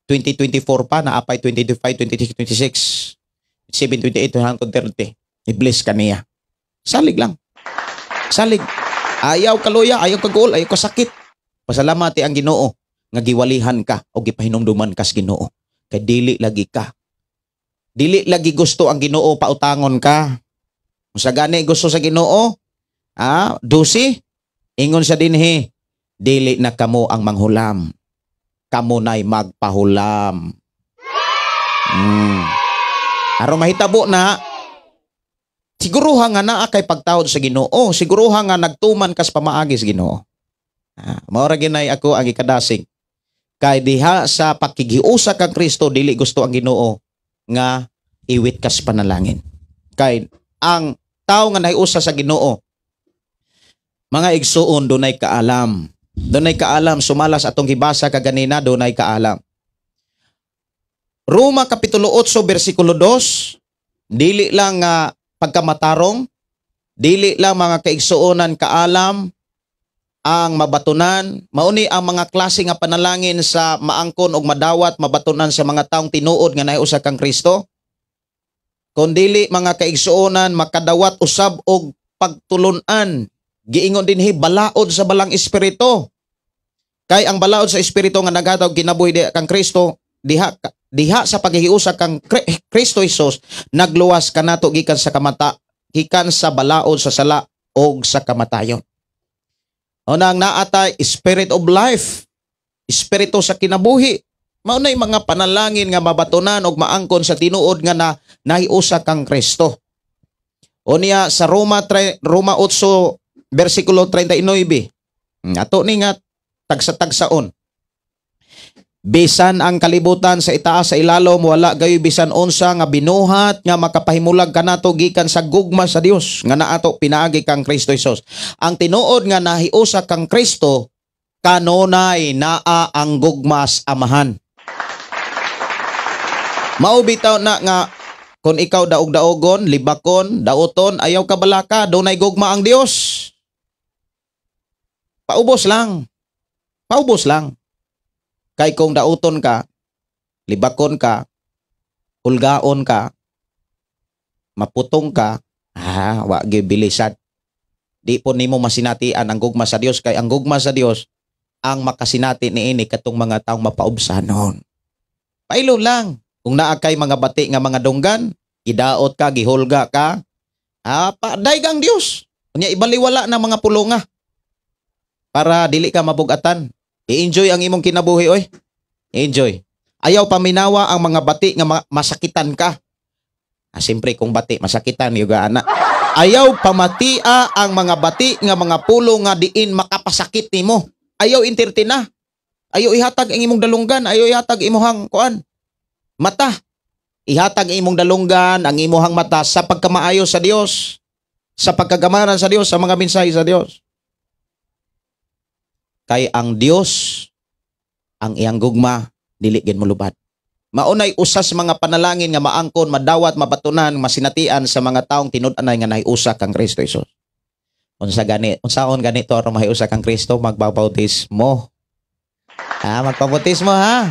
2024 pa, naapay 2025, 26, 26, 27, 28, hangtod 30. I-bless ka niya. Salig lang. Salig. Ayaw kaluya, ayaw kaguol, ayaw kasakit. Pasalamati ang Ginoo nga giwalihan ka o gipahinumduman ka sa Ginoo. Kay dili lagi ka. Dili lagi gusto ang Ginoo pautangon ka. Unsa gani gusto sa Ginoo? Dusi. Ingon siya dinhi, dili na kamo ang manghulam. Kamo na'y magpahulam. Aron mahitabo na, siguruha nga naa kay pagtawod sa Ginoo, siguruha nga nagtuman kas pamaagi sa Ginoo. Mao ra ginay ako ang ikadasig. Kay diha sa pakighiusa kang Kristo, dili gusto ang Ginoo nga iwit kas panalangin. Kay ang tao nga nahiusa sa Ginoo, mga igsuon, dunay kaalam. Dunay kaalam, sumalas atong gibasa kaganina, dunay kaalam. Roma Kapitulo 8, versikulo 2, dili lang nga pagkamatarong, dili lang mga kaigsuonan kaalam ang mabatunan, mauni ang mga klase nga panalangin sa maangkon og madawat mabatunan sa mga taong tinuod nga nahiusa kang Kristo. Kon dili mga kaigsuonan makadawat usab og pagtulun-an, giingon dinhi balaod sa balang espiritu. Kay ang balaod sa espiritu nga naghatag kinabuhi diha kang Kristo, diha diha sa paghiusa kang Kristo Hesus nagluwas kanato gikan sa kamata, gikan sa balaod sa sala og sa kamatayon. Unang naatay spirit of life, espiritu sa kinabuhi. Mao nay mga panalangin nga mabatunan og maangkon sa tinuod nga na nahiusa kang Kristo. Unya sa Roma 8 versikulo 39. Ato ni nga tagsa-tagsaon. Bisan ang kalibutan sa itaas sa ilalom, wala gayoy bisan unsa nga binuhat nga makapahimulag kanato gikan sa gugma sa Dios nga naato pinaagi kang Kristo Hesus. Ang tinuod nga nahiusa kang Kristo kanunay naa ang gugma sa Amahan. Mao bitaw na nga kung ikaw daog-daogon, libakon, dauton, ayaw ka balaka, dunay gugma ang Dios. Paubos lang. Paubos lang. Kay kung dauton ka, libakon ka, hulgaon ka, maputong ka, wa gyud bilisad. Di po nimo masinatian ang gugma sa Dios, kay ang gugma sa Dios ang makasinati niini katong mga taong mapaubsanon. Pailo lang. Kung naa kay mga bati nga mga dunggan, gidaot ka, gihulga ka, paday kang Dios. Unya ibaliwala na mga pulonga para dili ka mabugatan. I-enjoy ang imong kinabuhi oy. Enjoy. Ayaw paminawa ang mga bati nga masakitan ka. Siyempre kung bati masakitan yuga ana. Ayaw pamatia ang mga bati nga mga pulo nga diin makapasakit nimo. Ayaw entertain na. Ayaw ihatag ang imong dalunggan, ayaw ihatag imuhang kuan mata. Ihatag ang imong dalunggan, ang imuhang mata sa pagkamaayo sa Dios, sa pagkagamaran sa Dios, sa mga mensahe sa Dios. Kay ang Dios, ang iyang gugma, dili gid molubad. Maunay usas mga panalangin nga maangkon, madawat, mabatunan, masinatian sa mga taong tinud-anay nga nahiusa kang Kristo Hesus. Unsa gani, unsaon ganito aron mahiusa kang Kristo, magbabautismo. Magpabautismo ha.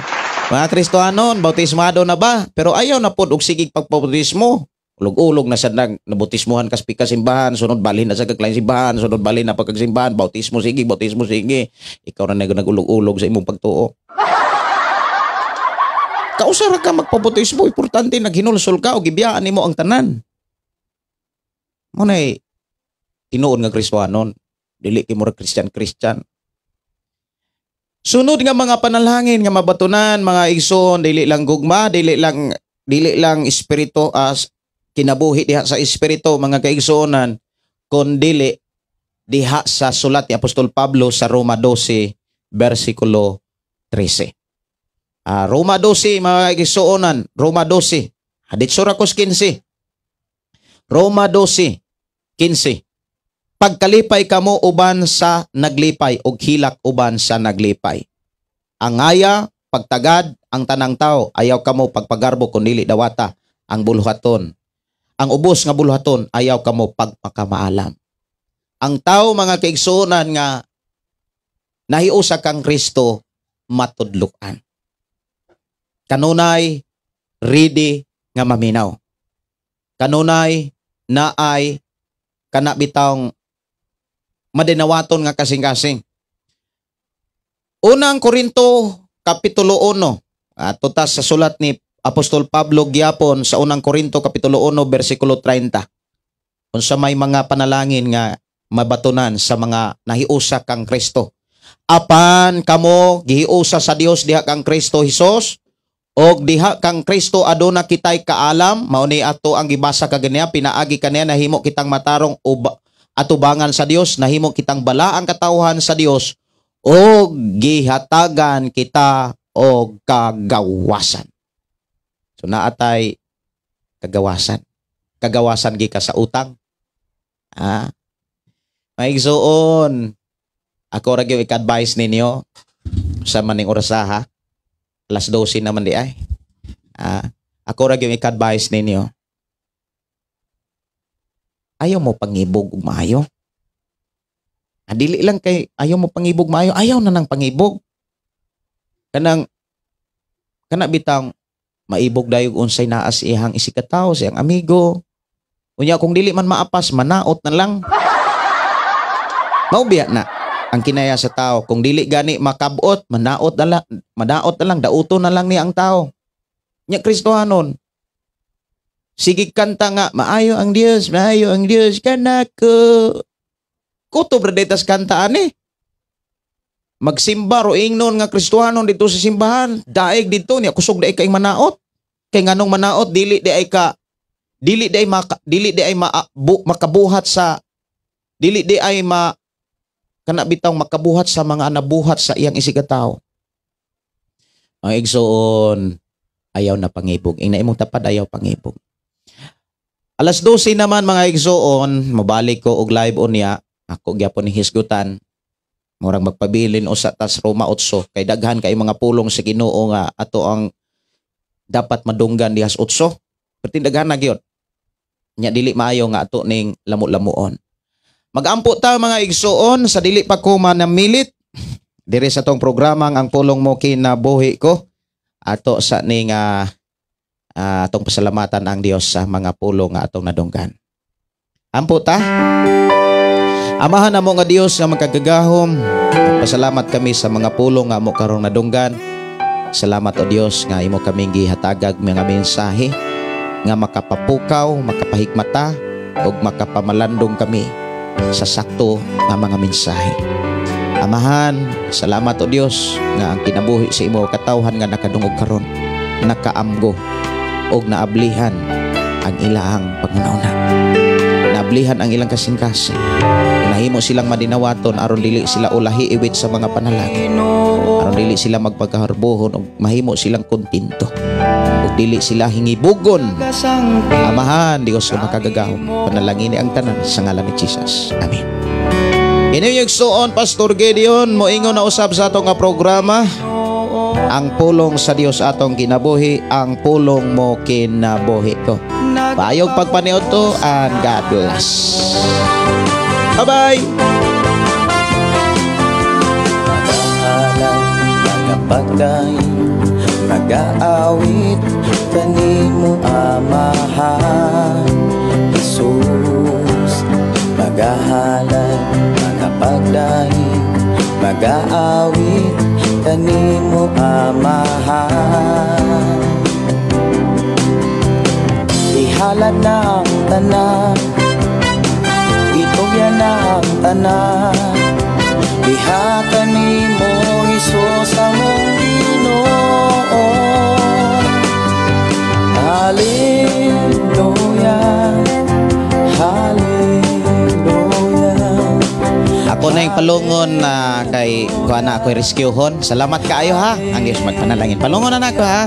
Mga Kristohanon, bautismado na ba? Pero ayaw na pod og sigig pagpabautismo. Ulog-ulog na sad nag nabautismohan kas pika simbahan, sunod balhin na sa kaglaing simbahan, sunod balhin na pagkagsimbahan, bautismo sige, bautismo sige. Ikaw na nagulog-ulog sa imong pagtuo. Kausa ra ka magpabautismo, importante naghinulsol ka o gibiyaan nimo ang tanan. Mo nay tinuod nga Kristohanon, dili kay murag Christian-Christian. Sunod nga mga panalangin nga mabatunan mga igsoon, dili lang gugma, dili lang espiritu as kinabuhi diha sa espiritu mga kaigsuonan, kun dili diha sa sulat ni Apostol Pablo sa Roma 12 bersikulo 13. Roma 12 mga kaigsuonan, Roma 12. Haditso ra kos 15. Roma 12:15. Pagkalipay kamo uban sa naglipay og hilak uban sa naglipay. Ang aya pagtagad ang tanang tao, ayaw kamo pagpagarbo kun dili dawata ang buluhaton. Ang ubos nga buluhaton, ayaw kamo pagpakamaalam. Ang tao mga kaigsuonan nga nahiusa kang Kristo matudloan. Kanunay ready nga maminaw. Kanunay naay kana bitawng madinawaton nga kasing-kasing. Unang Korinto kapitulo 1. Ato ta sa sulat ni Apostol Pablo gyapon sa Unang Korinto kapitulo 1 bersikulo 30. Unsa may mga panalangin nga mabatunan sa mga nahiusa kang Kristo. Apan kamo gihiusa sa Dios diha kang Kristo Hesus, og diha kang Kristo aduna kitay kaalam, mao ni ato ang gibasa kaganiya, pinaagi kaniya nahimo kitang matarong atubangan sa Dios, nahimo kitang balaang katawhan sa Dios, og gihatagan kita og kagawasan. So naatay kagawasan. Kagawasan gika sa utang. Maigsoon, ako ra gyud i-advise ninyo sa maning orasa ha. Alas 12 naman di ay. Ako ra gyud i-advise ninyo. Ayaw mo pangibog og maayo. Dili lang kay ayaw mo pangibog maayo, ayaw na nang pangibog. Kanang kana bitang maibog dayog unsay naa sa iyang isikataw, sa iyang amigo. Unya kung dili man maapas, manaot na lang. Maubiya na ang kinaya sa tao. Kung dili gani makabot, manaot na lang, dauto na lang niya ang tao. Nya Kristohanon, sige kanta nga, maayo ang Dios, kanako. Kutob ra ditas kantaan eh. Magsimba ro ingnon nga Kristohanon dito sa simbahan, daig dito niya kusog daig kay manaot. Kay nganong manaot, dili di ay ka dili di ay maka, dili di ay ma, bu, makabuhat sa dili di ay ma kana bitawng makabuhat sa mga nabuhat sa iyang isigataw. Ang igsoon, ayaw na pangibog. Ing na imong tapad, ayaw pangibog. Alas 12 naman mga igsoon, mabalik ko og live unya. Ako gyapon ni hisgutan. Murag magpabilin usa tas Roma 8 kay daghan kay mga pulong sa Ginoo nga ato ang dapat madunggan dihas 8. Pero daghan na gyud. Nya dili maayo nga ato ning lamo-lamuon. Magampo ta, mga igsuon, sa dili pa ko manamilit diri sa tong programang Ang Pulong Mo Kinabuhi Ko. Ato sa ning atong pasalamatan ang Dios sa mga pulong nga atong nadunggan. Ampo ta. Amahan namo nga Dios nga makagagahom, pasalamat kami sa mga pulong nga amo karong nadunggan. Salamat, o Dios, nga imo kaming gihatagag mga mensahe nga makapapukaw, makapahigmata ug makapamalandong kami sa sakto nga mga mensahe. Amahan, salamat, o Dios, nga ang kinabuhi sa imo katawhan nga nakadungog karon, nakaamgo ug naablihan ang ilahang panghuna-huna. Naablihan ang ilang kasing-kasing. Nahimo silang madinawaton aron dili sila ulahi iwit sa mga panalangin. Aron dili sila magpagkaharbuhon ug mahimo silang kontento. Ug dili sila hingibugon. Amahan, Dios nga makagagahom, panalangin ang tanan sa ngalan ni Jesus. Amen. Ini yung igsuon, Pastor Gideon, moingon na usab sa atong nga programa. Ang Pulong sa Dios atong kinabuhi, ang pulong mo kinabuhi ko. Payog pagpaniod to and God bless. Bye-bye! Magahalay, magapagdaig, magaawit kanimo, Amahan Jesus. Magahalay, magapagdaig, magaawit kanimo, Amahan. Ihalad na ang tanan, itugyan na ang tanan diha kanimo, Hesus, among Ginoo. Hallelujah, Hallelujah. Ako na yung palungon na kay kuha na ako rescue hon. Salamat kaayo ha. Ang Diyos magpanalangin. Palungon na nako ha.